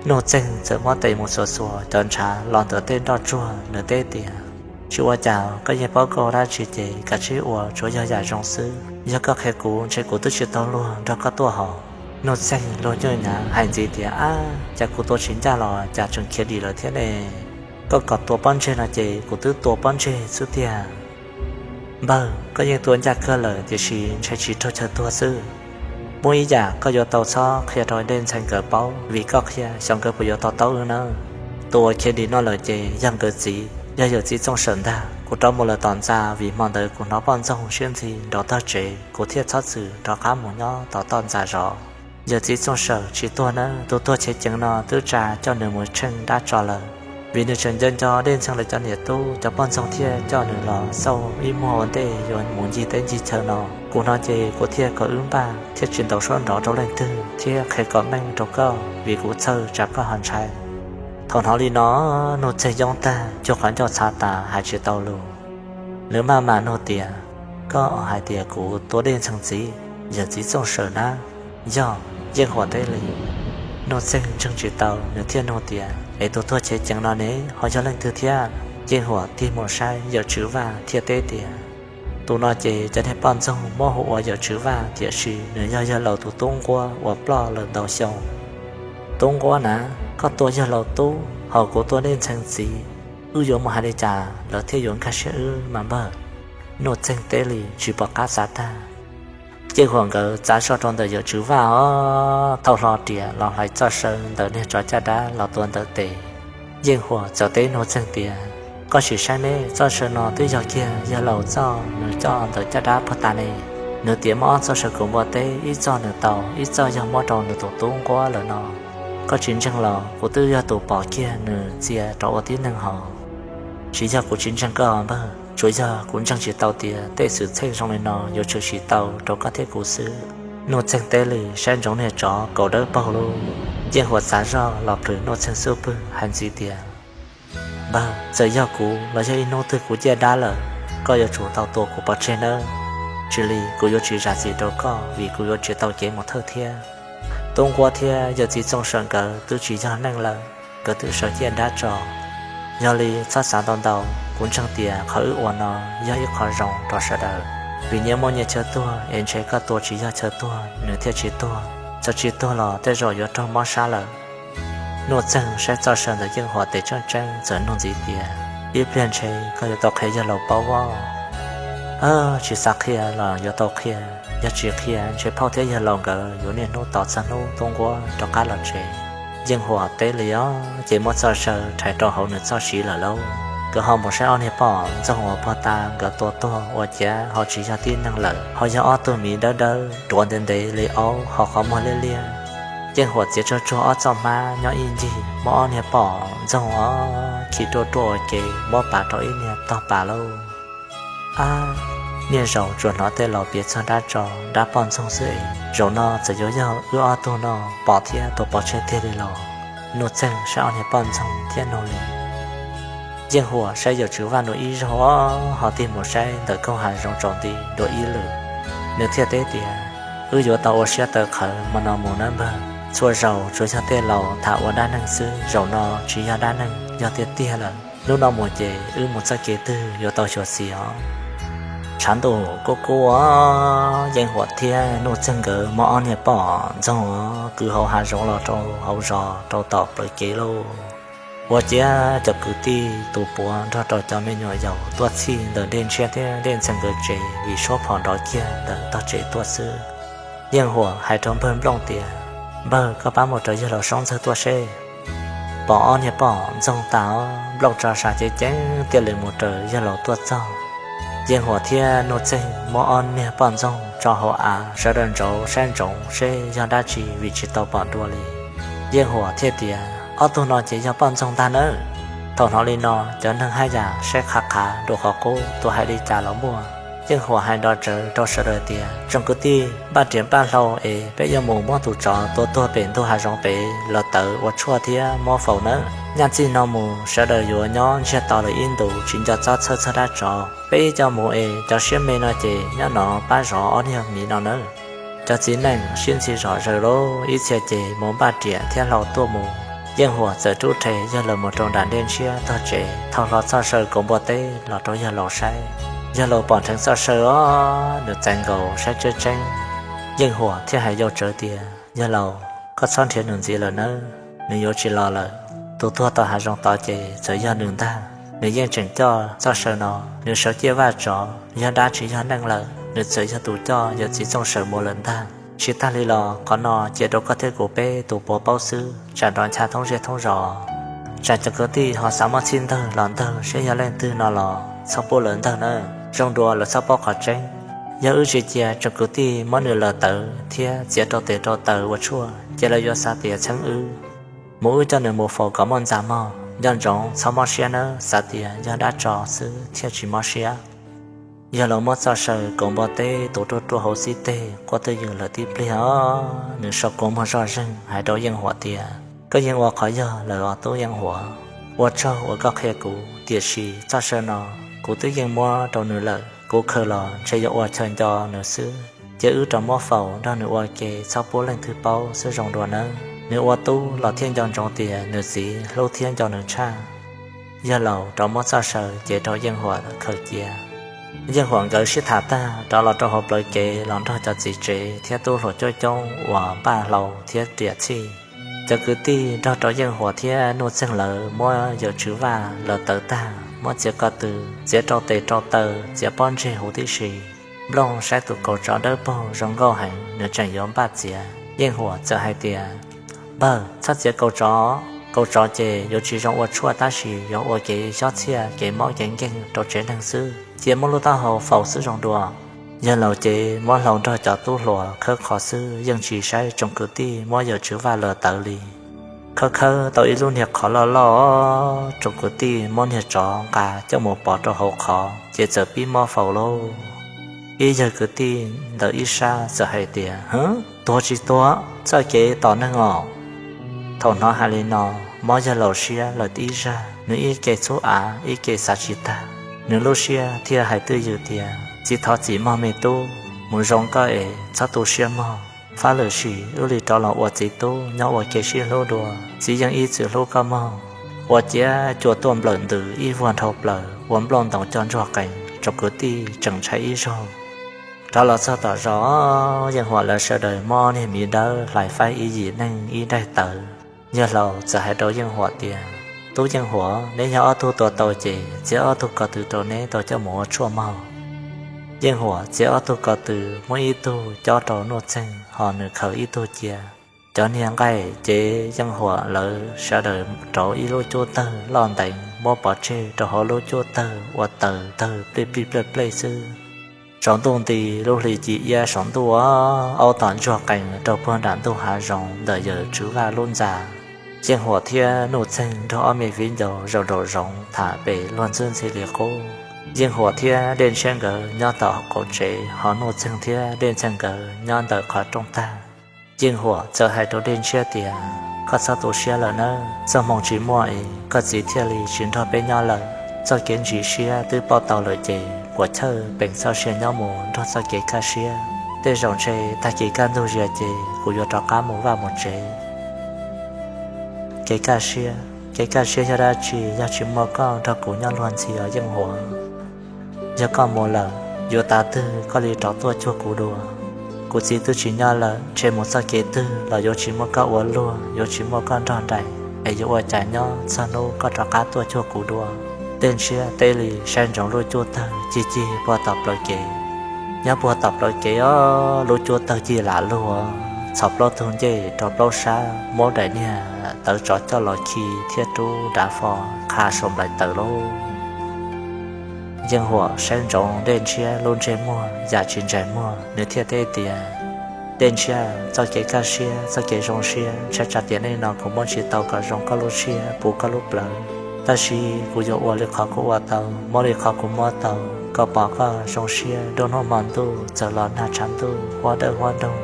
Nuj Txeeg txawm muab tes mus xuas xuas cov ntshav los ntawm tej nroj tsuag, nws teb tias, Tsis ua cas, koj yeej paub koj ua dab tsi ces kav tsij ua, tsuav yog yam zoo xwb. Yog koj qhia kuv ntshe kuv twb tsis tau luag nrog koj tuaj hos. Nuj Txeeg luag nyuaj nyav hais ntxiv tias, Ab, cas kuv tua tsis ncaj los cas tseem khiav dim lawm thiab ne? Koj kom tua pob ntseg no ces kuv twb tua pob ntseg xwb tiag. Npawg, koj yeej tua ncaj kawg lawm tiam sis ntshe tsis raug chaw tuag xwb. Muaj ib yam koj yuav tau txhob qhia rau Dej Ntxhee nkawd paub, vim koj qhia xyov nkawd puas yuav to taub wb nawb. Tus uas khiav dim no lawm ces yog nkawd txiv, yog yawm txiv Txooj Sawm ntag. Kuv rov mus lawm tom ntxa vim hmo ntawd kuv hnov poj ntxoog siab ntxhi nrov tag tsev, kuv thiaj txhob txwm rov qab mus nyob tom toj ntxa zov. Yawm txiv Txooj Sawm tsis tuag nawb, tus tuag chev ceev no twb tsa coj nws mus tsheej dab tso lawm. Vim nws tseem nco nco Dej Ntxhee lawv cov niam tub, cov poj ntxoog thiaj coj nws los xauj ib muag ua ntej yuav mus ncig teb ncig chaw no. Kuv hnov ces kuv thiaj kom wb npaj thiab tsis ntaus suab nrov rau leej twg thiab qhia kom meej rau koj, vim kuv txhawj tsam koj ho ntshai. Thaum hnov li no, Nuj Txeeg yoob tag, cuag qhov ncauj txhav tas hais tsis tau lus. Nws maj mam nug tias, Koj hais tias kuv tua Dej Ntxhee txiv, yawm txiv Txooj Sawm nab? Yog, Yeej Huam teb li. Nuj Txeeg ntseeg tsis tau, nws thiaj nug tias, Es tus tuag chev ceev no ne ho yog leej twg thiab? Yeej Huam tig mus saib yawm tswv Vaj thiaj teb tias, Tus no ces cov niag poj ntxoog muab hu ua yawm tswv Vaj, tiam sis nws yog yawg laus tus tub nquab uas ploj lawm ntau xyoo. Tub nquab na, koj tua yawg laus tub, ho kuv tua Dej Ntxhee txiv, wb yuav mus hais li cas lawv thiaj yuav nkag siab wb mas npawg? Nuj Txeeg teb li tsis pom qab xav tag. Yeej Huam nkawd txav zoj rau ntawm yawm tswv Vaj os, thauj hlo riam los hlais txoj saw ntawm niag tsov caj dab los tua ntawm tes. Yeej Huam txawm teb Nuj Txeeg tias, Koj sim saib ne, txoj saw no twb yog kiag yawg laus txoj nws coj ntawm caj dab puag ta ne. Nws tias muaj ob txoj saw kaum npua teb, ib txoj nws tau, ib txoj yog muab rau nws tus tub nquab lawm no. Koj tsis ntseeg los kuv twb yog tus pom kiag nws txia rov ua tib neeg hos. Tsis yog kuv tsis ntseeg koj npawg, tsuas yog kuv ntseeg tsis tau tias tej xwm txheej zoo li no yuav tshwm sim tau rau koj thiab kuv xwb. Nuj Txeeg teb li saib ntsoov niag tsov kaus dawb paug lub. Yeej Huam txav zoj los plhws Nuj Txeeg xub pwg hais ntxiv tias, Npawg, txawm yog kuv los yog ib hnub twg kuv ciaj dab lawm, koj yuav tsum tau tua kuv pov tseg nawb. Tsis li kuv yuav tsis zam txim rau koj vim kuv yuav tsis tau kev mus thawj thiab. Tub nquab thiab yawm txiv Txooj Sawm nkawd twb tsis yog neeg lawm, nkawd twb sawv ciaj dab tso. Yog li txhob xav ntau ntau, kuv ntseeg tias qhov wb ua no yog ib qho zoo rau sawv daws. Vim nyias muaj nyias chaw tuag es ntshe koj tua tsis yog chaw tuag nws thiaj tsis tuag, txawm tsis tuag los tej zaum yuav raug mob sab lawm. Nuj Txeeg saib txoj saw ntawm Yeej Huam tes tseeb tseeb txawm nug ntxiv tias, Ib pliag ntshe koj yuav tau qhia yawg laus paub os. Tsis xav qhia los yuav tau qhia, yog tsis qhia ntshe phauj thiab yawg laus nkawd yuav niaj hnub tos txog hnub tub nquab rov qab los tsev. Yeej Huam teb li os, ces muab txoj saw rhais rau hauv nws txoj siv lawm lauj. Nkawd ho mus saib ob niag poj ntxoog uas puag ta nkawd tua tuag ua ciav ho tsis yog tib neeg lawm, ho yog ob tug miv dawb dawb ruav ntev ntev li aub ho qhov muag liab liab. Yeej Huam txiav tsuag tsuag ob txoj hmab nyob ib ncig, muab ob niag poj ntxoog os khi ruaj ruaj ua ke muab pav rau ib niag tog pas lauj. Ab, niaj zaus tsuas hnov tej laus piav txog dab tso dab poj ntxoog xwb es zaum no txawm yuav yog wb ob tug no pom thiab tua pov tseg tiag li los? Nuj Txeeg saib ob niag poj ntxoog thiab nug li, Yeej Huam saib Yawm Tswv Vaj dua ib zaug, ho tig mus saib ntawm koog hav zoov tsaus nti dua ib lwm. Nws thiaj teb tias, Wb yuav tau ua siab tawv qhawv hmo no mus nawb npawg. Txhua zaus tsuas yog tej laus tham ua dab neeg xwb, zaum no tsis yog dab neeg, yog tiag tiag lawm. Hnub no mus ces wb mus txoj kev twg yuav tau xyuam xim os. Tshav ntuj kuj kub, Yeej Huam thiab Nuj Txeeg nkawd muab ob niag poj ntxoog kwv hauv hav zoov los rau hauv zos rau tom plawv kev lauj. Ua ciav cov kwv tij tus puav nrog rau cov me nyuam yaus tuaj txhij ntawm Dej Ntshiab thiab Dej Ntxeeg nkawd tsev vim suab phom nrov kiag ntawm tog tsev tuaj xwb. Yeej Huam hais rau npawg Nplooj tias, Npawg, koj pab mus raws yawg laus Soob Ntxawg tuaj seb. Pom ob niag poj ntxoog tas, Nplooj tso sam ceev ceev tiaj lwm mus raws yawg laus tuaj txog. Yeej Huam thiab Nuj Txeeg muab ob niag poj ntxoog tso hauv av, sawv daws ntsoov saib ntsoov seb yog dab tsi vim tsis tau pom dua li. Yeej Huam thiaj tias, Ob tug no ces yog poj ntxoog ntag nawb. Thaum hnov li no, cov neeg haj yam saib qhav qhav dua qhov qub, tus hais li cas los muaj. Yeej Huam hais nrov tsawv rau sawv daws tias, Tsoom kwv tij, npaj riam npaj hlau es peb yuav mus muab tus tsov tua tuag pem ntug hav zoov pem los tawv ua tshuaj thiab muab faus nawb. Nyaj txij no mus sawv daws yuav nyob ntsiag to lawm ib ntus tsis nco txob txhawj txog dab tsov. Peb ib co mus es cov siab me no ces nyob no pab zov ob niag miv no nawb. Cov txiv neej sib ntxhi zom zaws lauj, ib txhia ces mus npaj riam thiab hlau tuaj mus. Yeej Huam txawm rub rhe yawg laus mus rau nram Dej Ntshiab tog tsev, thau hlo Txoj Saw kauv npua teb los rau yawg laus saib. Yawg laus pom dheev Txoj Saw os, nws txais nkaus saib tseeb tseeb. Yeej Huam thiaj hais yau tsawv tias, Yawg laus, koj txhob nrhiav nws ntxiv lawm nawb, nws yuav tsis los lawm. Tus tuag tom hav zoov tod ces txawm yog nws ntag. Nws yeej tseem coj Txoj Saw no, nws sawv ciaj vaj tsov, yog dab tsis yog neeg lawm, nws txawm yog tus coj yawm txiv Txooj Saw mus lawm ntag. Tsis tag li los qhov no cia rau koj thiab kuv peb tus puav paub xwb, tsam nrov ncha thoob zej thoob zos. Tsam cov kwv tij ho xav muab txhij ntawg los ntawg seb yog leej twg no los txhob pub lawv ntawg nawb, zoo dua lawv txhob paub qhov tseeb. Yog wb tsis cia tsoom kwv tij muab nws lawm tawv thiab txiav rau tes rau taw ua tshuaj ces lawv yuav xav tias txheeb wb. Mus wb coj nws mus faus kom muaj ntxa mog, nco ntsoov txhob mob siab nawb, xav tias yog dab tsov xwb thiaj tsis mob siab. Yawg laus muab Txoj Saw kauv npua teb tuav ruaj ruaj hauv xib teg quaj twj ywm lawm tib pliag os, nws sau kua muag zoj zeeg hais rau Yeej Huam tias, Koj yeej ua qhov yog lawm os tub Yeej Huam. Ua tsaug uas koj qhia kuv, tiam sis Txoj Saw no kuv twb yeej muab rau nws lawm, kuv khaws los ntshe yuav ua chaw nco nws xwb. Cia wb rov muab faus nrog nws ua ke txhob pub leej twg paub xwb zoo dua nawb. Nws ua tub los thiaj nco ntsoov tias nws txiv hlub thiab nco nws tshaj. Yawg laus rov muab Txoj Saw cev rau Yeej Huam khaws cia. Yeej Huam nkawd sib tham tag rov los rau hauv plawv kev los nrog cov txiv tsev thiab tub hluas coob coob uas npaj hlau thiab riam txhij. Cov kwv tij nrog rau Yeej Huam thiab Nuj Txeeg lawv muab Yawm Tswv Vaj lawm tawv tag, muab txiav ko tw, txiav rau tes rau taw, txiav pob ntseg huv tib si. Nplooj saib tus kaus tsov dawb paug zoo nkauj heev, nws tseem yuav npaj txiav. Yeej Huam txawm hais tias, Npawg, txhob txiav kaus tsov. Kaus tsov ces yuav tsis zoo ua tshuaj tab sis yuav ua kev xyob txhiaj kev mob kev nkeeg rau tsev neeg xwb. Cia muab lub taub hau faus xwb zoo dua. Yawg laus ces muab hlau nrog cov tub hluas khawb qhov xwb yeej tsis saib tsoom kwv tij muab Yawm Tswv Vaj lawm tawv li. Khawb khawb tau ib lub niag qhov loj loj, tsoom kwv tij muab niag tsov nqa coj mus pov rau hauv qhov ces txawm pib mob faus lauj. Ib yawg kwv tij ntawm ib sab txawm hais tias, Hwv, tuag tsis tuag, txoj kev tom neeg os. Thaum hnov hais li no, mob yawg laus siab lawm ib zaj, nws ib ke txhub av ib ke xav tsis tag. Nws lub siab thiaj hais twj ywm tias, Txiv thov txim mog me tub, mus zoo koj es txhob tu siab mog. Fab lwm sim wb li rov los ua txiv tub nyob ua ke sib hlub dua, txiv yeej ib txwm hlub koj mog. Ua ciav cua tuaj nplawm ntws ib vuag nrhau plaws ua nplooj ntoos coj ntsuag qees, tsoom kwv tij tseem ntshai ib zaug. Rov los txog tom zos, Yeej Huam lawv sawv daws muab niag miv dawb hlais faib ib yim neeg ib daig tawv. Yawg laus txawm hais rau Yeej Huam tias, Tub Yeej Huam, neb yog ob tug tua tau ces txiav ob tug ko tw rau neb tau coj mus ua tshuaj mog. Yeej Huam txiav ob tug ko tw, muab ib tug cob rau Nuj Txeeg ho nws khaws ib tug cia. Cov niag nqaij cev Yeej Huam lawv sawv daws rauv ib lub cub tawg loj nteev muab pov tseg rau hauv lub cub tawg ua taws tawg plij plij plej plej xwb. Tsaus ntuj nti, lub hli ci iab saum ntuj, aub tom ntsuag qees raug puag nram ntug hav zoov ntawm Yawm Tswv Vaj lub ntxa. Yeej Huam thiab Nuj Txeeg nrog ob me viv ncaus zaum nraum zoov tham pem luag ntxwb ntxhi li qub. Yeej Huam thiab Dej Ntshiab nkawd nyob tom qaum tsev ho Nuj Txeeg thiab Dej Ntxeeg nkawd nyob ntawm qhov rooj tag. Yeej Huam txawm hais rau Dej Ntshiab tias, Koj txhob tu siab lawm nawb, txoj hmoo tsis muaj es koj txiv thiaj li tsis nrog peb nyob lawm. txoj kev ntsis siab twb pauj tau lawm ces puas chawj peem txoj sia nyob mus nrog txoj kev kaj siab. Tej zaum ntshe tag kis kaj ntug zia ces kuv yuav rov qab mus vaj mus tsev. Kev kaj siab, kev kaj siab yog dab tsi yog tsis muaj koj nrog kuv nyob luag ntxhi os Yeej Huam? Yog koj mus lawm, yuav tav twg koj li rov tuaj cuag kuv dua? Kuv txiv twb tsis nyob lawm, ntshe mus txoj kev twg los yuav tsis muaj koj ua luag, yuav tsis muaj koj nrog nraim, es yuav ua cas nyob txog hnub koj rov qab tuaj cuag kuv dua? Dej Ntshiab teb li saib ntsoov lub cuab tawg cig cig puag tom plawv kev. Nyob puag tom plawv kev os, lub cuab tawg cig lam lug, txhos plaub tug ncej rau plaub sab, muab daim niag tawv tsov coj los khi thiab rub dav fo qha saum nplaim taws lauj. Yeej Huam saib ntsoov Dej Ntshiab lub ntsej muag yam tsis ntsaig muag, nws thiaj teb tias, Dej Ntshiab, txoj kev kaj siab, txoj kev zoo siab, ntshai tsam tiam neej no kuv muab tsis tau kom zoo koj lub siab, puv koj lub plawv. Tab sis kuv yuav ua li qhov kuv ua tau, muab li qhov kuv muab tau. Koj pom koj zoo siab, nruab hnub hmo ntuj txawm los nag tshav ntuj, huab dawb huab doog,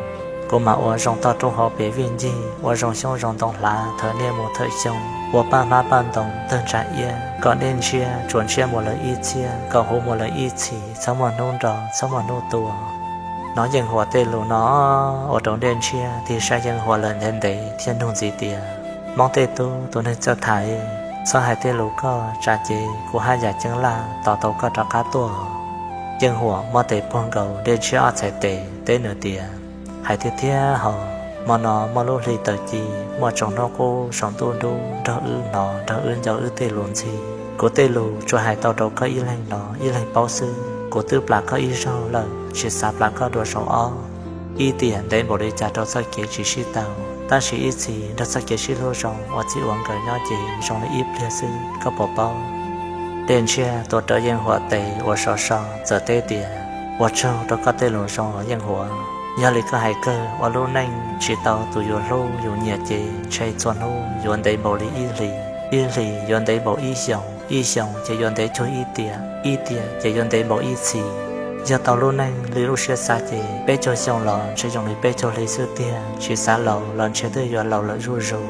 kuv mam ua zoo toj roob hauv pes vij ncig, ua zoo xyoob zoo ntoo hlav thawm niaj mus thawm xyoo, ua paj hmab paj ntoos tawg ntsa iab, kom Dej Ntshiab tsuas ntshiab mus lawm ib txhiab, kom huv mus lawm ib txhis, txhob muaj hnub nrog, txhob muaj hnub tua. Hnov Yeej Huam tej lus no, ua rau Dej Ntshiab tig saib Yeej Huam lawm ntev ntev thiaj nug ntxiv tias, Hmoob tej tub, tus neeg txawj tham, txhob hais tej lus koj tsam ces kuv haj yam ceeb laj tos tau koj rov qab tuaj. Yeej Huam muab tes puag nkaus Dej Ntshiab ob txhais tes teb nws tias, Hais tiag thiab hos, hmo no muaj lub hli tawm ci, muaj tsoom hnub qub saum ntuj dub nrog wb hnov nrog wb nco wb tej lus ntxhi. Kuv tej lus tsuas hais tau rau koj ib leeg hnov ib leeg paub xwb. Kuv twb plam koj ib zaug lawm, tsis xav plam koj dua zaum ob. Ib tiam ntev npaum li cas rau txoj kev tsis sib tau, tab sis ib txhis nrog txoj kev sib hlub zoo ua txij ua nkawm nyob ces zoo li ib pliag xwb, koj puas paub? Dej Ntshiab tuav rawv Yeej Huam tes uas sov so txawm teb tias, Ua tsaug rau koj tej lus zoo os Yeej Huam. Yog li koj hais kawg, ua lub neej tsis tau tus yus hlub yus nyiam ces ntshe txhua hnub yuav ntev npaum li ib hlis, ib hlis yuav ntev npaum ib xyoos, ib xyoos ces yuav ntev cuag ib tiam, ib tiam ces yuav ntev npaum ib txhis. Yog tau lub neej li lub siab xav ces peb caug xyoo los ntshe zoo li peb caug hli xwb tiag, tsis xav laus los ntshe twb yuav laus lawm zuj zus.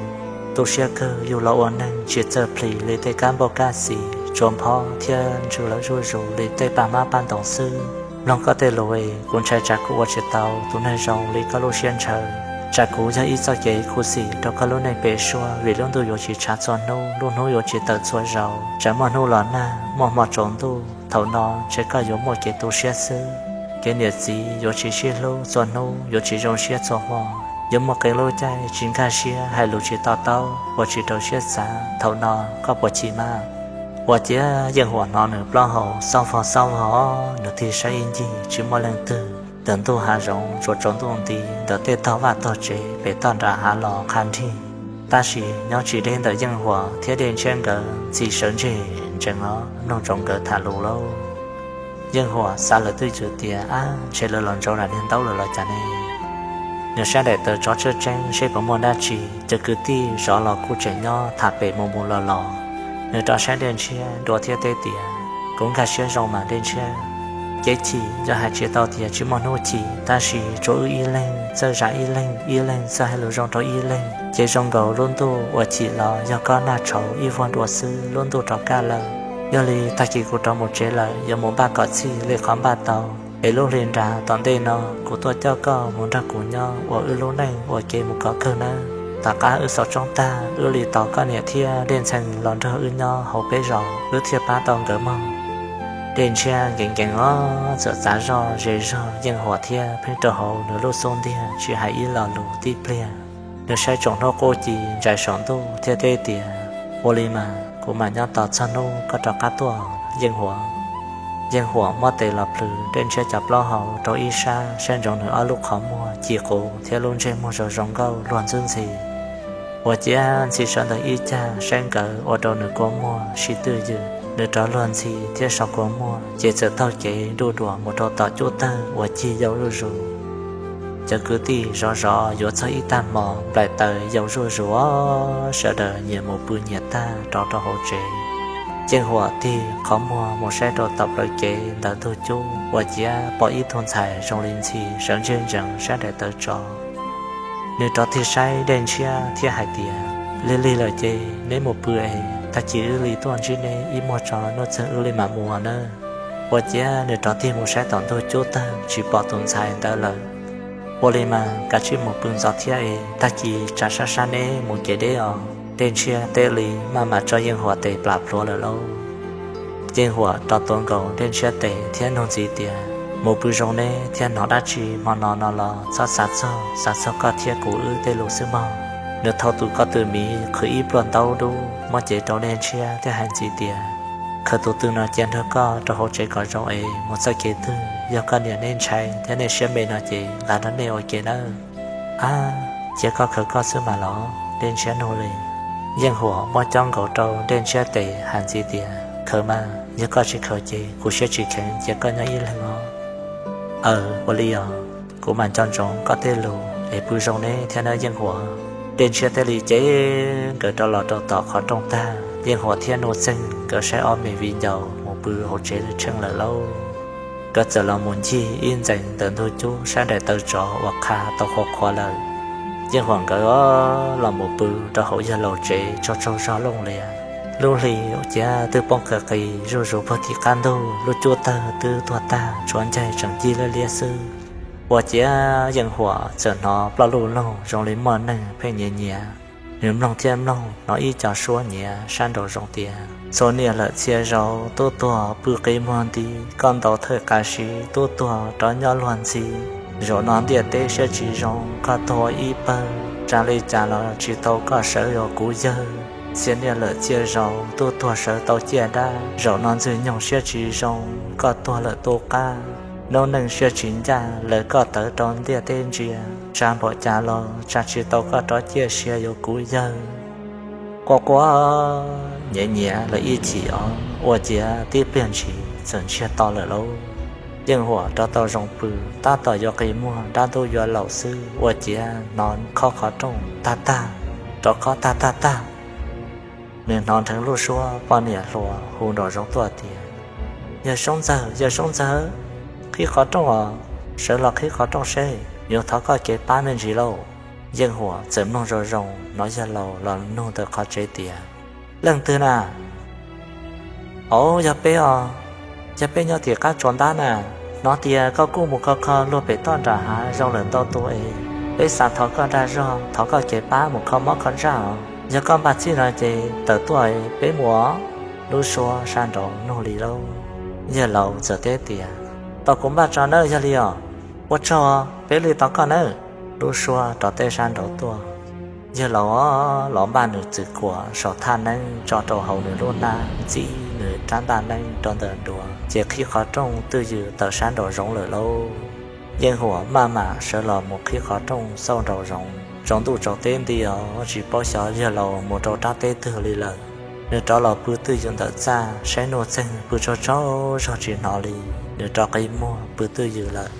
Tu siab kawg yug los ua neeg tsis txawj plhis li tej kab npauj kab xis, tsuas nphob thiab ntsws lawm zuj zus li tej paj hmab paj ntoos xwb. Mloog koj tej lus es kuv ntshai tsam kuv ua tsis tau tus neeg zoo li koj lub siab ntshaw, tsam kuv yog ib txoj kev khuv xim rau koj lub neej pem suab, vim lub ntuj yuav tsis tshav txhua hnub, lub hnub yuav tsis tawm txhua zaus, tsam muaj hnub los nag, muaj hmo tsaus ntuj, thaum no ntshe koj yuav muaj kev tu siab xwb. Kev niam txiv yuav tsis sib hlub txhua hnub, yuav tsis zoo siab txhua hmo, yuav muaj qee lub caij tsis nkag siab, hais lus tsis to taub, ua tsis raws siab xav, thaum no koj puas chim mas? Ua ciav Yeej Huam hnov nws plaub hau xob vog xob vog, nws tig saib ib ncig tsis muaj leej twg. Ntawm ntuj hav zoov tsuas tsaus ntuj nti, ntawm tej tog vaj tog tsev pem toj nram hav los qha nrig. Tab sis nyob tsis deb ntawm Yeej Huam thiab Dej Ntshiab nkawd ntxhi sawv ntseg ntsees os, mloog ntsoov nkawd tham lus lauj. Yeej Huam xav lawm twj ywm tias, Ab, ntshe lawv los ntsaum daim niag ntaub lawm los cas ne? Nws saib daim tawv tsov tseeb tseeb seb puas muaj dab tsi, cov kwv tij zov los kuj tseem nyob tham pem mus mus los los. Nws rov saib Dej Ntshiab dua thiab teb tias, Kuv nkag siab zoo mas Dej Ntshiab. Kev chim yog hais tsis tau tias tsis muaj hnub chim, tab sis tsuas wb ib leeg txawj zam ib leeg, ib leeg txawj hais lus zoo rau ib leeg, ces zoo nkaus lub ntuj uas chim los yog koj nag tshauv ib vuag dua xwb, lub ntuj rov kaj lawm. Yog li tag kis kuv rov mus tsev lawm, yuav mus npaj kom txhij li qhov npaj tau, es lub hli nram tom ntej no kuv tuaj coj koj mus nrog kuv nyob ua wb lub neej ua ke mus kom kawg nawb. Tom qab wb xaus tsoob tag, wb li tos koj niam thiab Dej Ntxhee los nrog wb nyob hauv peb zos, wb thiaj pab tau nkawd mog. Dej Ntshiab nkees nkees os, txawm txav zoj ze zog Yeej Huam thiab pheej rau hauv nws lub xub ntiag tsis hais ib lo lus tib pliag. Nws saib tsoom hnub qub ci ntsais saum ntuj thiab teb tias, Ua li mas, kuv mam nyob tos txog hnub koj rov qab tuaj, Yeej Huam. Yeej Huam muab tes los plhws Dej Ntshiab cov plaub hau rau ib sab, saib ntsoov nws ob lub qhov muag ci qus thiab lub ntsej muag zoo zoo nkauj luag ntxwb ntxhi. Ua ciav ntxhi sawv ntawd ib cag saib nkawd ua rau nws kua muag sib twj ywm, nws rov luag ntxhi thiab so kua muag ces txawm taug kev nruj duas mus rau tom cub tawg uas cig yau zuj zus. Cov kwv tij zov zov yuav txog ib tag hmo, nplaim taws yau zuj zus, sawv daws nyias mus pw nyias tag rov rau hauv tsev. Yeej Huam tig qhov muag mus saib rau tom plawv kev ntawm ntug cub, ua ciav pom ib tug ntxhais zoo li ntxhi sawv ntseg ntsees saib daim tawv tsov. Nws rov tig saib Dej Ntshiab thiab hais tias, Lig lig lawm ces neb mus pw es tag kis wb li tuaj ntsib neb ib muag tso, nuj txeeg wb li mam mus nawb. Ua ciav nws rov tig mus saib tom ntug cub tawg tsis pom tus ntxhais ntawd lawm. Ua li mas kav tsij mus pw ntxov thiab es tag kis tsam sab sab neb mus kev deb os. Dej Ntshiab thiaj li maj mam tso Yeej Huam tes plam plhuav lawm lauj. Yeej Huam rov tuav nkaus Dej Ntshiab tes thiab nug ntxiv tias, mus pw zoo neb thiab hnov dab tsi hmo no no los txhob xav txog, xav txog koj thiab kuv wb tej lus xwb mog. Nws thau tus ko tw miv qhwv ib pluag ntaub dub muab cev rau Dej Ntshiab thiab hais ntxiv tias, khaws tus tw no cia nrog koj rau hauv tsev kom zoo es mus txoj kev twg yog koj niam nej ntshai thiab nej siab me no ces nqa rau nej ua ke nawb. Ab, cia koj khaws koj xwb mas los, Dej Ntshiab nug li. Yeej Huam muab cob nkaus rau Dej Ntshiab tes hais ntxiv tias, khaws mas, yog koj tsis khaws ces kuv siab tsis kheev cia koj nyob ib leeg os. Aw, ua li os, kuv mam nco ntsoov koj tej lus es pw zoo neb thiab nawb Yeej Huam. Dej Ntshiab thiaj li cev nkawd rov los rau tom qhov rooj tag, Yeej Huam thiab Nuj Txeeg nkawd saib ob me viv ncaus mus pw hauv tsev tsheej lawm lauj. Nkawd txawm los mus ncig ib ntxees ntawm ntug cub sab nraim taw tsov uas qha tau qhuav qhuav lawm. Yeej Huam nkawd los mus pw rau hauv yawg laus tsev tsaug tsaug zog looj lias. Lub hli ciav twb poob qis qis zuj zus puag tim qab ntug, lub cub tawg twb tuag tag, tshuav ncaig tseem cig liab liab xwb. Ua ciav Yeej Huam txawm hnov ploj luj loog zoo li muaj neeg pheej nyiav nyiav. Nws mloog thiab mloog hnov ib co suab nyiav sab nraum zoov tias, txhua niaj lawm txhia zaus tub tuag pw qi muag nti, koj ntaus thawj qas siv tub tuag rov nyob luag ntxhi. Zaum no ntiaj teb siab tsis zoo, koj tuag ib pawg, tsa li cas los tsis tau koj sawv yuav kuv yawg. Txhia niaj lawm txhia zaus tub tuag sawv tau ciaj dab, zaum no Ntxwg Nyoog siab tsis zoo, koj tuag lawm tu qab. Noob neej siab tsis ncaj, lawv koj tawv rau ntiaj teb ntsia, tsa npaum cas los tsa tsis tau koj rov ciaj sia yuav kuv yawg. Quaj quaj nyiav nyiav lawm ib chim os, ua ciav tib pliag ntshis txawm ntsiag to lawm lauj. Yeej Huam rov tau zoo pw, tab tom yuav qi muag dab ntub yuav laus xwb, ua ciav hnov khob qhov rooj tag tag, rov khob tag tag tag. Nws hnov nrheev lub suab poj niam hluas hu nraum zoov tuaj tias, yawg Soob Ntxawg, yawg Soob Ntxawg, qhib qhov rooj os, sawv los qhib qhov rooj seb, yuav thov koj kev pab me ntsis lauj. Yeej Huam txawm mloog zoo zoo hnov yawg laus los nug ntawm qhov tsev tias, leej twg na? Au, yog peb os, yog peb nyob tim qab tsuas ntab na. Hnov tias koj kuj mus kho kho luag pem toj nram hav zoo lawm ntau tus es, peb xav thov koj dag zog, thov koj kev pab mus kho mob kho ntsaj os. Yog koj npaj txhij no ces tawm tuaj peb mus os. Lub suab sab nraud nug li lauj. Yawg laus txawm teb tias, tau kuv npaj tso nawb, yog li os, ua tsaug, peb li tos koj nawb. Lub suab rov teb sab nraud tuaj. Yawg laus los npaj nws txwm kuam saum thaj neeb tso rau hauv nws lub hnab, ntxib nws rab ntaj neeb rau ntawm duav ces qhib qhov rooj twj ywm tawm sab nraum zoov lawm lauj. Yeej Huam maj mam sawv los mus qhib qhov rooj xauj nraum zoov. Tsaus ntuj tsaus teb nti os, tsis paub xyov yawg laus mus rau rab teb twg li lawm. Nws rov los pw twj ywm ntawm txaj saib Nuj Txeeg pw tsaug tsaug zog tsis hnov li. Nws rov qi muag pw twj ywm lawm.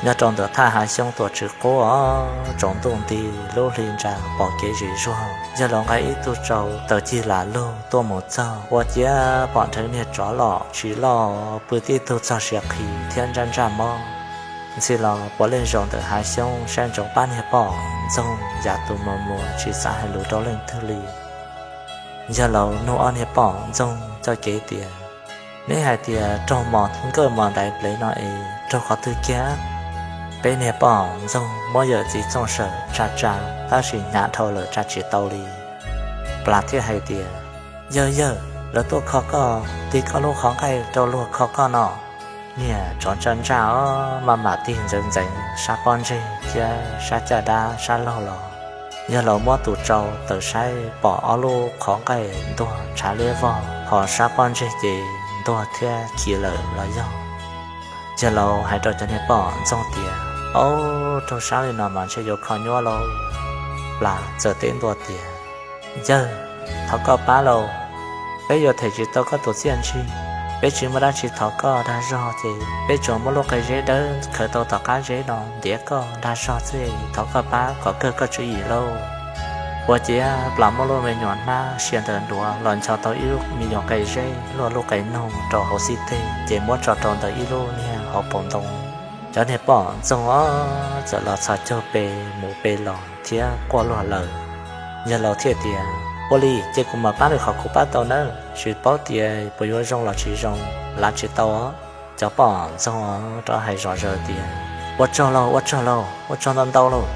Nyob rau ntawm thaj hav xyoob tuam tswv qub os, tsaus ntuj nti, lub hli ntsa pom kev zim zuag. Yawg laus nqa ib tug tsau taws cig lam lug tuaj mus txog, ua ciav pom nrheev niag tsov loj tsis loj pw tib tug txog siav qhi thiab ntsaj ntsaj mob. Ntxhi los puav leej zaum ntawm hav xyoob saib ntsoov pab niag poj ntxoog yam tus muas muas tsis xav hais lus rau leej twg li. Yawg laus nug ob niag poj ntxoog coj kev tias, neb hais tias raug mos nkawj mos ntaiv plev no es raug qhov twg kiag? Peb niag poj ntxoog muab yawm txiv txooj sawm tsa tsa, tab sis hnyav dhau lawm tsa tsis tau li. Plas thiaj hais tias, yawg yawg, lawv tuaj kho koj, tig koj lub qhov nqaij rau luag kho koj no. Niag tsov ntsaj ntsaj os, maj mam tig ntxeev ntxeev sab pob ntseg thiab sab caj dab sab laug los. Yawg laus muab tus tsau taws saib pom ob lub qhov nqaij ntuag ntshav liab vog, ho sab pob ntseg ces ntuag thiab khi lawm los yog. Yawg laus hais rau cov niag poj ntxoog tias, au, raug sab li no mas ntshe yuav kho nyuaj lauj. Plas txawm teb ntua tias, yawg, thov koj pab lauj, peb yuav them tsis tau koj tus txiaj ntsig. Peb tsis muaj dab tsi thov koj dag zog ces peb tsuas muab lub qe zeb dawb khaws tau tom qab zeb no ntiav koj dag zog xwb, thov koj pab kom kawg koj tswv yim lauj. Ua ciav Plas muab lub me nyuam hnab sia ntawm duav los ncho tau ib lub me nyuam qe zeb luaj lub qe noog rau hauv xib teg ces muab tso rau ntawm ib lub niag hauv paus ntoo. Cov niag poj ntxoog os txawm los txhos caug pe mus pe los thiab quaj luag lawm. Yawg laus thiaj tias, Ua li ces kuv mam pab nws qhov kuv pab tau nawb, tsis paub tias puas yuav zoo los tsis zoo, lav tsis tau. Cov poj ntxoog rov hais zom zaws tias, Ua tsaug lauj, ua tsaug lauj, ua tsaug ntau ntau lauj.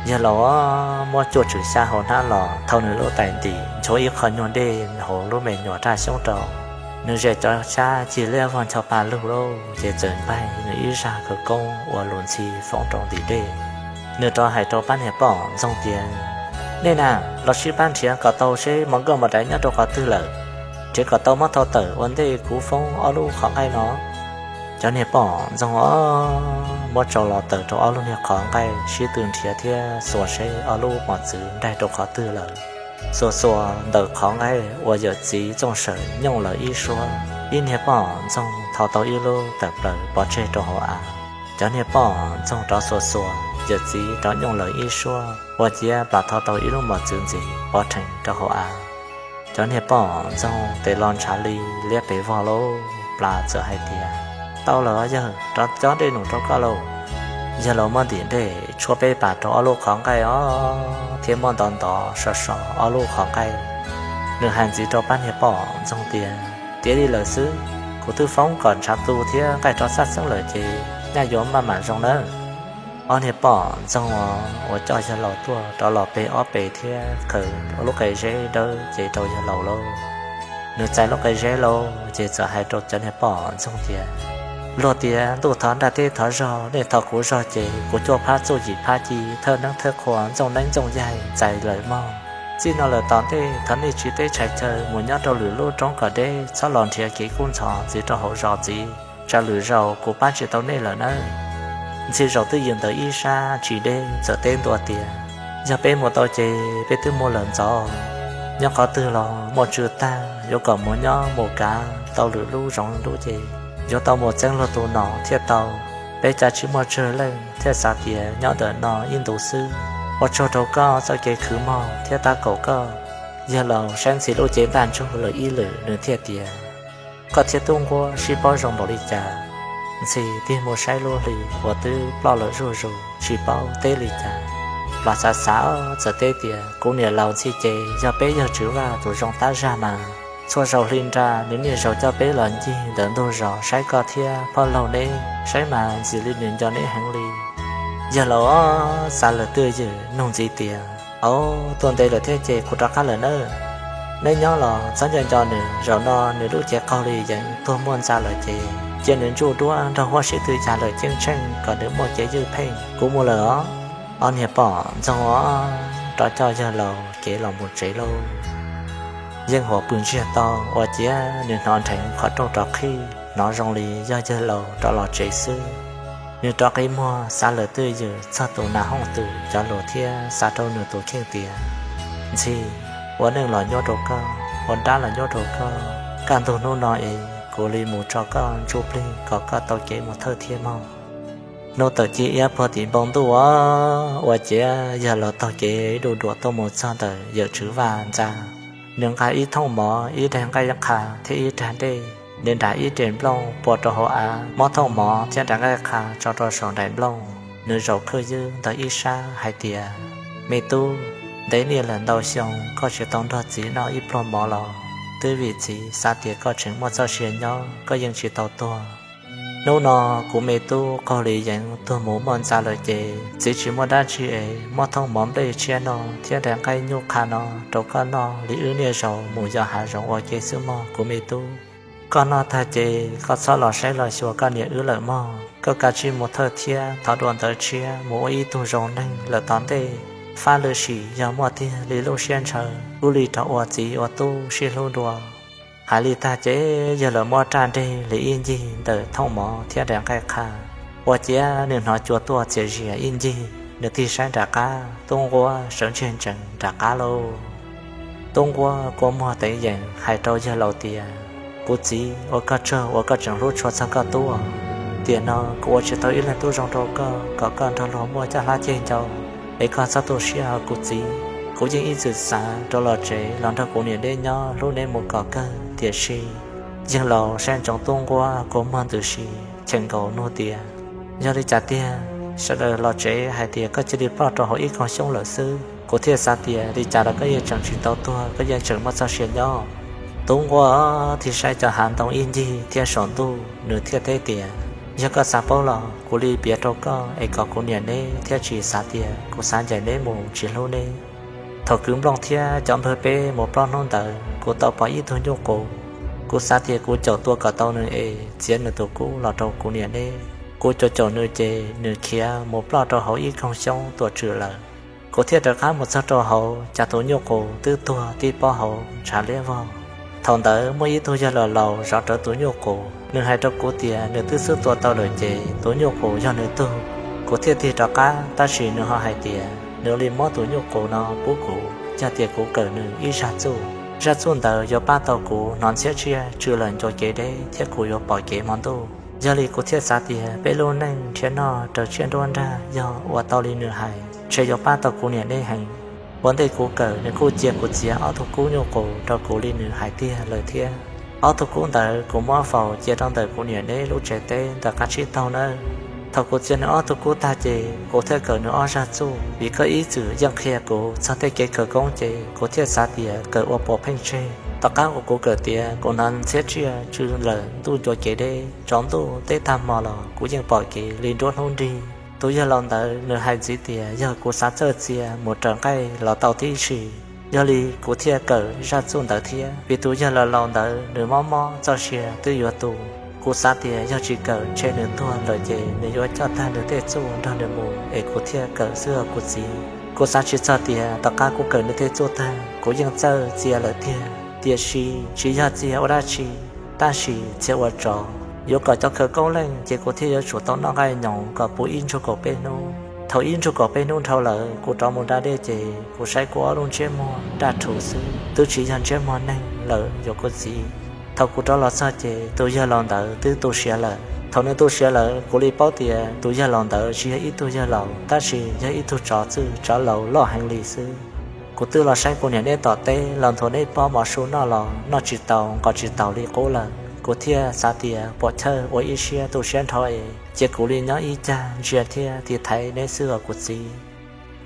Yawg laus muab cuaj tswm xyab hauv hnab los thau nws lub tais ntim, nchuav ib qho nyuag dej hauv lub me nyuam raj xyoob rau. Nws zes cov xyab cig liab vog ncho pa lug lauj, ces txawm npaig nws ib zaj khawv koob ua lus ntxhi foom rau ntim dej. Nws rov hais rau pab niag poj ntxoog tias, Nej na, los sib pab nrhiav kom tau seb mos nkauj mos daiv nyob rau qhov twg lawm, nrhiav kom tau muab thau tawm ua ntej kuv foob ob lub qhov nqaij no. Cov niag poj ntxoog muab tso los tawm rau ob lub niag qhov nqaij sib tw nrhiav thiab xuas seb ob lub mos txwv nraig rau qhov twg lawm. Xuas xuas ntawm qhov nqaij uas yawm txiv Txooj Sawm nyooj lawv ib suab, ib niag poj ntxoog thau tau ib lub tawm plaws pov tseg rau hauv av. Cov niag poj ntxoog rov xuas xuas, yawm txiv rov nyooj lawv ib suab, ua ciav plam thau tau ib lub mos txwv ntxiv pov rhees rau hauv av. Cov niag poj ntxoog tes los ntshav li liab pes vog lauj, plam txawm hais tias, Tau lawm yawg, rov cob dej num rau koj lauj. Yawg laus muab ntim dej tshuab peb pas rau ob lub qhov nqaij os, thiab muab ntov ntov so so ob lub qhov nqaij. Nws hais ntxiv rau pab niag poj ntxoog tias, Tiav li lawm xwb, kuv twb foob kom ntshav tu thiab nqaij rov xab xeeb lawm ces nyaj yuav maj mam zoo nawb. Ob niag poj ntxoog uas coj yawg laus tuaj rov los pe ob pes thiab khaws lub qe zeb dawb cev rau yawg laus lauj. Nws txais lub qe zeb lauj ces txawm hais rau cov niag poj ntxoog tias, Luag tias ntuj thov nraj teb thov zog, nej thov kuv zog ces kuv cuaj phab txuj yim phab ci, thawj neeb thawj qhua, ntxooj neeb ntxooj yaig txais lawm mog. Txij no lawm tom ntej thov nej tsiv teb tshais chaw mus nyob rau lwm lub roob kom deb, txhob los nrhiav kev kub ntxhov ntxiv rau hauv zos ntxiv, tsam lwm zaus kuv pab tsis tau nej lawm nawb. Ntxhi zaum twj ywm ntawm ib sab tsis deb txawm teb ntua tias, Yog peb mus tau ces peb twb mus lawm ntxov, nyob qhov twg los muaj tswv tag, yuav kom mus nyob mus kav tau lwm lub zoov lub ces yuav tau mus txeeb luag tus nom thiaj tau. Peb cas tsis muaj tsawg leej thiaj xav tias nyob ntawm no ib ntus xwb. Ua tsaug rau koj txoj kev khwv mog thiab tab kaum koj. Yawg laus saib Ntxhi lub cev ntaj ntsug lawm ib lwm nws thiaj tias, Koj thiab tub nquab sib paub zoo npaum li cas? Ntxhi tig mus saib lub hli uas twb ploj lawm zuj zus tsis paub teb li cas. Plam xav xav txawm teb tias, Kuv niam laus Ntxhi ces yog peb yawg Tswv Vaj tus zoo tab zag mas. Txhua zaus hli nra nws niaj zaus coj peb los ncig ntawm ntug zos saib koj thiab phauj laug neb, saib mas ntxim li nws nco neb heev li. Yawg laus xav lawm twj ywm nug ntxiv tias, Au, tuaj ntev lawm thiab ces kuv rov qab lawm nawb. Neb nyob los txhob nco nco nws, zaum no nws lub cev qaug li yeev tuag muaj ntxa lawm ces cia nws ntsuj duab nrog huab sib tw ya lawm ceeb tsheej kom nws muaj kev ywj pheej. Kuv mus lawm os. Ob niag poj ntxoog rov coj yawg laus kev los mus tsev lauj. Yeej huam pw ntsiag to ua ciav nws hnov nrheev qhov rooj rov qhib, hnov zoo li yog yawg laus rov los tsev xwb. Nws rov qi muag xav lawm twj ywm txog tus nas hooj twm cov lus thiab xav rau nws tus kheej tias, Ntxhi, ua neej los nyuaj rau koj, ua dab los nyuaj rau koj, kaj ntug hnub no es kuv li mus tso koj ntsuj plig kom koj tau kev mus thawj thiab mog. Hnub tawm ci iab puag tim npoo ntuj ua ciav yawg laus taug kev du duam tuaj mus txog ntawm yawm Tswv Vaj ntxa. Nws nqa ib thooj mov, ib daig nqaij qha thiab ib rag dej. Nws nram ib re nplooj pua rau hauv av, muab thooj mov thiab daim nqaij qha tso rau saum nraim nplooj. Nws zaum khwj ywb ntawm ib sab hais tias, Me tub, ntev niaj lawm ntau xyoo koj tsis tau nrog txiv noj ib pluag mov los twb vim txiv xav tias koj tseem muaj txoj sia nyob koj yeej tsis tau tuag. Hnub no kuv me tub qaug li yeev tuag mus muaj ntxa lawm ces txiv tsis muaj dab tsi es muab thooj mov nplej tshiab no thiab daim nqaij nyuj qha no rau koj noj li wb niaj zaus mus yos hav zoov ua ke xwb mog kuv me tub. Koj noj tag ces koj txhob los saib los xyuas koj niam wb lawm mog. Koj kav tsij mus thawj thiab thov dua ntawv tshiab mus ua ib tug zoo neeg lawm tom ntej. Fab lwm sim yog muaj tiag li lub siab ntshaw, wb li rov ua txiv ua tub sib hlub dua. Hais li tag ces yawg laus muab raj nreg li ib ncig ntawm thooj mov thiab daim nqaij qha, ua ciav nws hnov cua tuaj txias zias ib ncig. Nws tig saib nram qab, tub nquab sawv ntseg ntsees nram qab lauj. Tub nquab kua muag teev yees hais rau yawg laus tias, Kuv txiv, ua koj tsaug uas koj tseem hlub tshua txog koj tub. Tiam no kuv ua tsis tau ib leeg tub zoo rau koj kom koj nrog luag muaj caj hlab ceg ncau, es koj txhob tu siab os kuv txiv. Kuv yeej ib txwm xav rov los tsev los nrog kuv niam deb nyob hlub neb mus kom kawg, tiam sis... Yawg laus saib ntsoov tub nquab kua muag ntws si, cheem nkaus nug tias, Yog li cas tiag? Sawv daws los tsev hais tias koj cia li ploj rau hauv ib koog xyoob lawm xwb. Kuv thiaj xav tias li cas los koj yeej tseem tsis tau tuag, koj yeej tseem muaj txoj sia nyob. Tub nquab thiaj saib cov hav ntoo ib ncig thiab saum ntuj, nws thiaj teb tias, yog koj xav paub los kuv li piav rau koj es kom kuv niam neb thiaj tsis xav tias kuv xav ncaim neb mus tsis hlub neb. Thaum kwv nplooj thiab cov npawg peb mus plob hnub ntawd, kuv tau pom ib tug nyuj qus. Kuv xav tias kuv caum tua kom tau nws es txiav nws tus kub los rau kuv niam neb. Kuv caum caum nws ces nws khiav mus ploj rau hauv ib koog xyoob tuam tswm lawm. Kuv thiaj rov qab mus txog rau hauv, cas tus nyuj qus twb tuag tib pob hauv ntshav liab vog. Thaum ntawd muaj ib tug yawg laus laus zov rawv tus nyuj qus, nws hais rau kuv tias nws twb xub tua tau lawm ces tus nyuj qus yog nws tug. Kuv thiaj tig rov qab, tab sis nws ho hais tias nws li muab tus nyuj qus no pub kuv yog tias kuv kawm nws ib zaj txuj. Zaj txuj ntawd yuav pab tau kuv hnov ntxhiab tsiaj tsw lawm ncua kev deb thiab kuv yuav pom kev hmo ntuj. Yog li kuv thiaj xav tias peb lub neej nrhiav noj raws tsiaj nruab nrag yog ua tau li nws hais, ntshe yuav pab tau kuv niam neb heev. Ua ntej kuv kawm nws kuj cia kuv txiav ob tug kub nyuj qus rau kuv li nws hais tiag lawm thiab. Ob tug kub ntawd kuv muab faus cia rau ntawm kuv niam neb lub tsev teb ntawm qab tsib taug nawb. Thaum kuv txiav nws ob tug kub tag ces kuv thiaj kawm nws ob zaj txuj, vim koj ib txwm yeej qhia kuv txog tej kev kawm koob ces kuv thiaj xav tias kawm ua puas pheej tseg. Tom qab uas kuv kawm tiav kuv hnov ntxhiab tsiaj tsw lawm ntuj ncua kev deb, tsaus ntuj teb tag hmo los kuv yeej pom kev li nruab hnub nrig. Tus yawg laus ntawd nws hais ntxiv tias yog kuv xav txawj txia mus raws nqaij los tau tib si. Yog li kuv thiaj kawm zaj txuj ntawd thiab, vim tus yawg laus laus ntawd nws mob mob txoj sia twb yuav tu. Kuv xav tias yog tsis kawm ntshe nws tuag lawm ces nws yuav coj tag nws tej txuj nrog nws mus es kuv thiaj kawm xwb os kuv txiv. Kuv xav tsis txog tias tom qab kuv kawm nws tej txuj tag kuv yeej txawj txia lawm tiag. Tiam sis tsis yog txia ua dab tsi, tab sis txia ua tsov. Yuav kom cov khawv koob leej ces kuv thiaj yuav tsum tau noj nqaij nyoos kom puv ib ntsug kaum peb hnub. Thaum ib ntsug kaum peb hnub dhau lawm kuv rov mus da dej ces kuv saib kuv ob lub ntsiab muag daj rhuv xwb, twb tsis yog ntsiab muag neeg lawm yuav kuv txiv. Thaum kuv rov los txog ces tus yawg laus ntawd twb tu siav lawm. Thaum nws tu siav lawm kuv li paub tias tus yawg laus ntawd tsis yog ib tug yawg laus tab sis yog ib tug tsov txwj tsov laus loj heev li xwb. Kuv twb los saib kuv niam neb tom teb los nthuav neb pob mov su noj los noj tsis tau nqos tsis taus li qub lawm. Kuv thiaj xav tias puam chawj ua ib siab tu siab nrho es cia kuv li nyob ib cag ntsia thiab tiv thaiv neb xwb os kuv txiv.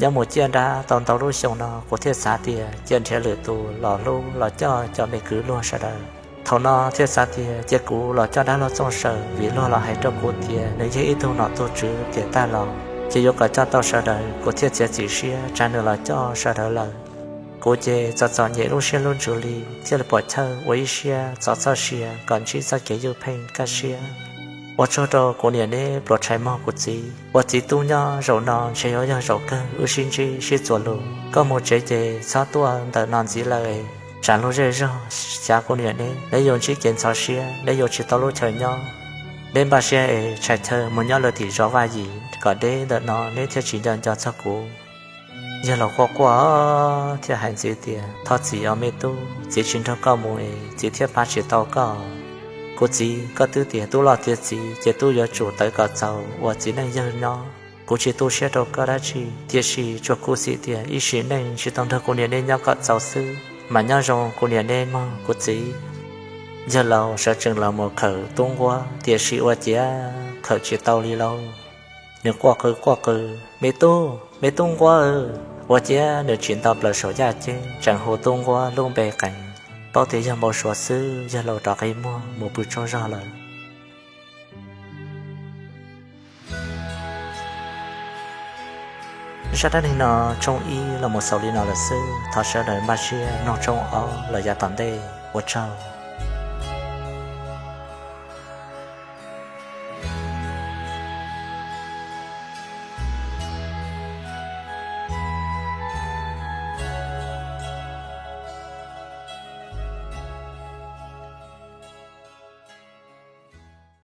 Nyob mus ciaj nrab tau ntau lub xyoo no kuv thiaj xav tias cia nrhiav lwm tus los hlub los coj cov me kwv luag sawv daws. Thaum no thiaj xav tias cia kuv los coj dab laug Txooj Sawm vim luag los hais rau kuv tias nws yog ib tug nom tug tswv tiam tag los ces yuav kom coj tau sawv daws. Kuv thiaj txiav txim siab tsa nws los coj sawv daws lawm. Kuv ces txom txom nyem lub siab lub ntsws li thiaj li puam chawj ua ib siab txov txoj sia kom ntsib txoj kev ywj pheej kaj siab. Ua tsaug rau kuv niam neb pluas tshais mog kuv txiv. Ua txiv tub nyob zaum no ntshe yuav yog zaum kawg wb sib ntsib sib txuas lus. Koj mus tsev ces txhob tuaj ntawm no ntxiv lawm es tsam lub zej zog xyav kuv niam neb, neb yuav ntsib kev ntxhov siab, neb yuav tsis tau lub chaw nyob. Neb npaj siab es tshais chaw mus nyob lawm tim zos Vaj Yim kom deb ntawm no neb thiaj tsis nco nco txog kuv. Yawg laus quaj quaj thiaj hais ntxiv tias thov txim os me tub, txiv tsis nrog koj mus es txiv thiaj pab tsis tau koj. Kuv txiv, koj twb tias tub loj tiav txiv ces tub yuav tsum tawv kom txaus ua txiv neej yawg nyob. Kuv tsis tu siab rau koj dab tsi, tiam sis tsuas khuv xim tias ib sim neej tsis tau nrog kuv niam neb nyob kom txaus xwb. Mas nyob zoo kuv niam neb mog kuv txiv. Yawg laus sawv tsees los mus khawm tub nquab, tiam sis ua ciav khawm tsis tau li lauj. Nws quaj qw quaj qw, me tub, me tub nquab, ua ciav nws tsis nto plaws saum yaj ceeb tseem hu tub nquab lub npe qees. Paub tias yog npau suav xwb, yawg laus rov qi muag mus pw tsaug zog lawm. Zaj dab neeg no tshooj ib los mus xaus li no lawm xwb, thov sawv daws npaj siab mloog tshooj ob los yav tom ntej, ua tsaug.